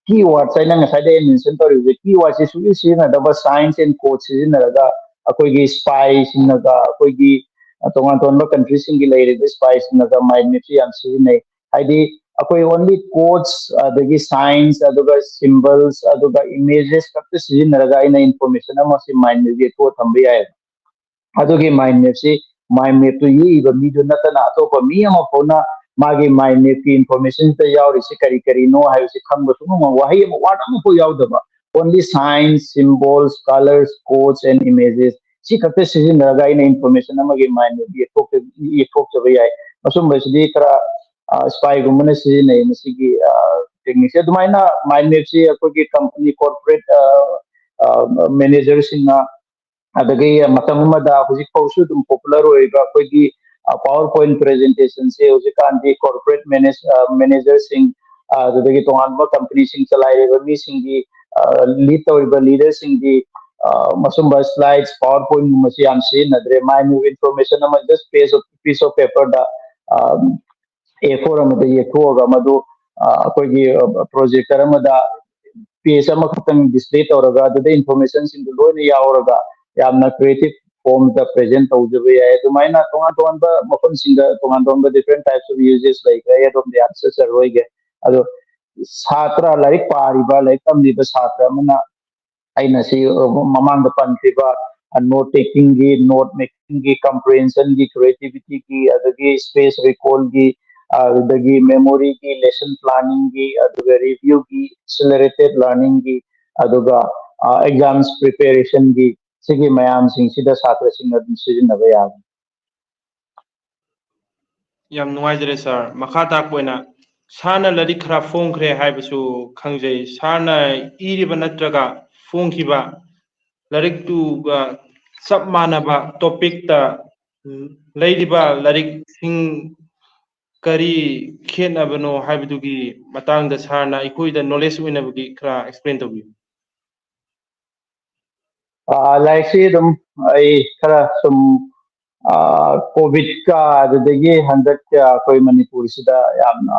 keywords ꯑꯩꯅ ꯉꯁꯥꯏꯗ ꯑꯩ ꯃꯦꯟꯁꯟ ꯇꯧꯔꯤꯕꯁꯦ, keywordsꯁꯤ ꯁꯨꯡꯁꯤ ꯁꯤꯖꯤꯟꯅꯗꯕ signs and codes ꯁꯤꯖꯤꯟꯅꯔꯒ ꯑꯩꯈꯣꯏꯒꯤ ꯁ꯭ꯄꯥꯏꯁꯤꯡꯅꯒ ꯑꯩꯈꯣꯏꯒꯤ ꯇꯣꯉꯥꯟ ꯇꯣꯉꯥꯟꯕ ꯀꯟꯇ꯭ꯔꯤꯁꯤꯡꯒꯤ ꯂꯩꯔꯤꯕ ꯁ꯭ꯄꯥꯏꯁꯤꯡꯅꯒ mind mapꯁꯤ ꯌꯥꯝ ꯁꯤꯖꯤꯟꯅꯩ꯫ ꯍꯥꯏꯗꯤ ꯑꯩꯈꯣꯏ only codes ꯑꯗꯒꯤ signs ꯑꯗꯨꯒ symbols ꯑꯗꯨꯒ images ꯈꯛꯇ ꯁꯤꯖꯤꯟꯅꯔꯒ ꯑꯩꯅ ꯏꯟꯐꯣꯔꯃꯦꯁꯟ ꯑꯃꯁꯤ mind mapꯁꯤ ꯌꯦꯛꯊꯣꯛꯑ ꯊꯝꯕ ꯌꯥꯏ꯫ ꯑꯗꯨꯒꯤ mind mapꯁꯤ mind mapꯇꯨ ꯌꯦꯛꯏꯕ ꯃꯤꯗꯨ ꯅꯠꯇꯅ ꯑꯇꯣꯞꯄ ꯃꯤ ꯑꯃ ꯐꯥꯎꯅ ꯃꯥꯒꯤ mind mapꯀꯤ ꯏꯟꯐꯣꯔꯃꯦꯁꯟꯁꯤꯗ ꯌꯥꯎꯔꯤꯁꯤ ꯀꯔꯤ ꯀꯔꯤꯅꯣ ꯍꯥꯏꯕꯁꯤ ꯈꯪꯕ ꯁꯨꯡꯉꯝ ꯉꯝꯃꯣꯏ꯫ ꯋꯥꯍꯩ ꯑꯃ, word ꯑꯃꯐꯥꯎ ꯌꯥꯎꯗꯕ, only signs, symbols, colors, codes and images ꯁꯤ ꯈꯛꯇ ꯁꯤꯖꯤꯟꯅꯔꯒ ꯑꯩꯅ ꯏꯟꯐꯣꯔꯃꯦꯁꯟ ꯑꯃꯒꯤ mind map ꯌꯦꯛꯊꯣꯛꯆ- ꯌꯦꯛꯊꯣꯛꯆꯕ ꯌꯥꯏ꯫ ꯑꯁꯨꯝꯕꯁꯤꯗꯤ ꯈꯔ ꯁ꯭ꯄꯥꯏꯒꯨꯝꯕꯅ ꯁꯤꯖꯤꯟꯅꯩ ꯃꯁꯤꯒꯤ ꯇꯦꯛꯅꯤꯛꯁꯦ꯫ ꯑꯗꯨꯃꯥꯏꯅ mind mapꯁꯤ ꯑꯩꯈꯣꯏꯒꯤ ꯀꯝꯄꯅꯤ ꯀꯣꯔꯄꯣꯔꯦꯠ ꯃꯦꯅꯦꯖꯔꯁꯤꯡꯅ, ꯑꯗꯒꯤ ꯃꯇꯝ ꯑꯃꯗ ꯍꯧꯖꯤꯛ ꯐꯥꯎꯁꯨ ꯑꯗꯨꯝ ꯄꯣꯄꯨꯂꯔ ꯑꯣꯏꯔꯤꯕ ꯑꯩꯈꯣꯏꯒꯤ ꯄꯥꯋꯔ ꯄꯣꯏꯟꯠ ꯄ꯭ꯔꯖꯦꯟꯇꯦꯁꯟꯁꯦ ꯍꯧꯖꯤꯛꯀꯥꯟꯗꯤ ꯀꯣꯔꯄꯣꯔꯦꯠ ꯃꯦꯅꯦꯖꯔꯁꯤꯡ, ꯑꯗꯨꯗꯒꯤ ꯇꯣꯉꯥꯟꯕ ꯀꯝꯄꯅꯤꯁꯤꯡ ꯆꯂꯥꯏꯔꯤꯕ ꯃꯤꯁꯤꯡꯒꯤ, ꯂꯤꯗ ꯇꯧꯔꯤꯕ ꯂꯤꯗꯔꯁꯤꯡꯒꯤ ꯑꯁꯨꯝꯕ ꯁ꯭ꯂꯥꯏꯗ꯭ꯁ, ꯄꯥꯋꯔ ꯄꯣꯏꯟꯠꯒꯨꯝꯕꯁꯤ ꯌꯥꯝ ꯁꯤꯖꯤꯟꯅꯗ꯭ꯔꯦ꯫ mind map ꯏꯟꯐꯣꯔꯃꯦꯁꯟ ꯑꯃ just page of piece of paperꯗ ꯑꯦ ꯐꯣꯔ ꯑꯃꯗ ꯌꯦꯛꯊꯣꯛꯑꯒ ꯃꯗꯨ ꯑꯩꯈꯣꯏꯒꯤ ꯄ꯭ꯔꯣꯖꯦꯛꯇꯔ ꯑꯃꯗ ꯄꯦꯖ ꯑꯃꯈꯛꯇꯪ ꯗꯤꯁꯄ꯭ꯂꯦ ꯇꯧꯔꯒ ꯑꯗꯨꯗ ꯏꯟꯐꯣꯔꯃꯦꯁꯟꯁꯤꯡꯗꯨ ꯂꯣꯏꯅ ꯌꯥꯎꯔꯒ ꯌꯥꯝꯅ ꯀ꯭ꯔꯤꯌꯦꯇꯤꯞ ꯐꯣꯝꯗ ꯄ꯭ꯔꯖꯦꯟꯠ ꯇꯧꯖꯕ ꯌꯥꯏ꯫ ꯑꯗꯨꯃꯥꯏꯅ ꯇꯣꯉꯥꯟ ꯇꯣꯉꯥꯟꯕ ꯃꯐꯝꯁꯤꯡꯗ ꯇꯣꯉꯥꯟ ꯇꯣꯉꯥꯟꯕ different types of uses ꯂꯩꯈ꯭ꯔꯦ꯫ ꯑꯩ ꯑꯗꯣꯝꯗ ꯌꯥꯝ ꯆꯠꯆꯔꯣꯏꯒꯦ꯫ ꯑꯗꯣ ꯁꯥꯇ꯭ꯔ, ꯂꯥꯏꯔꯤꯛ ꯄꯥꯔꯤꯕ, ꯂꯥꯏꯔꯤꯛ ꯇꯝꯂꯤꯕ ꯁꯥꯇ꯭ꯔ ꯑꯃꯅ ꯑꯩꯅ ꯁꯤ ꯃꯃꯥꯡꯗ ꯄꯟꯈ꯭ꯔꯤꯕ ꯅꯣꯠ ꯇꯦꯀꯤꯡꯒꯤ, ꯅꯣꯠ ꯃꯦꯀꯤꯡꯒꯤ, ꯀꯝꯄ꯭ꯔꯤꯍꯦꯟꯁꯟꯒꯤ, ꯀ꯭ꯔꯤꯌꯦꯇꯤꯚꯤꯇꯤꯒꯤ, ꯑꯗꯒꯤ ꯁ꯭ꯄꯦꯁ ꯔꯤꯀꯣꯜꯒꯤ, ꯑꯗꯨꯗꯒꯤ ꯃꯦꯃꯣꯔꯤꯒꯤ, ꯂꯦꯁꯟ ꯄ꯭ꯂꯥꯅꯤꯡꯒꯤ, ꯑꯗꯨꯒ ꯔꯤꯚ꯭ꯌꯨꯒꯤ, ꯑꯦꯁꯤꯂꯔꯦꯇꯦꯠ ꯂꯔꯅꯤꯡꯒꯤ, ꯑꯗꯨꯒ ꯑꯦꯛꯖꯥꯝꯁ ꯄ꯭ꯔꯤꯄꯦꯔꯦꯁꯟꯒꯤ, ꯁꯤꯒꯤ ꯃꯌꯥꯝꯁꯤꯡꯁꯤꯗ ꯁꯥꯇ꯭ꯔꯁꯤꯡꯅ ꯑꯗꯨꯝ ꯁꯤꯖꯤꯟꯅꯕ ꯌꯥꯒꯅꯤ꯫ ꯌꯥꯝ ꯅꯨꯡꯉꯥꯏꯖꯔꯦ ꯁꯥꯔ꯫ ꯃꯈꯥ ꯇꯥꯔꯛꯄ ꯑꯣꯏꯅ ꯁꯥꯔꯅ ꯂꯥꯏꯔꯤꯛ ꯈꯔ ꯐꯣꯡꯈ꯭ꯔꯦ ꯍꯥꯏꯕꯁꯨ ꯈꯪꯖꯩ꯫ ꯁꯥꯔꯅ ꯏꯔꯤꯕ ꯅꯠꯇ꯭ꯔꯒ ꯐꯣꯡꯈꯤꯕ ꯂꯥꯏꯔꯤꯛꯇꯨꯒ ꯆꯞ ꯃꯥꯟꯅꯕ ꯇꯣꯄꯤꯛꯇ ꯂꯩꯔꯤꯕ ꯂꯥꯏꯔꯤꯛꯁꯤꯡ ꯀꯔꯤ ꯈꯦꯠꯅꯕꯅꯣ ꯍꯥꯏꯕꯗꯨꯒꯤ ꯃꯇꯥꯡꯗ ꯁꯥꯔꯅ ꯑꯩꯈꯣꯏꯗ ꯅꯣꯂꯦꯖ ꯑꯣꯏꯅꯕꯒꯤ ꯈꯔ ꯑꯦꯛꯁꯄ꯭ꯂꯦꯟ ꯇꯧꯕꯤꯌꯨ꯫ ꯑꯥ, ꯂꯥꯏꯔꯤꯛꯁꯤ ꯑꯗꯨꯝ ꯑꯩ ꯈꯔ ꯁꯨꯝ, ꯑꯥ, ꯀꯣꯚꯤꯗꯀ ꯑꯗꯨꯗꯒꯤ ꯍꯟꯗꯛ ꯑꯩꯈꯣꯏ ꯃꯅꯤꯄꯨꯔꯁꯤꯗ ꯌꯥꯝꯅ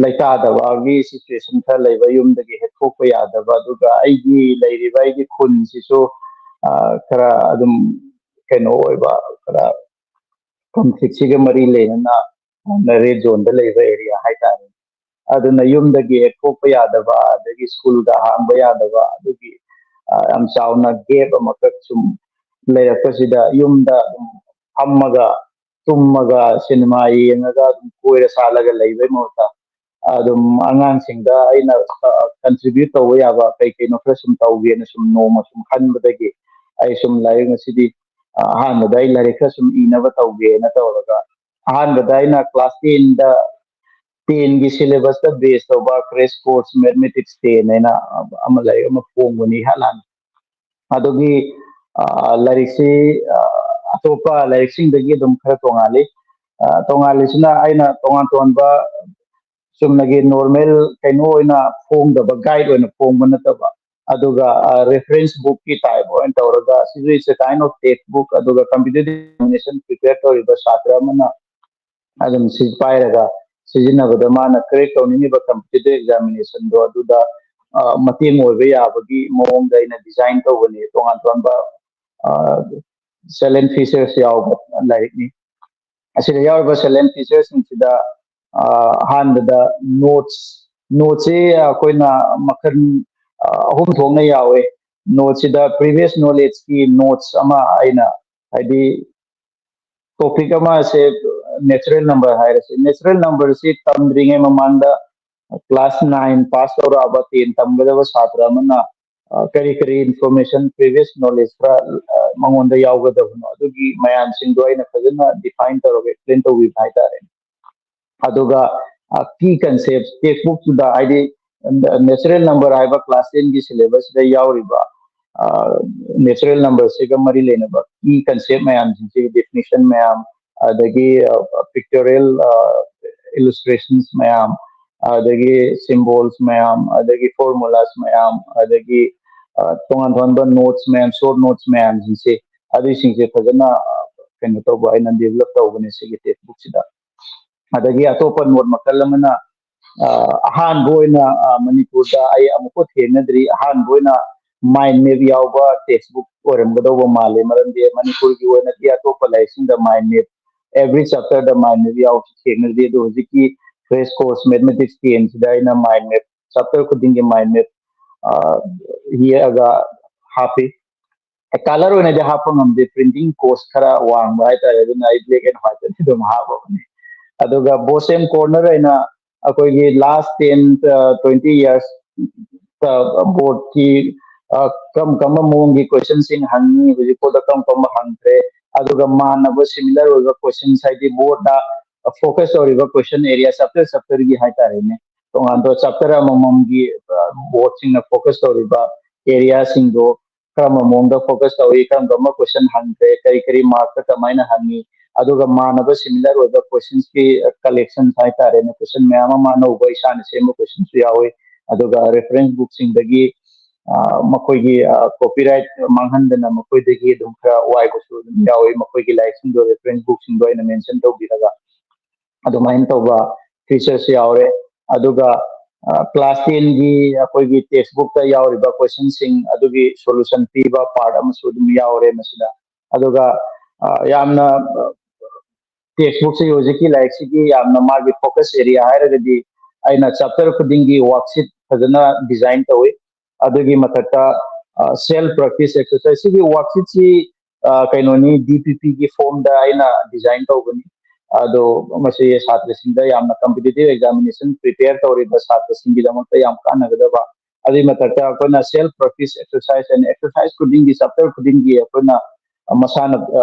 ꯂꯩꯇꯥꯗꯕꯒꯤ ꯁꯤꯆꯨꯋꯦꯁꯟ ꯈꯔ ꯂꯩꯕ, ꯌꯨꯝꯗꯒꯤ ꯍꯦꯛ ꯊꯣꯛꯄ ꯌꯥꯗꯕ, ꯑꯗꯨꯒ ꯑꯩꯒꯤ ꯂꯩꯔꯤꯕ ꯑꯩꯒꯤ ꯈꯨꯟꯁꯤꯁꯨ, ꯑꯥ, ꯈꯔ ꯑꯗꯨꯝ ꯀꯩꯅꯣ ꯑꯣꯏꯕ, ꯈꯔ ꯀꯟꯐ꯭ꯂꯤꯛꯁꯤꯒ ꯃꯔꯤ ꯂꯩꯅꯅ ꯔꯦꯗ ꯖꯣꯟꯗ ꯂꯩꯕ ꯑꯦꯔꯤꯌꯥ ꯍꯥꯏꯇꯥꯔꯦ꯫ ꯑꯗꯨꯅ ꯌꯨꯝꯗꯒꯤ ꯍꯦꯛ ꯊꯣꯛꯄ ꯌꯥꯗꯕ, ꯑꯗꯒꯤ ꯁ꯭ꯀꯨꯜꯒ ꯍꯥꯡꯕ ꯌꯥꯗꯕ, ꯑꯗꯨꯒꯤ, ꯑ, ꯌꯥꯝ ꯆꯥꯎꯅ ꯒꯦꯞ ꯑꯃꯈꯛ ꯁꯨꯝ ꯂꯩꯔꯛꯄꯁꯤꯗ ꯌꯨꯝꯗ ꯑꯗꯨꯝ ꯐꯝꯃꯒ, ꯇꯨꯝꯃꯒ, ꯁꯤꯅꯦꯃꯥ ꯌꯦꯡꯉꯒ ꯑꯗꯨꯝ ꯀꯣꯏꯔ ꯁꯥꯠꯂꯒ ꯂꯩꯕꯩ ꯃꯍꯨꯠꯇ ꯑꯗꯨꯝ ꯑꯉꯥꯡꯁꯤꯡꯗ ꯑꯩꯅ, ꯑ, ꯀꯟꯇ꯭ꯔꯤꯕ꯭ꯌꯨꯠ ꯇꯧꯕ ꯌꯥꯕ ꯀꯩ ꯀꯩꯅꯣ ꯈꯔ ꯁꯨꯝ ꯇꯧꯒꯦꯅ ꯁꯨꯝ ꯅꯣꯡꯃ ꯁꯨꯝ ꯈꯟꯕꯗꯒꯤ ꯑꯩ ꯁꯨꯝ ꯂꯥꯏꯔꯤꯛ ꯉꯁꯤꯗꯤ, ꯑ, ꯑꯍꯥꯟꯕꯗ ꯑꯩ ꯂꯥꯏꯔꯤꯛ ꯈꯔ ꯁꯨꯝ ꯏꯅꯕ ꯇꯧꯒꯦꯅ ꯇꯧꯔꯒ, ꯑꯍꯥꯟꯕꯗ ꯑꯩꯅ ꯀ꯭ꯂꯥꯁ ꯇꯦꯟꯗ, ꯇꯦꯟꯒꯤ ꯁꯤꯂꯦꯕꯁꯇ ꯕꯦꯁ ꯇꯧꯕ ꯀ꯭ꯔꯦꯁ ꯀꯣꯔꯁ ꯃꯦꯊꯃꯦꯇꯤꯛꯁ ꯇꯦꯟ ꯍꯥꯏꯅ ꯑꯃ ꯂꯥꯏꯔꯤꯛ ꯑꯃ ꯐꯣꯡꯕꯅꯤ ꯏꯍꯥꯟ ꯍꯥꯟꯅ꯫ ꯑꯗꯨꯒꯤ, ꯑ, ꯂꯥꯏꯔꯤꯛꯁꯤ, ꯑ, ꯑꯇꯣꯞꯄ ꯂꯥꯏꯔꯤꯛꯁꯤꯡꯗꯒꯤ ꯑꯗꯨꯝ ꯈꯔ ꯇꯣꯉꯥꯜꯂꯤ꯫ ꯑ, ꯇꯣꯉꯥꯜꯂꯤꯁꯤꯅ ꯑꯩꯅ ꯇꯣꯉꯥꯟ ꯇꯣꯉꯥꯟꯕ ꯆꯨꯝꯅꯒꯤ ꯅꯣꯔꯃꯦꯜ ꯀꯩꯅꯣ ꯑꯣꯏꯅ ꯐꯣꯡꯗꯕ, ꯒꯥꯏꯗ ꯑꯣꯏꯅ ꯐꯣꯡꯕ ꯅꯠꯇꯕ, ꯑꯗꯨꯒ, ꯑ, ꯔꯦꯐꯔꯦꯟꯁ ꯕꯨꯛꯀꯤ ꯇꯥꯏꯞ ꯑꯣꯏꯅ ꯇꯧꯔꯒ, ꯁꯤꯁꯨ is a kind of text book, ꯑꯗꯨꯒ ꯀꯝꯄꯤꯇꯤꯇꯤꯚ ꯑꯦꯛꯖꯥꯃꯤꯅꯦꯁꯟ ꯄ꯭ꯔꯤꯄꯦꯌꯔ ꯇꯧꯔꯤꯕ ꯁꯥꯇ꯭ꯔ ꯑꯃꯅ ꯑꯗꯨꯝ ꯁꯤ ꯄꯥꯏꯔꯒ ꯁꯤꯖꯤꯟꯅꯕꯗ ꯃꯥꯅ ꯀ꯭ꯔꯦꯛ ꯇꯧꯅꯤꯡꯉꯤꯕ ꯀꯝꯄꯤꯇꯤꯇꯤꯚ ꯑꯦꯛꯖꯥꯃꯤꯅꯦꯁꯟꯗꯣ ꯑꯗꯨꯗ, ꯑ, ꯃꯇꯦꯡ ꯑꯣꯏꯕ ꯌꯥꯕꯒꯤ ꯃꯑꯣꯡꯗ ꯑꯩꯅ ꯗꯤꯖꯥꯏꯟ ꯇꯧꯕꯅꯤ꯫ ꯇꯣꯉꯥꯟ ꯇꯣꯉꯥꯟꯕ, ꯑ, ꯁꯦꯂꯦꯟ ꯐꯤꯆꯔꯁ ꯌꯥꯎꯕ ꯂꯥꯏꯔꯤꯛꯅꯤ꯫ ꯑꯁꯤꯗ ꯌꯥꯎꯔꯤꯕ ꯁꯦꯂꯦꯟ ꯐꯤꯆꯔꯁꯤꯡꯁꯤꯗ, ꯑ, ꯑꯍꯥꯟꯕꯗ ꯅꯣꯠꯁ, ꯅꯣꯠꯁꯤ ꯑꯩꯈꯣꯏꯅ ꯃꯈꯜ, ꯑ, ꯑꯍꯨꯝ ꯊꯣꯛꯅ ꯌꯥꯎꯋꯦ꯫ ꯅꯣꯠꯁꯤꯗ ꯄ꯭ꯔꯤꯚꯤꯌꯁ ꯅꯣꯂꯦꯖꯀꯤ ꯅꯣꯠꯁ ꯑꯃ ꯑꯩꯅ, ꯍꯥꯏꯗꯤ ꯇꯣꯄꯤꯛ ꯑꯃꯁꯦ natural number ꯍꯥꯏꯔꯁꯤ, natural numberꯁꯤ ꯇꯝꯗ꯭ꯔꯤꯉꯩ ꯃꯃꯥꯡꯗ ꯀ꯭ꯂꯥꯁ ꯅꯥꯏꯟ ꯄꯥꯁ ꯇꯧꯔꯛꯑꯕ, ꯇꯦꯟ ꯇꯝꯒꯗꯕ ꯁꯥꯇ꯭ꯔ ꯑꯃꯅ ꯑ, ꯀꯔꯤ ꯀꯔꯤ information, previous knowledge ꯈꯔ, ꯑ, ꯃꯉꯣꯟꯗ ꯌꯥꯎꯒꯗꯕꯅꯣ, ꯑꯗꯨꯒꯤ ꯃꯌꯥꯝꯁꯤꯡꯗꯣ ꯑꯩꯅ ꯐꯖꯅ define ꯇꯧꯔꯒ explain ꯇꯧꯕꯤꯕ ꯍꯥꯏꯇꯥꯔꯦ꯫ ꯑꯗꯨꯒ, ꯑ, key concepts, textbook ꯇꯨꯗ, ꯍꯥꯏꯗꯤ, natural number ꯍꯥꯏꯕ class ten ꯒꯤ syllabus ꯁꯤꯗ ꯌꯥꯎꯔꯤꯕ, ꯑ, natural number ꯁꯤꯒ ꯃꯔꯤ ꯂꯩꯅꯕ key concept ꯃꯌꯥꯝꯁꯤꯡꯁꯤꯒꯤ definition ꯃꯌꯥꯝ, ꯑꯗꯒꯤ, ꯑ, pictorial, ꯑ, illustrations ꯃꯌꯥꯝ, ꯑꯗꯒꯤ symbols ꯃꯌꯥꯝ, ꯑꯗꯒꯤ formulas ꯃꯌꯥꯝ, ꯑꯗꯒꯤ, ꯑ, ꯇꯣꯉꯥꯟ ꯇꯣꯉꯥꯟꯕ notes ꯃꯌꯥꯝ, short notes ꯃꯌꯥꯝꯁꯤꯡꯁꯦ, ꯑꯗꯨꯏꯁꯤꯡꯁꯦ ꯐꯖꯅ, ꯑ, ꯀꯩꯅꯣ ꯇꯧꯕ, ꯑꯩꯅ develop ꯇꯧꯕꯅꯦ ꯁꯤꯒꯤ textbook ꯁꯤꯗ꯫ ꯑꯗꯒꯤ ꯑꯇꯣꯞꯄ note ꯃꯈꯜ ꯑꯃꯅ, ꯑ, ꯑꯍꯥꯟꯕ ꯑꯣꯏꯅ, ꯑ, ꯃꯅꯤꯄꯨꯔꯗ ꯑꯩ ꯑꯃꯨꯛꯐꯥꯎ ꯊꯦꯡꯅꯗ꯭ꯔꯤ, ꯑꯍꯥꯟꯕ ꯑꯣꯏꯅ mind map ꯌꯥꯎꯕ textbook ꯑꯣꯏꯔꯝꯒꯗꯧꯕ ꯃꯥꯜꯂꯦ꯫ ꯃꯔꯝꯗꯤ ꯃꯅꯤꯄꯨꯔꯒꯤ ꯑꯣꯏꯅꯗꯤ ꯑꯇꯣꯞꯄ ꯂꯥꯏꯔꯤꯛꯁꯤꯡꯗ mind map, every chapter ꯗ mind map ꯌꯥꯎꯕꯁꯤ ꯊꯦꯡꯅꯗꯦ꯫ ꯑꯗꯣ ꯍꯧꯖꯤꯛꯀꯤ fresh course Mathematics ten ꯁꯤꯗ ꯑꯩꯅ mind map, chapter ꯈꯨꯗꯤꯡꯒꯤ mind map, ꯑ, ꯌꯦꯛꯑꯒ ꯍꯥꯞꯄꯤ꯫ Colour ꯑꯣꯏꯅꯗꯤ ꯍꯥꯞꯄ ꯉꯝꯗꯦ, printing cost ꯈꯔ ꯋꯥꯡꯕ ꯍꯥꯏꯇꯥꯔꯦ, ꯑꯗꯨꯅ ꯑꯩ black and white ꯇꯗꯤ ꯑꯗꯨꯝ ꯍꯥꯞꯄꯕꯅꯤ꯫ ꯑꯗꯨꯒ Bosem corner ꯍꯥꯏꯅ ꯑꯩꯈꯣꯏꯒꯤ last ten, ꯑ, twenty years, ꯑ, board ꯀꯤ, ꯑ, ꯀꯔꯝ ꯀꯔꯝꯕ ꯃꯑꯣꯡꯒꯤ question ꯁꯤꯡ ꯍꯪꯉꯤ, ꯍꯧꯖꯤꯛ ꯐꯥꯎꯗ ꯀꯔꯝ ꯀꯔꯝꯕ ꯍꯪꯈ꯭ꯔꯦ, ꯑꯗꯨꯒ ꯃꯥꯟꯅꯕ similar ꯑꯣꯏꯕ questions, ꯍꯥꯏꯗꯤ board ꯅ focus ꯇꯧꯔꯤꯕ question area chapter chapter ꯒꯤ ꯍꯥꯏꯇꯥꯔꯦꯅꯦ, ꯇꯣꯉꯥꯟꯕ chapter ꯑꯃꯃꯝꯒꯤ, ꯑ, board ꯁꯤꯡꯅ focus ꯇꯧꯔꯤꯕ area ꯁꯤꯡꯗꯣ ꯀꯔꯝꯕ ꯃꯑꯣꯡꯗ focus ꯇꯧꯏ, ꯀꯔꯝ ꯀꯔꯝꯕ question ꯍꯪꯈ꯭ꯔꯦ, ꯀꯔꯤ ꯀꯔꯤ mark ꯇ ꯀꯃꯥꯏꯅ ꯍꯪꯉꯤ, ꯑꯗꯨꯒ ꯃꯥꯟꯅꯕ similar ꯑꯣꯏꯕ questions ꯀꯤ collections ꯍꯥꯏꯇꯥꯔꯦꯅꯦ, question ꯃꯌꯥꯝ ꯑꯃ ꯑꯅꯧꯕ ꯏꯁꯥꯅ ꯁꯦꯝꯕ question ꯁꯨ ꯌꯥꯎꯏ꯫ ꯑꯗꯨꯒ reference book ꯁꯤꯡꯗꯒꯤ, ꯑ, ꯃꯈꯣꯏꯒꯤ, ꯑ, copyright ꯃꯥꯡꯍꯟꯗꯅ ꯃꯈꯣꯏꯗꯒꯤ ꯑꯗꯨꯝ ꯈꯔ ꯋꯥꯏꯕꯁꯨ ꯑꯗꯨꯝ ꯌꯥꯎꯏ, ꯃꯈꯣꯏꯒꯤ ꯂꯥꯏꯔꯤꯛꯁꯤꯡꯗꯣ, reference book ꯁꯤꯡꯗꯣ ꯑꯩꯅ mention ꯇꯧꯕꯤꯔꯒ꯫ ꯑꯗꯨꯃꯥꯏꯅ ꯇꯧꯕ features ꯌꯥꯎꯔꯦ꯫ ꯑꯗꯨꯒ, ꯑ, class ten ꯒꯤ ꯑꯩꯈꯣꯏꯒꯤ textbook ꯇ ꯌꯥꯎꯔꯤꯕ question ꯁꯤꯡ ꯑꯗꯨꯒꯤ solution ꯄꯤꯕ part ꯑꯃꯁꯨ ꯑꯗꯨꯝ ꯌꯥꯎꯔꯦ ꯃꯁꯤꯗ꯫ ꯑꯗꯨꯒ, ꯑ, ꯌꯥꯝꯅ, ꯑ, textbook ꯁꯤ ꯍꯧꯖꯤꯛꯀꯤ ꯂꯥꯏꯔꯤꯛꯁꯤꯒꯤ ꯌꯥꯝꯅ ꯃꯥꯒꯤ focus area ꯍꯥꯏꯔꯒꯗꯤ ꯑꯩꯅ chapter ꯈꯨꯗꯤꯡꯒꯤ worksheet ꯐꯖꯅ design ꯇꯧꯏ꯫ ꯑꯗꯨꯒꯤ ꯃꯊꯛꯇ, ꯑ, self practice exercise ꯁꯤꯒꯤ worksheet ꯁꯤ, ꯑ, ꯀꯩꯅꯣꯅꯤ, D P P ꯒꯤ form ꯗ ꯑꯩꯅ design ꯇꯧꯕꯅꯤ꯫ ꯑꯗꯣ ꯃꯁꯤ ꯁꯥꯇ꯭ꯔꯁꯤꯡꯗ ꯌꯥꯝꯅ competitive examination prepare ꯇꯧꯔꯤꯕ ꯁꯥꯇ꯭ꯔꯁꯤꯡꯒꯤꯗꯃꯛꯇ ꯌꯥꯝ ꯀꯥꯟꯅꯒꯗꯕ ꯑꯗꯨꯒꯤ ꯃꯊꯛꯇ ꯑꯩꯈꯣꯏꯅ self practice exercise ꯍꯥꯏꯅ exercise ꯈꯨꯗꯤꯡꯒꯤ, chapter ꯈꯨꯗꯤꯡꯒꯤ ꯑꯩꯈꯣꯏꯅ ꯃꯁꯥꯅ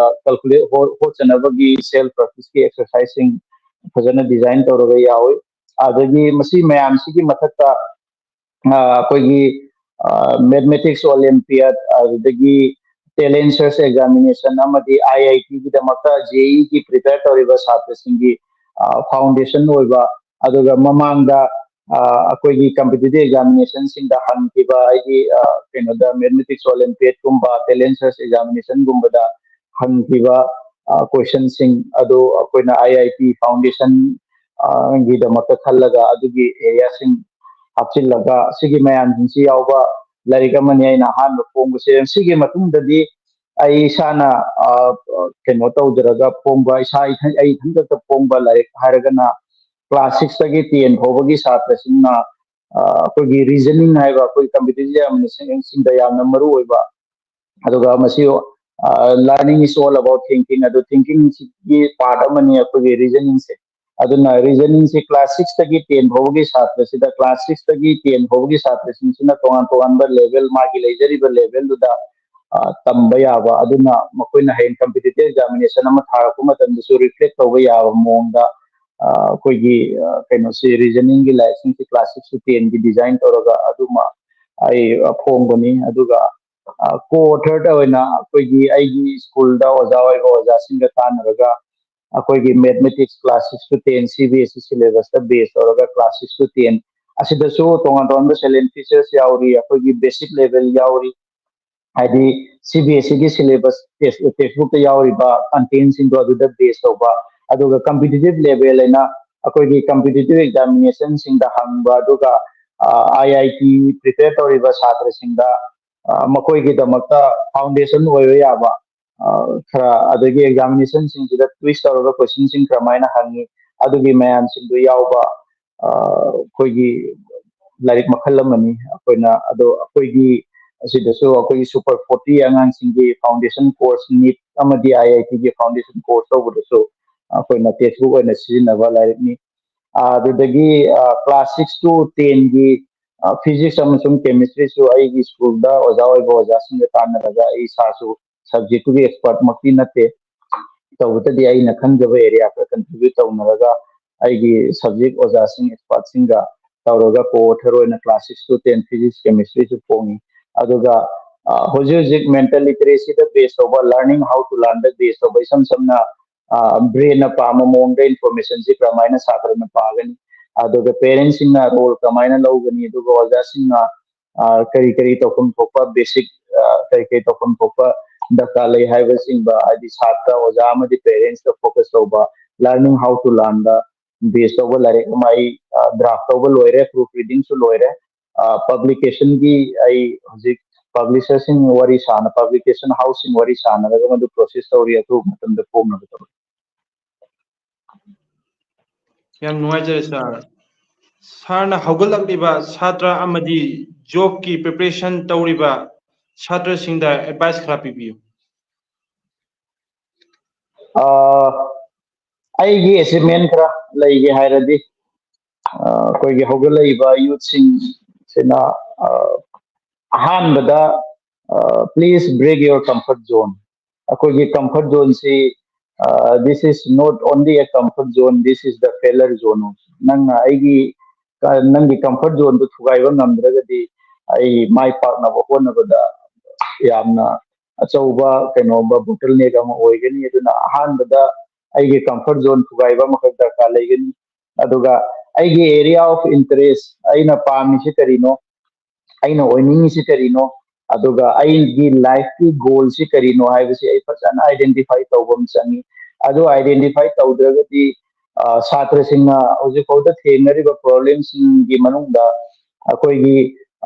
calculate ꯍꯣꯠꯆꯅꯕꯒꯤ self practice ꯀꯤ exercise ꯁꯤꯡ ꯐꯖꯅ design ꯇꯧꯔꯒ ꯌꯥꯎꯏ꯫ ꯑꯗꯒꯤ ꯃꯁꯤ ꯃꯌꯥꯝꯁꯤꯒꯤ ꯃꯊꯛꯇ ꯑꯩꯈꯣꯏꯒꯤ mathematics Olympiad, ꯑꯗꯨꯗꯒꯤ talent search examination ꯑꯃꯗꯤ I I T ꯒꯤꯗꯃꯛꯇ JEE ꯒꯤ prepare ꯇꯧꯔꯤꯕ ꯁꯥꯇ꯭ꯔꯁꯤꯡꯒꯤ foundation ꯑꯣꯏꯕ, ꯑꯗꯨꯒ ꯃꯃꯥꯡꯗ ꯑꯩꯈꯣꯏꯒꯤ competitive examination ꯁꯤꯡꯗ ꯍꯪꯈꯤꯕ, ꯍꯥꯏꯗꯤ ꯀꯩꯅꯣꯗ mathematics Olympiad ꯀꯨꯝꯕ talent search examination ꯒꯨꯝꯕꯗ ꯍꯪꯈꯤꯕ question ꯁꯤꯡ ꯑꯗꯨ ꯑꯩꯈꯣꯏꯅ I I T foundation ꯒꯤꯗꯃꯛꯇ ꯈꯜꯂꯒ ꯑꯗꯨꯒꯤ area ꯁꯤꯡ ꯍꯥꯞꯆꯤꯜꯂꯒ ꯁꯤꯒꯤ ꯃꯌꯥꯝꯁꯤꯡꯁꯤ ꯌꯥꯎꯕ ꯂꯥꯏꯔꯤꯛ ꯑꯃꯅꯤ ꯑꯩꯅ ꯑꯍꯥꯟꯕ ꯐꯣꯡꯕꯁꯦ꯫ ꯁꯤꯒꯤ ꯃꯇꯨꯡꯗꯗꯤ ꯑꯩ ꯏꯁꯥꯅ ꯀꯩꯅꯣ ꯇꯧꯖꯔꯒ ꯐꯣꯡꯕ, ꯏꯁꯥ ꯑꯩ ꯏꯊꯟꯇꯇ ꯐꯣꯡꯕ ꯂꯥꯏꯔꯤꯛ ꯍꯥꯏꯔꯒꯅ class six ꯇꯒꯤ ten ꯐꯥꯎꯕꯒꯤ ꯁꯥꯇ꯭ꯔꯁꯤꯡꯅ ꯑꯩꯈꯣꯏꯒꯤ reasoning ꯍꯥꯏꯕ ꯑꯩꯈꯣꯏ competitive examination ꯁꯤꯡꯗ ꯌꯥꯝꯅ ꯃꯔꯨ ꯑꯣꯏꯕ, ꯑꯗꯨꯒ ꯃꯁꯤ learning is all about thinking, ꯑꯗꯨ thinking ꯁꯤꯒꯤ part ꯑꯃꯅꯤ ꯑꯩꯈꯣꯏꯒꯤ reasoning ꯁꯦ꯫ ꯑꯗꯨꯅ reasoning ꯁꯦ class six ꯇꯒꯤ ten ꯐꯥꯎꯕꯒꯤ ꯁꯥꯇ꯭ꯔꯁꯤꯗ, class six ꯇꯒꯤ ten ꯐꯥꯎꯕꯒꯤ ꯁꯥꯇ꯭ꯔꯁꯤꯡꯁꯤꯅ ꯇꯣꯉꯥꯟ ꯇꯣꯉꯥꯟꯕ level, ꯃꯥꯒꯤ ꯂꯩꯖꯔꯤꯕ level ꯗꯨꯗ ꯇꯝꯕ ꯌꯥꯕ, ꯑꯗꯨꯅ ꯃꯈꯣꯏꯅ ꯍꯌꯦꯡ competitive examination ꯑꯃ ꯊꯥꯔꯛꯄ ꯃꯇꯝꯗꯁꯨ reflect ꯇꯧꯕ ꯌꯥꯕ ꯃꯑꯣꯡꯗ ꯑꯩꯈꯣꯏꯒꯤ ꯀꯩꯅꯣꯁꯤ, reasoning ꯒꯤ ꯂꯥꯏꯔꯤꯛꯁꯤꯡꯁꯤ class six to ten ꯒꯤ design ꯇꯧꯔꯒ ꯑꯗꯨꯃ ꯑꯩ ꯐꯣꯡꯕꯅꯤ꯫ ꯑꯗꯨꯒ co-author ꯑꯣꯏꯅ ꯑꯩꯈꯣꯏꯒꯤ ꯑꯩꯒꯤ school ꯗ ꯑꯣꯖꯥ ꯑꯣꯏꯕ ꯑꯣꯖꯥꯁꯤꯡꯒ ꯇꯥꯟꯅꯔꯒ ꯑꯩꯈꯣꯏꯒꯤ mathematics class six to ten CBSE syllabus ꯇ base ꯇꯧꯔꯒ class six to ten ꯑꯁꯤꯗꯁꯨ ꯇꯣꯉꯥꯟ ꯇꯣꯉꯥꯟꯕ salient features ꯌꯥꯎꯔꯤ, ꯑꯩꯈꯣꯏꯒꯤ basic level ꯌꯥꯎꯔꯤ, ꯍꯥꯏꯗꯤ CBSE ꯒꯤ syllabus, text book ꯇ ꯌꯥꯎꯔꯤꯕ content ꯁꯤꯡꯗꯣ ꯑꯗꯨꯗ base ꯇꯧꯕ, ꯑꯗꯨꯒ competitive level ꯍꯥꯏꯅ ꯑꯩꯈꯣꯏꯒꯤ competitive examination ꯁꯤꯡꯗ ꯍꯪꯕ, ꯑꯗꯨꯒ IIT prepare ꯇꯧꯔꯤꯕ ꯁꯥꯇ꯭ꯔꯁꯤꯡꯗ ꯃꯈꯣꯏꯒꯤꯗꯃꯛꯇ foundation ꯑꯣꯏꯕ ꯌꯥꯕ ꯈꯔ, ꯑꯗꯒꯤ examination ꯁꯤꯡꯁꯤꯗ twist ꯇꯧꯔꯒ question ꯁꯤꯡ ꯀꯔꯝꯍꯥꯏꯅ ꯍꯪꯉꯤ, ꯑꯗꯨꯒꯤ ꯃꯌꯥꯝꯁꯤꯡꯗꯨ ꯌꯥꯎꯕ ꯑꯩꯈꯣꯏꯒꯤ ꯂꯥꯏꯔꯤꯛ ꯃꯈꯜ ꯑꯃꯅꯤ꯫ ꯑꯩꯈꯣꯏꯅ ꯑꯗꯣ ꯑꯩꯈꯣꯏꯒꯤ ꯑꯁꯤꯗꯁꯨ ꯑꯩꯈꯣꯏꯒꯤ super forty ꯑꯉꯥꯡꯁꯤꯡꯒꯤ foundation course, NEET ꯑꯃꯗꯤ IIT ꯒꯤ foundation course ꯇꯧꯕꯗꯁꯨ ꯑꯩꯈꯣꯏꯅ text book ꯑꯣꯏꯅ ꯁꯤꯖꯤꯟꯅꯕ ꯂꯥꯏꯔꯤꯛꯅꯤ꯫ ꯑꯗꯨꯗꯒꯤ class six to ten ꯒꯤ ꯐꯤꯖꯤꯛꯁ ꯑꯃꯁꯨꯡ ꯀꯦꯃꯤꯁꯇ꯭ꯔꯤꯁꯨ ꯑꯩꯒꯤ ꯁ꯭ꯀꯨꯜꯗ ꯑꯣꯖꯥ ꯑꯣꯏꯕ ꯑꯣꯖꯥꯁꯤꯡꯒ ꯇꯥꯟꯅꯔꯒ ꯑꯩ ꯏꯁꯥꯁꯨ ꯁꯕꯖꯦꯛꯇꯨꯒꯤ ꯑꯦꯛꯁꯄꯔꯠꯃꯛꯇꯤ ꯅꯠꯇꯦ꯫ ꯇꯧꯕꯇꯗꯤ ꯑꯩꯅ ꯈꯪꯖꯕ ꯑꯦꯔꯤꯌꯥ ꯈꯔ ꯀꯟꯇ꯭ꯔꯤꯕ꯭ꯌꯨꯠ ꯇꯧꯅꯔꯒ ꯑꯩꯒꯤ ꯁꯕꯖꯦꯛ ꯑꯣꯖꯥꯁꯤꯡ ꯑꯦꯛꯁꯄꯔꯠꯁꯤꯡꯒ ꯇꯧꯔꯒ ꯀꯣ ꯑꯣꯊꯔ ꯑꯣꯏꯅ class six to ten physics ꯀꯦꯃꯤꯁꯇ꯭ꯔꯤꯁꯨ ꯐꯣꯡꯉꯤ꯫ ꯑꯗꯨꯒ ꯍꯧꯖꯤꯛ ꯍꯧꯖꯤꯛ ꯃꯦꯟꯇꯦꯜ ꯂꯤꯇꯔꯦꯁꯤꯗ ꯕꯦꯁ ꯇꯧꯕ, ꯂꯔꯅꯤꯡ ꯍꯥꯎ ꯇꯨ ꯂꯔꯟꯗ ꯕꯦꯁ ꯇꯧꯕ, ꯏꯁꯝ ꯁꯝꯅ ꯕ꯭ꯔꯦꯟꯅ ꯄꯥꯝꯕ ꯃꯑꯣꯡꯗ ꯏꯟꯐꯣꯔꯃꯦꯁꯟꯁꯤ ꯀꯔꯝꯍꯥꯏꯅ ꯁꯥꯇ꯭ꯔꯅ ꯄꯥꯒꯅꯤ, ꯑꯗꯨꯒ ꯄꯦꯔꯦꯟꯁꯁꯤꯡꯅ ꯔꯣꯜ ꯀꯃꯥꯏꯅ ꯂꯧꯒꯅꯤ, ꯑꯗꯨꯒ ꯑꯣꯖꯥꯁꯤꯡꯅ ꯀꯔꯤ ꯀꯔꯤ ꯇꯧꯐꯝ ꯊꯣꯛꯄ ꯕꯦꯁꯤꯛ ꯀꯔꯤ ꯀꯔꯤ ꯇꯧꯐꯝ ꯊꯣꯛꯄ ꯗꯔꯀꯥꯔ ꯂꯩ ꯍꯥꯏꯕꯁꯤꯡꯕ, ꯍꯥꯏꯗꯤ ꯁꯥꯇ꯭ꯔ ꯑꯣꯖꯥ ꯑꯃꯗꯤ ꯄꯦꯔꯦꯟꯁꯇ ꯐꯣꯀꯁ ꯇꯧꯕ, ꯂꯔꯅꯤꯡ ꯍꯥꯎ ꯇꯨ ꯂꯔꯟꯗ ꯕꯦꯁ ꯇꯧꯕ ꯂꯥꯏꯔꯤꯛ ꯑꯃ ꯑꯩ ꯗ꯭ꯔꯥꯐ ꯇꯧꯕ ꯂꯣꯏꯔꯦ, ꯄ꯭ꯔꯨꯐ ꯔꯤꯗꯤꯡꯁꯨ ꯂꯣꯏꯔꯦ꯫ ꯄꯕ꯭ꯂꯤꯀꯦꯁꯟꯒꯤ ꯑꯩ ꯍꯧꯖꯤꯛ ꯄꯕ꯭ꯂꯤꯁꯔꯁꯤꯡ ꯋꯥꯔꯤ ꯁꯥꯅ, ꯄꯕ꯭ꯂꯤꯀꯦꯁꯟ ꯍꯥꯎꯁꯁꯤꯡ ꯋꯥꯔꯤ ꯁꯥꯟꯅꯔꯒ ꯃꯗꯨ ꯄ꯭ꯔꯣꯁꯦꯁ ꯇꯧꯔꯤ, ꯑꯊꯨꯕ ꯃꯇꯝꯗ ꯐꯣꯡꯅꯕ ꯇꯧꯔꯤ꯫ ꯌꯥꯝ ꯅꯨꯡꯉꯥꯏꯖꯔꯦ ꯁꯥꯔ꯫ ꯁꯥꯔꯅ ꯍꯧꯒꯠꯂꯛꯂꯤꯕ ꯁꯥꯇ꯭ꯔ ꯑꯃꯗꯤ ꯖꯣꯕꯀꯤ ꯄ꯭ꯔꯤꯄꯦꯔꯦꯁꯟ ꯇꯧꯔꯤꯕ ꯁꯥꯇ꯭ꯔꯁꯤꯡꯗ ꯑꯦꯗꯚꯥꯏꯁ ꯈꯔ ꯄꯤꯕꯤꯌꯨ꯫ ꯑꯩꯒꯤ ꯑꯦꯆꯤꯞꯃꯦꯟ ꯈꯔ ꯂꯩꯒꯦ ꯍꯥꯏꯔꯗꯤ, ꯑꯩꯈꯣꯏꯒꯤ ꯍꯧꯒꯠꯂꯛꯏꯕ ꯌꯨꯠꯁꯤꯡꯁꯤꯅ ꯑꯍꯥꯟꯕꯗ, please break your comfort zone꯫ ꯑꯩꯈꯣꯏꯒꯤ comfort ꯖꯣꯟꯁꯤ, this is not only a comfort zone, this is the failure zone꯫ ꯅꯪꯅ ꯑꯩꯒꯤ ꯅꯪꯒꯤ ꯀꯝꯐꯔꯠ ꯖꯣꯟꯗꯨ ꯊꯨꯒꯥꯏꯕ ꯉꯝꯗ꯭ꯔꯒꯗꯤ ꯑꯩ ꯃꯥꯏ ꯄꯥꯛꯅꯕ ꯍꯣꯠꯅꯕꯗ ꯌꯥꯝꯅ ꯑꯆꯧꯕ ꯀꯩꯅꯣꯝꯕ ꯕꯣꯇꯜꯅꯦꯛ ꯑꯃ ꯑꯣꯏꯒꯅꯤ꯫ ꯑꯗꯨꯅ ꯑꯍꯥꯟꯕꯗ ꯑꯩꯒꯤ ꯀꯝꯐꯔꯠ ꯖꯣꯟ ꯊꯨꯒꯥꯏꯕ ꯑꯃꯈꯛ ꯗꯔꯀꯥꯔ ꯂꯩꯒꯅꯤ꯫ ꯑꯗꯨꯒ ꯑꯩꯒꯤ ꯑꯦꯔꯤꯌꯥ ꯑꯣꯐ ꯏꯟꯇꯔꯦꯁ, ꯑꯩꯅ ꯄꯥꯝꯃꯤꯁꯤ ꯀꯔꯤꯅꯣ, ꯑꯩꯅ ꯑꯣꯏꯅꯤꯡꯉꯤꯁꯤ ꯀꯔꯤꯅꯣ, ꯑꯗꯨꯒ ꯑꯩꯒꯤ ꯂꯥꯏꯐꯀꯤ ꯒꯣꯜꯁꯤ ꯀꯔꯤꯅꯣ ꯍꯥꯏꯕꯁꯤ ꯑꯩ ꯐꯖꯅ ꯑꯥꯏꯗꯦꯟꯇꯤꯐꯥꯏ ꯇꯧꯕ ꯑꯃ ꯆꯪꯉꯤ꯫ ꯑꯗꯨ ꯑꯥꯏꯗꯦꯟꯇꯤꯐꯥꯏ ꯇꯧꯗ꯭ꯔꯒꯗꯤ ꯁꯥꯇ꯭ꯔꯁꯤꯡꯅ ꯍꯧꯖꯤꯛ ꯐꯥꯎꯗ ꯊꯦꯡꯅꯔꯤꯕ ꯄ꯭ꯔꯣꯕ꯭ꯂꯦꯝꯁꯤꯡꯒꯤ ꯃꯅꯨꯡꯗ ꯑꯩꯈꯣꯏꯒꯤ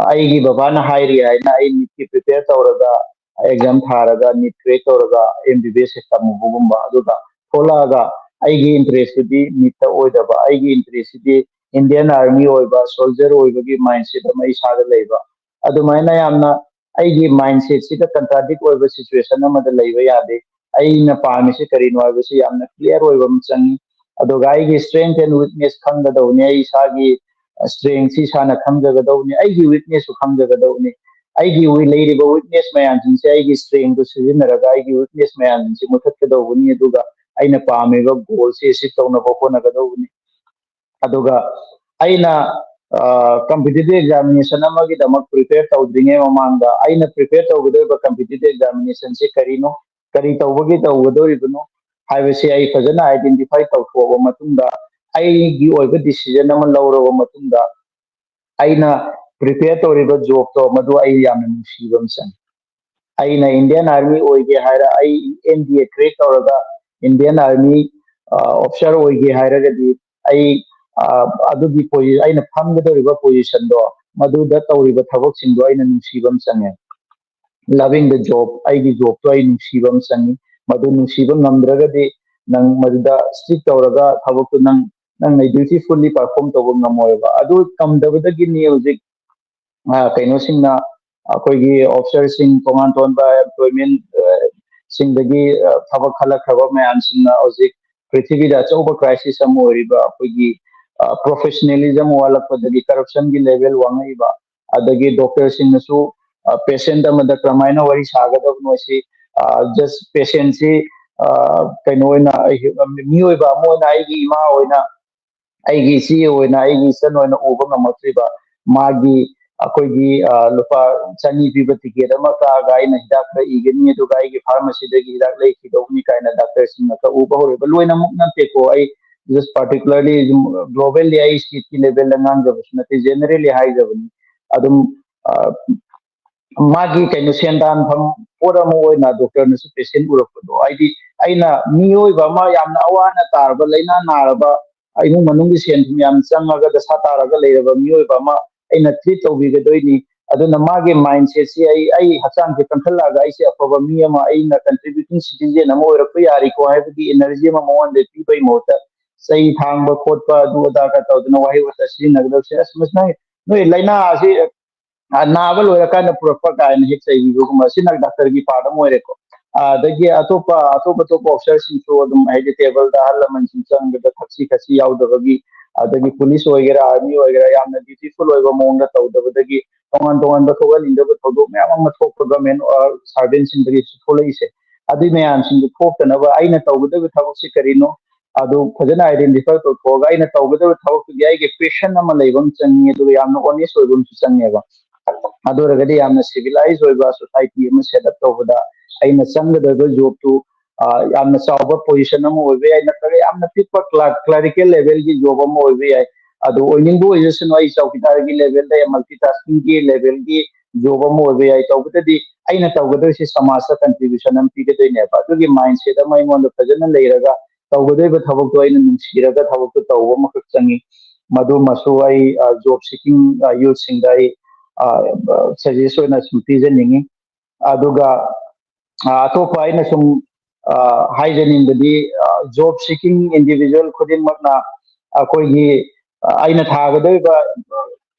ꯑꯩꯒꯤ ꯕꯕꯥꯅ ꯍꯥꯏꯔꯤ ꯍꯥꯏꯅ ꯑꯩ ꯅꯤꯠꯀꯤ ꯄ꯭ꯔꯤꯄꯦꯌꯔ ꯇꯧꯔꯒ ꯑꯦꯛꯖꯥꯝ ꯊꯥꯔꯒ ꯅꯤꯠ ꯀ꯭ꯔꯦꯛ ꯇꯧꯔꯒ ꯑꯦꯝ ꯕꯤ ꯕꯤ ꯑꯦꯁ ꯇꯝꯃꯨꯕꯒꯨꯝꯕ, ꯑꯗꯨꯒ ꯊꯣꯛꯂꯛꯑꯒ ꯑꯩꯒꯤ ꯏꯟꯇꯔꯦꯁꯇꯨꯗꯤ ꯅꯤꯠꯇ ꯑꯣꯏꯗꯕ, ꯑꯩꯒꯤ ꯏꯟꯇꯔꯦꯁꯁꯤꯗꯤ ꯏꯟꯗꯤꯌꯟ ꯑꯥꯔꯃꯤ ꯑꯣꯏꯕ, ꯁꯣꯜꯖꯔ ꯑꯣꯏꯕꯒꯤ ꯃꯥꯏꯟꯁꯦꯠ ꯑꯃ ꯏꯁꯥꯗ ꯂꯩꯕ, ꯑꯗꯨꯃꯥꯏꯅ ꯌꯥꯝꯅ ꯑꯩꯒꯤ ꯃꯥꯏꯟꯁꯦꯠꯁꯤꯗ ꯀꯟꯇ꯭ꯔꯥꯗꯤꯛ ꯑꯣꯏꯕ ꯁꯤꯆꯨꯋꯦꯁꯟ ꯑꯃꯗ ꯂꯩꯕ ꯌꯥꯗꯦ꯫ ꯑꯩꯅ ꯄꯥꯝꯃꯤꯁꯤ ꯀꯔꯤꯅꯣ ꯍꯥꯏꯕꯁꯤ ꯌꯥꯝꯅ ꯀ꯭ꯂꯤꯌꯥꯔ ꯑꯣꯏꯕ ꯑꯃ ꯆꯪꯉꯤ꯫ ꯑꯗꯨꯒ ꯑꯩꯒꯤ ꯏꯁꯇ꯭ꯔꯦꯡꯊ ꯑꯦꯟ ꯋꯤꯛꯅꯦꯁ ꯈꯪꯒꯗꯧꯕꯅꯤ꯫ ꯑꯩ ꯏꯁꯥꯒꯤ strength ꯁꯤ ꯏꯁꯥꯅ ꯈꯪꯖꯒꯗꯧꯕꯅꯤ, ꯑꯩꯒꯤ weakness ꯁꯨ ꯈꯪꯖꯒꯗꯧꯕꯅꯤ꯫ ꯑꯩꯒꯤ ꯋꯤ- ꯂꯩꯔꯤꯕ weakness ꯃꯌꯥꯝꯁꯤꯡꯁꯦ ꯑꯩꯒꯤ strength ꯇꯨ ꯁꯤꯖꯤꯟꯅꯔꯒ ꯑꯩꯒꯤ weakness ꯃꯌꯥꯝꯁꯤꯡꯁꯦ ꯃꯨꯊꯠꯀꯗꯧꯕꯅꯤ꯫ ꯑꯗꯨꯒ ꯑꯩꯅ ꯄꯥꯝꯃꯤꯕ goal ꯁꯤ achieve ꯇꯧꯅꯕ ꯍꯣꯠꯅꯒꯗꯧꯕꯅꯤ꯫ ꯑꯗꯨꯒ ꯑꯩꯅ competitive examination ꯑꯃꯒꯤꯗꯃꯛ prepare ꯇꯧꯗ꯭ꯔꯤꯉꯩ ꯃꯃꯥꯡꯗ ꯑꯩꯅ prepare ꯇꯧꯒꯗꯧꯔꯤꯕ competitive examination ꯁꯤ ꯀꯔꯤꯅꯣ, ꯀꯔꯤ ꯇꯧꯕꯒꯤ ꯇꯧꯒꯗꯧꯔꯤꯕꯅꯣ ꯍꯥꯏꯕꯁꯤ ꯑꯩ ꯐꯖꯅ identify ꯇꯧꯊꯣꯛꯑꯕ ꯃꯇꯨꯡꯗ, ꯑꯩꯒꯤ ꯑꯣꯏꯕ decision ꯑꯃ ꯂꯧꯔꯕ ꯃꯇꯨꯡꯗ, ꯑꯩꯅ prepare ꯇꯧꯔꯤꯕ job ꯇꯣ ꯃꯗꯨ ꯑꯩ ꯌꯥꯝꯅ ꯅꯨꯡꯁꯤꯕ ꯑꯃ ꯆꯪꯉꯤ꯫ ꯑꯩꯅ Indian Army ꯑꯣꯏꯒꯦ ꯍꯥꯏꯔ, ꯑꯩ N D A crack ꯇꯧꯔꯒ Indian Army officer ꯑꯣꯏꯒꯦ ꯍꯥꯏꯔꯒꯗꯤ, ꯑꯩ ꯑꯗꯨꯒꯤ posi- ꯑꯩꯅ ꯐꯝꯒꯗꯧꯔꯤꯕ position ꯗꯣ, ꯃꯗꯨꯗ ꯇꯧꯔꯤꯕ ꯊꯕꯛꯁꯤꯡꯗꯣ ꯑꯩꯅ ꯅꯨꯡꯁꯤꯕ ꯑꯃ ꯆꯪꯉꯦ꯫ Loving the job, ꯑꯩꯒꯤ job ꯇꯣ ꯑꯩ ꯅꯨꯡꯁꯤꯕ ꯑꯃ ꯆꯪꯉꯤ꯫ ꯃꯗꯨ ꯅꯨꯡꯁꯤꯕ ꯉꯝꯗ꯭ꯔꯒꯗꯤ ꯅꯪ ꯃꯗꯨꯗ stick ꯇꯧꯔꯒ ꯊꯕꯛꯇꯨ ꯅꯪ ꯅꯪꯅ dutifully perform ꯇꯧꯕ ꯉꯝꯃꯣꯏꯕ꯫ ꯑꯗꯨ ꯉꯝꯗꯕꯗꯒꯤꯅꯤ ꯍꯧꯖꯤꯛ ꯀꯩꯅꯣꯁꯤꯡꯅ, ꯑꯩꯈꯣꯏꯒꯤ officer ꯁꯤꯡ, ꯇꯣꯉꯥꯟ ꯇꯣꯉꯥꯟꯕ employment ꯁꯤꯡꯗꯒꯤ ꯊꯕꯛ ꯈꯜꯂꯛꯈ꯭ꯔꯕ ꯃꯌꯥꯝꯁꯤꯡꯅ ꯍꯧꯖꯤꯛ ꯄ꯭ꯔꯤꯊꯤꯕꯤꯗ ꯑꯆꯧꯕ crisis ꯑꯃ ꯑꯣꯏꯔꯤꯕ ꯑꯩꯈꯣꯏꯒꯤ professionalism ꯋꯥꯠꯂꯛꯄꯗꯒꯤ corruption ꯒꯤ level ꯋꯥꯡꯉꯛꯏꯕ, ꯑꯗꯒꯤ doctor ꯁꯤꯡꯅꯁꯨ patient ꯑꯃꯗ ꯀꯔꯝꯍꯥꯏꯅ ꯋꯥꯔꯤ ꯁꯥꯒꯗꯕꯅꯣ ꯁꯤ, just patient ꯁꯤ ꯀꯩꯅꯣ ꯑꯣꯏꯅ, ꯃꯤꯑꯣꯏꯕ ꯑꯃ ꯑꯣꯏꯅ, ꯑꯩꯒꯤ ꯏꯃꯥ ꯑꯣꯏꯅ, ꯑꯩꯒꯤ ꯏꯆꯦ ꯑꯣꯏꯅ, ꯑꯩꯒꯤ ꯏꯆꯟ ꯑꯣꯏꯅ ꯎꯕ ꯉꯝꯃꯛꯇ꯭ꯔꯤꯕ, ꯃꯥꯒꯤ ꯑꯩꯈꯣꯏꯒꯤ ꯂꯨꯄꯥ ꯆꯅꯤ ꯄꯤꯕ ticket ꯑꯃ ꯀꯛꯑꯒ ꯑꯩꯅ ꯍꯤꯗꯥꯛ ꯈꯔ ꯏꯒꯅꯤ, ꯑꯗꯨꯒ ꯑꯩꯒꯤ pharmacy ꯗꯒꯤ ꯍꯤꯗꯥꯛ ꯂꯩꯈꯤꯗꯧꯕꯅꯤ ꯀꯥꯏꯅ doctor ꯁꯤꯡꯅ ꯈꯔ ꯎꯕ ꯍꯧꯔꯤꯕ꯫ ꯂꯣꯏꯅꯃꯛ ꯅꯠꯇꯦꯀꯣ, ꯑꯩ just particularly globally ꯑꯩ state ꯀꯤ level ꯗ ꯉꯥꯡꯖꯕꯁꯨ ꯅꯠꯇꯦ, generally ꯍꯥꯏꯖꯕꯅꯤ꯫ ꯑꯗꯨꯝ ꯃꯥꯒꯤ ꯀꯩꯅꯣ ꯁꯦꯟꯗꯥꯟꯐꯝ ꯄꯣꯠ ꯑꯃ ꯑꯣꯏꯅ doctor ꯅꯁꯨ patient ꯎꯔꯛꯄꯗꯣ, ꯍꯥꯏꯗꯤ ꯑꯩꯅ ꯃꯤꯑꯣꯏꯕ ꯑꯃ ꯌꯥꯝꯅ ꯑꯋꯥ ꯑꯅꯥ ꯇꯥꯔꯕ, ꯂꯥꯏꯅꯥ ꯅꯥꯔꯕ, ꯏꯃꯨꯡ ꯃꯅꯨꯡꯒꯤ ꯁꯦꯟ ꯊꯨꯝ ꯌꯥꯝ ꯆꯪꯉꯒ ꯗꯁꯥ ꯇꯥꯔꯒ ꯂꯩꯔꯕ ꯃꯤꯑꯣꯏꯕ ꯑꯃ ꯑꯩꯅ treat ꯇꯧꯕꯤꯒꯗꯣꯏꯅꯤ꯫ ꯑꯗꯨꯅ ꯃꯥꯒꯤ mindset ꯁꯤ ꯑꯩ, ꯑꯩ ꯍꯛꯆꯥꯡꯁꯦ ꯀꯟꯈꯠꯂꯛꯑꯒ ꯑꯩꯁꯦ ꯑꯐꯕ ꯃꯤ ꯑꯃ, ꯑꯩꯅ contributing citizen ꯑꯃ ꯑꯣꯏꯔꯛꯄ ꯌꯥꯔꯤꯀꯣ ꯍꯥꯏꯕꯒꯤ energy ꯑꯃ ꯃꯉꯣꯟꯗ ꯄꯤꯕꯒꯤ ꯃꯍꯨꯠꯇ ꯆꯩ ꯊꯥꯡꯕ ꯈꯣꯠꯄ, ꯑꯗꯨ ꯑꯗꯥꯒ ꯇꯧꯗꯅ ꯋꯥꯍꯩ ꯋꯥꯇꯥ ꯁꯤꯖꯤꯟꯅꯒꯗꯧꯁꯦ, "ꯑꯁ, ꯃꯁꯤ ꯅꯪ, ꯅꯣꯏ ꯂꯥꯏꯅꯥ ꯑꯁꯤ ꯅꯥꯕ ꯂꯣꯏꯔꯀꯥꯟꯗ ꯄꯨꯔꯛꯄ" ꯀꯥꯏꯅ ꯍꯦꯛ ꯆꯩꯕꯤꯕꯒꯨꯝꯕ, ꯁꯤꯅ doctor ꯒꯤ part ꯑꯃ ꯑꯣꯏꯔꯦꯀꯣ꯫ ꯑꯗꯒꯤ ꯑꯇꯣꯞꯄ, ꯑꯇꯣꯞ ꯑꯇꯣꯞꯄ officer ꯁꯤꯡꯁꯨ ꯑꯗꯨꯝ, ꯍꯥꯏꯗꯤ table ꯗ ꯑꯍꯜ ꯂꯃꯟꯁꯤꯡ ꯆꯪꯕꯗ ꯊꯛꯁꯤ ꯈꯥꯁꯤ ꯌꯥꯎꯗꯕꯒꯤ ꯑꯗꯒꯤ ꯄꯨꯂꯤꯁ ꯑꯣꯏꯒꯦꯔꯥ, ꯑꯥꯔꯃꯤ ꯑꯣꯏꯒꯦꯔꯥ, ꯌꯥꯝꯅ ꯗ꯭ꯌꯨꯇꯤꯐꯨꯜ ꯑꯣꯏꯕ ꯃꯑꯣꯡꯗ ꯇꯧꯗꯕꯗꯒꯤ ꯇꯣꯉꯥꯟ ꯇꯣꯉꯥꯟꯕ ꯊꯣꯛꯍꯟꯅꯤꯡꯗꯕ ꯊꯧꯗꯣꯛ ꯃꯌꯥꯝ ꯑꯃ ꯊꯣꯛꯄ ꯒꯚꯔꯟꯃꯦꯟ ꯁꯥꯔꯚꯦꯟꯁꯤꯡꯗꯒꯤꯁꯨ ꯊꯣꯛꯂꯛꯏꯁꯦ꯫ ꯑꯗꯨꯏ ꯃꯌꯥꯝꯁꯤꯡꯗꯨ ꯊꯣꯛꯇꯅꯕ ꯑꯩꯅ ꯇꯧꯒꯗꯕ ꯊꯕꯛꯁꯤ ꯀꯔꯤꯅꯣ, ꯑꯗꯨ ꯐꯖꯅ ꯑꯥꯏꯗꯦꯟꯇꯤꯐꯥꯏ ꯇꯧꯊꯣꯛꯑꯒ ꯑꯩꯅ ꯇꯧꯒꯗꯕ ꯊꯕꯛꯇꯨꯒꯤ ꯑꯩꯒꯤ ꯄꯦꯁꯟ ꯑꯃ ꯂꯩꯕ ꯑꯃ ꯆꯪꯉꯤ, ꯑꯗꯨꯒ ꯌꯥꯝꯅ ꯑꯣꯅꯦꯁ ꯑꯣꯏꯕ ꯑꯃꯁꯨ ꯆꯪꯉꯦꯕ꯫ ꯑꯗꯨ ꯑꯣꯏꯔꯒꯗꯤ ꯌꯥꯝꯅ ꯁꯤꯚꯤꯂꯥꯏꯁ ꯑꯣꯏꯕ ꯁꯣꯁꯥꯏꯇꯤ ꯑꯃ ꯁꯦꯠ ꯑꯞ ꯇꯧꯕꯗ ꯑꯩꯅ ꯆꯪꯒꯗꯧꯔꯤꯕ ꯖꯣꯕꯇꯨ, ꯑ, ꯌꯥꯝꯅ ꯆꯥꯎꯕ ꯄꯣꯖꯤꯁꯟ ꯑꯃ ꯑꯣꯏꯕ ꯌꯥꯏ, ꯅꯠꯇ꯭ꯔꯒ ꯌꯥꯝꯅ ꯄꯤꯛꯄ ꯀ꯭ꯂꯥꯔꯛ, ꯀ꯭ꯂꯔꯤꯀꯦꯜ ꯂꯦꯚꯦꯜꯒꯤ ꯖꯣꯕ ꯑꯃ ꯑꯣꯏꯕ ꯌꯥꯏ꯫ ꯑꯗꯨ ꯑꯣꯏꯅꯤꯡꯕ ꯑꯣꯏꯖꯁꯅꯨ, ꯑꯩ ꯆꯧꯀꯤꯗꯥꯔꯒꯤ ꯂꯦꯚꯦꯜꯗ, ꯃꯜꯇꯤ ꯇꯥꯁꯀꯤꯡꯒꯤ ꯂꯦꯚꯦꯜꯒꯤ ꯖꯣꯕ ꯑꯃ ꯑꯣꯏꯕ ꯌꯥꯏ꯫ ꯇꯧꯕꯇꯗꯤ ꯑꯩꯅ ꯇꯧꯒꯗꯧꯔꯤꯁꯤ ꯁꯃꯥꯖꯇ ꯀꯟꯇ꯭ꯔꯤꯕ꯭ꯌꯨꯁꯟ ꯑꯃ ꯄꯤꯒꯗꯣꯏꯅꯦꯕ꯫ ꯑꯗꯨꯒꯤ ꯃꯥꯏꯟꯁꯦꯠ ꯑꯃ ꯑꯩꯉꯣꯟꯗ ꯐꯖꯅ ꯂꯩꯔꯒ ꯇꯧꯒꯗꯧꯔꯤꯕ ꯊꯕꯛꯇꯣ ꯑꯩꯅ ꯅꯨꯡꯁꯤꯔꯒ ꯊꯕꯛꯇꯣ ꯇꯧꯕ ꯑꯃꯈꯛ ꯆꯪꯉꯤ꯫ ꯃꯗꯨꯃꯁꯨ ꯑꯩ, ꯑ, ꯖꯣꯕ ꯁꯤꯀꯤꯡ, ꯑ, ꯌꯨꯠꯁꯤꯡꯗ ꯑꯩ, ꯑ, ꯁꯖꯦꯁ ꯑꯣꯏꯅ ꯁꯨꯝ ꯄꯤꯖꯅꯤꯡꯉꯤ꯫ ꯑꯗꯨꯒ, ꯑ, ꯑꯇꯣꯞꯄ ꯑꯩꯅ ꯁꯨꯝ, ꯑ, ꯍꯥꯏꯖꯅꯤꯡꯕꯗꯤ, ꯑ, ꯖꯣꯕ ꯁꯤꯀꯤꯡ ꯏꯟꯗꯤꯚꯤꯖꯨꯋꯦꯜ ꯈꯨꯗꯤꯡꯃꯛꯅ ꯑꯩꯈꯣꯏꯒꯤ, ꯑ, ꯑꯩꯅ ꯊꯥꯒꯗꯧꯔꯤꯕ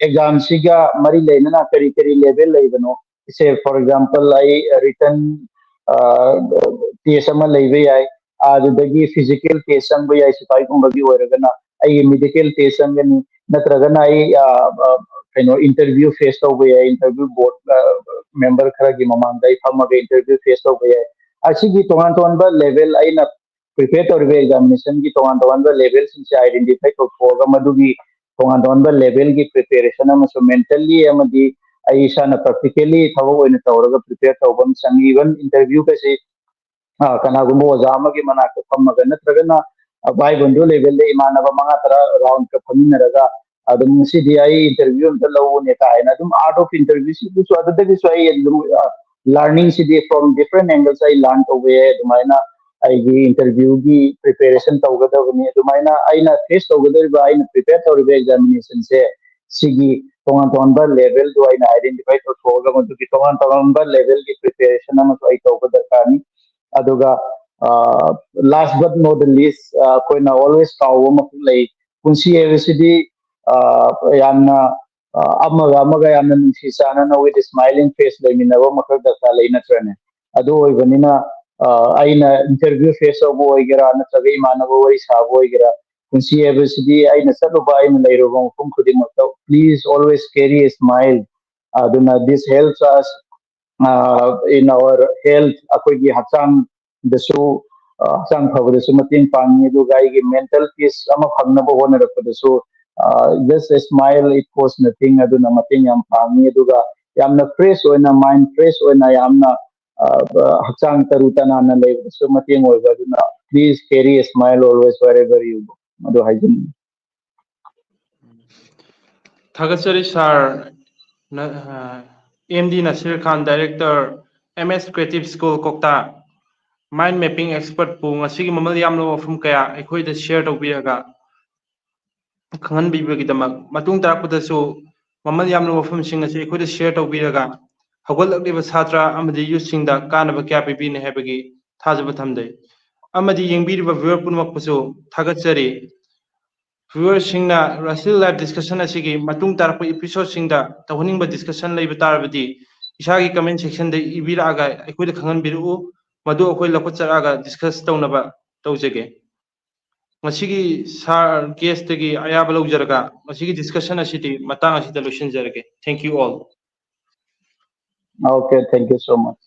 ꯑꯦꯛꯖꯥꯝꯁꯤꯒ ꯃꯔꯤ ꯂꯩꯅꯅ ꯀꯔꯤ ꯀꯔꯤ ꯂꯦꯚꯦꯜ ꯂꯩꯕꯅꯣ? ꯁꯦ, ꯐꯣꯔ ꯑꯦꯛꯖꯥꯝꯄꯜ, ꯑꯩ ꯔꯤꯇꯟ ꯇꯦꯁ ꯑꯃ ꯂꯩꯕ ꯌꯥꯏ, ꯑꯗꯨꯗꯒꯤ ꯐꯤꯖꯤꯀꯦꯜ ꯇꯦꯁ ꯆꯪꯕ ꯌꯥꯏ, ꯁꯤꯐꯥꯏꯒꯨꯝꯕꯒꯤ ꯑꯣꯏꯔꯒꯅ ꯑꯩꯒꯤ ꯃꯦꯗꯤꯀꯦꯜ ꯇꯦꯁ ꯆꯪꯒꯅꯤ, ꯅꯠꯇ꯭ꯔꯒꯅ ꯑꯩ, ꯑ, ꯑ, ꯀꯩꯅꯣ, ꯏꯟꯇꯔꯚ꯭ꯌꯨ ꯐꯦꯁ ꯇꯧꯕ ꯌꯥꯏ, ꯏꯟꯇꯔꯚ꯭ꯌꯨ ꯕꯣꯔꯗ ꯃꯦꯝꯕꯔ ꯈꯔꯒꯤ ꯃꯃꯥꯡꯗ ꯑꯩ ꯐꯝꯃꯒ ꯏꯟꯇꯔꯚ꯭ꯌꯨ ꯐꯦꯁ ꯇꯧꯕ ꯌꯥꯏ꯫ ꯑꯁꯤꯒꯤ ꯇꯣꯉꯥꯟ ꯇꯣꯉꯥꯟꯕ ꯂꯦꯚꯦꯜ, ꯑꯩꯅ ꯄ꯭ꯔꯤꯄꯦꯌꯔ ꯇꯧꯔꯤꯕ ꯑꯦꯛꯖꯥꯃꯤꯅꯦꯁꯟꯒꯤ ꯇꯣꯉꯥꯟ ꯇꯣꯉꯥꯟꯕ ꯂꯦꯚꯦꯜꯁꯤꯡꯁꯦ ꯑꯥꯏꯗꯦꯟꯇꯤꯐꯥꯏ ꯇꯧꯊꯣꯛꯑꯒ ꯃꯗꯨꯒꯤ ꯇꯣꯉꯥꯟ ꯇꯣꯉꯥꯟꯕ ꯂꯦꯚꯦꯜꯒꯤ ꯄ꯭ꯔꯤꯄꯦꯔꯦꯁꯟ ꯑꯃꯁꯨ ꯃꯦꯟꯇꯦꯜꯂꯤ ꯑꯃꯗꯤ ꯑꯩ ꯏꯁꯥꯅ ꯄ꯭ꯔꯦꯛꯇꯤꯀꯦꯜꯂꯤ ꯊꯕꯛ ꯑꯣꯏꯅ ꯇꯧꯔꯒ ꯄ꯭ꯔꯤꯄꯦꯌꯔ ꯇꯧꯕ ꯑꯃ ꯆꯪꯉꯤ꯫ ꯏꯚꯟ ꯏꯟꯇꯔꯚ꯭ꯌꯨꯒꯁꯤ, ꯑ, ꯀꯅꯥꯒꯨꯝꯕ ꯑꯣꯖꯥ ꯑꯃꯒꯤ ꯃꯅꯥꯛꯇ ꯐꯝꯃꯒ ꯅꯠꯇ꯭ꯔꯒꯅ, ꯑ, ꯚꯥꯏ ꯕꯟꯙꯨ ꯂꯦꯚꯦꯜꯗ ꯏꯃꯥꯟꯅꯕ ꯃꯉꯥ ꯇꯔꯥ ꯔꯥꯎꯟꯗ ꯐꯝꯃꯤꯟꯅꯔꯒ ꯑꯗꯨꯝ ꯉꯁꯤꯗꯤ ꯑꯩ ꯏꯟꯇꯔꯚ꯭ꯌꯨ ꯑꯝꯇ ꯂꯧꯕꯅꯦ ꯀꯥꯏꯅ ꯑꯗꯨꯝ ꯑꯥꯔꯠ ꯑꯣꯐ ꯏꯟꯇꯔꯚ꯭ꯌꯨꯁꯤꯕꯨꯁꯨ ꯑꯗꯨꯗꯒꯤꯁꯨ ꯑꯩ ꯑꯗꯨꯝ, ꯑ, ꯂꯔꯅꯤꯡꯁꯤꯗꯤ from different angles ꯑꯩ ꯂꯔꯟ ꯇꯧꯕ ꯌꯥꯏ꯫ ꯑꯗꯨꯃꯥꯏꯅ ꯑꯩꯒꯤ ꯏꯟꯇꯔꯚ꯭ꯌꯨꯒꯤ ꯄ꯭ꯔꯤꯄꯦꯔꯦꯁꯟ ꯇꯧꯒꯗꯕꯅꯤ, ꯑꯗꯨꯃꯥꯏꯅ ꯑꯩꯅ ꯐꯦꯁ ꯇꯧꯒꯗꯧꯔꯤꯕ, ꯑꯩꯅ ꯄ꯭ꯔꯤꯄꯦꯌꯔ ꯇꯧꯔꯤꯕ ꯑꯦꯛꯖꯥꯃꯤꯅꯦꯁꯟꯁꯦ ꯁꯤꯒꯤ ꯇꯣꯉꯥꯟ ꯇꯣꯉꯥꯟꯕ ꯂꯦꯚꯦꯜꯗꯨ ꯑꯩꯅ ꯑꯥꯏꯗꯦꯟꯇꯤꯐꯥꯏ ꯇꯧꯊꯣꯛꯑꯒ ꯃꯗꯨꯒꯤ ꯇꯣꯉꯥꯟ ꯇꯣꯉꯥꯟꯕ ꯂꯦꯚꯦꯜꯒꯤ ꯄ꯭ꯔꯤꯄꯦꯔꯦꯁꯟ ꯑꯃꯁꯨ ꯑꯩ ꯇꯧꯕ ꯗꯔꯀꯥꯔꯅꯤ꯫ ꯑꯗꯨꯒ, last but not the least, ꯑꯩꯈꯣꯏꯅ ꯑꯣꯜꯋꯦꯁ ꯀꯥꯎꯕ ꯑꯃꯈꯛ ꯂꯩ꯫ ꯄꯨꯟꯁꯤ ꯍꯥꯏꯕꯁꯤꯗꯤ, ꯑ, ꯌꯥꯝꯅ, ꯑ, ꯑꯃꯒ ꯑꯃꯒ ꯌꯥꯝꯅ ꯅꯨꯡꯁꯤ ꯆꯥꯟꯅꯅ with a smiling face ꯂꯩꯃꯤꯟꯅꯕ ꯑꯃꯈꯛ ꯗꯔꯀꯥꯔ ꯂꯩ, ꯅꯠꯇ꯭ꯔꯅꯦ? ꯑꯗꯨ ꯑꯣꯏꯕꯅꯤꯅ, ꯑ, ꯑꯩꯅ ꯏꯟꯇꯔꯚ꯭ꯌꯨ ꯐꯦꯁ ꯇꯧꯕ ꯑꯣꯏꯒꯦꯔꯥ, ꯅꯠꯇ꯭ꯔꯒ ꯏꯃꯥꯟꯅꯕ ꯋꯥꯔꯤ ꯁꯥꯕ ꯑꯣꯏꯒꯦꯔꯥ, ꯄꯨꯟꯁꯤ ꯍꯥꯏꯕꯁꯤꯗꯤ ꯑꯩꯅ ꯆꯠꯂꯨꯕ, ꯑꯩꯅ ꯂꯩꯔꯨꯕ ꯃꯐꯝ ꯈꯨꯗꯤꯡꯃꯛꯇ, please always carry a smile. ꯑꯗꯨꯅ this helps us, uh, in our health, ꯑꯩꯈꯣꯏꯒꯤ ꯍꯛꯆꯥꯡꯗꯁꯨ, uh, ꯍꯛꯆꯥꯡ ꯐꯕꯗꯁꯨ ꯃꯇꯦꯡ ꯄꯥꯡꯉꯤ, ꯑꯗꯨꯒ ꯑꯩꯒꯤ mental peace ꯑꯃ ꯐꯪꯅꯕ ꯍꯣꯠꯅꯔꯛꯄꯗꯁꯨ, uh, just a smile, it costs nothing, ꯑꯗꯨꯅ ꯃꯇꯦꯡ ꯌꯥꯝ ꯄꯥꯡꯉꯤ꯫ ꯑꯗꯨꯒ ꯌꯥꯝꯅ fresh ꯑꯣꯏꯅ, mind fresh ꯑꯣꯏꯅ, ꯌꯥꯝꯅ, uh, ꯍꯛꯆꯥꯡ ꯇꯔꯨ ꯇꯅꯥꯟꯅ ꯂꯩꯕꯗꯁꯨ ꯃꯇꯦꯡ ꯑꯣꯏꯕ꯫ ꯑꯗꯨꯅ please carry a smile always wherever you go, ꯑꯗꯨ ꯍꯥꯏꯖꯅꯤꯡꯉꯤ꯫ ꯊꯥꯒꯠꯆꯔꯤ ꯁꯥꯔ꯫ ꯑꯦꯝ ꯗꯤ ꯅꯁꯤꯔ ꯈꯥꯟ, ꯗꯥꯏꯔꯦꯛꯇꯔ, ꯑꯦꯝ ꯑꯦꯁ ꯀ꯭ꯔꯤꯌꯦꯇꯤꯚ ꯁ꯭ꯀꯨꯜ, ꯀꯣꯛꯇꯥ꯫ ꯃꯥꯏꯟ ꯃꯦꯄꯤꯡ ꯑꯦꯛꯁꯄꯔꯠꯄꯨ ꯉꯁꯤꯒꯤ ꯃꯃꯜ ꯌꯥꯝꯂꯕ ꯋꯥꯐꯝ ꯀꯌꯥ ꯑꯩꯈꯣꯏꯗ ꯁꯤꯌꯔ ꯇꯧꯕꯤꯔꯒ ꯈꯪꯍꯟꯕꯤꯕꯒꯤꯗꯃꯛ꯫ ꯃꯇꯨꯡ ꯇꯥꯔꯛꯄꯗꯁꯨ ꯃꯃꯜ ꯌꯥꯝꯂꯕ ꯋꯥꯐꯝꯁꯤꯡ ꯑꯁꯤ ꯑꯩꯈꯣꯏꯗ ꯁꯤꯌꯔ ꯇꯧꯕꯤꯔꯒ ꯍꯧꯒꯠꯂꯛꯂꯤꯕ ꯁꯥꯇ꯭ꯔ ꯑꯃꯗꯤ ꯌꯨꯠꯁꯤꯡꯗ ꯀꯥꯟꯅꯕ ꯀꯌꯥ ꯄꯤꯕꯤꯅꯤ ꯍꯥꯏꯕꯒꯤ ꯊꯥꯖꯕ ꯊꯝꯖꯩ꯫ ꯑꯃꯗꯤ ꯌꯦꯡꯕꯤꯔꯤꯕ ꯚ꯭ꯌꯨꯋꯔ ꯄꯨꯝꯅꯃꯛꯄꯨꯁꯨ ꯊꯥꯒꯠꯆꯔꯤ꯫ ꯚ꯭ꯌꯨꯋꯔꯁꯤꯡꯅ ꯔꯁꯤꯜ ꯂꯥꯏꯚ ꯗꯤꯁꯀꯁꯟ ꯑꯁꯤꯒꯤ ꯃꯇꯨꯡ ꯇꯥꯔꯛꯄ ꯏꯄꯤꯁꯣꯗꯁꯤꯡꯗ ꯇꯧꯍꯟꯅꯤꯡꯕ ꯗꯤꯁꯀꯁꯟ ꯂꯩꯕ ꯇꯥꯔꯕꯗꯤ ꯏꯁꯥꯒꯤ ꯀꯃꯦꯟ ꯁꯦꯛꯁꯟꯗ ꯏꯕꯤꯔꯛꯑꯒ ꯑꯩꯈꯣꯏꯗ ꯈꯪꯍꯟꯕꯤꯔꯛꯎ꯫ ꯃꯗꯨ ꯑꯩꯈꯣꯏ ꯂꯧꯈꯠꯆꯔꯛꯑꯒ ꯗꯤꯁꯀꯁ ꯇꯧꯅꯕ ꯇꯧꯖꯒꯦ꯫ ꯉꯁꯤꯒꯤ ꯁꯥꯔ ꯒꯦꯁꯇꯒꯤ ꯑꯌꯥꯕ ꯂꯧꯖꯔꯒ ꯉꯁꯤꯒꯤ ꯗꯤꯁꯀꯁꯟ ꯑꯁꯤꯗꯤ ꯃꯇꯥꯡ ꯑꯁꯤꯗ ꯂꯣꯏꯁꯤꯟꯖꯔꯒꯦ꯫ Thank you all. Okay, thank you so much.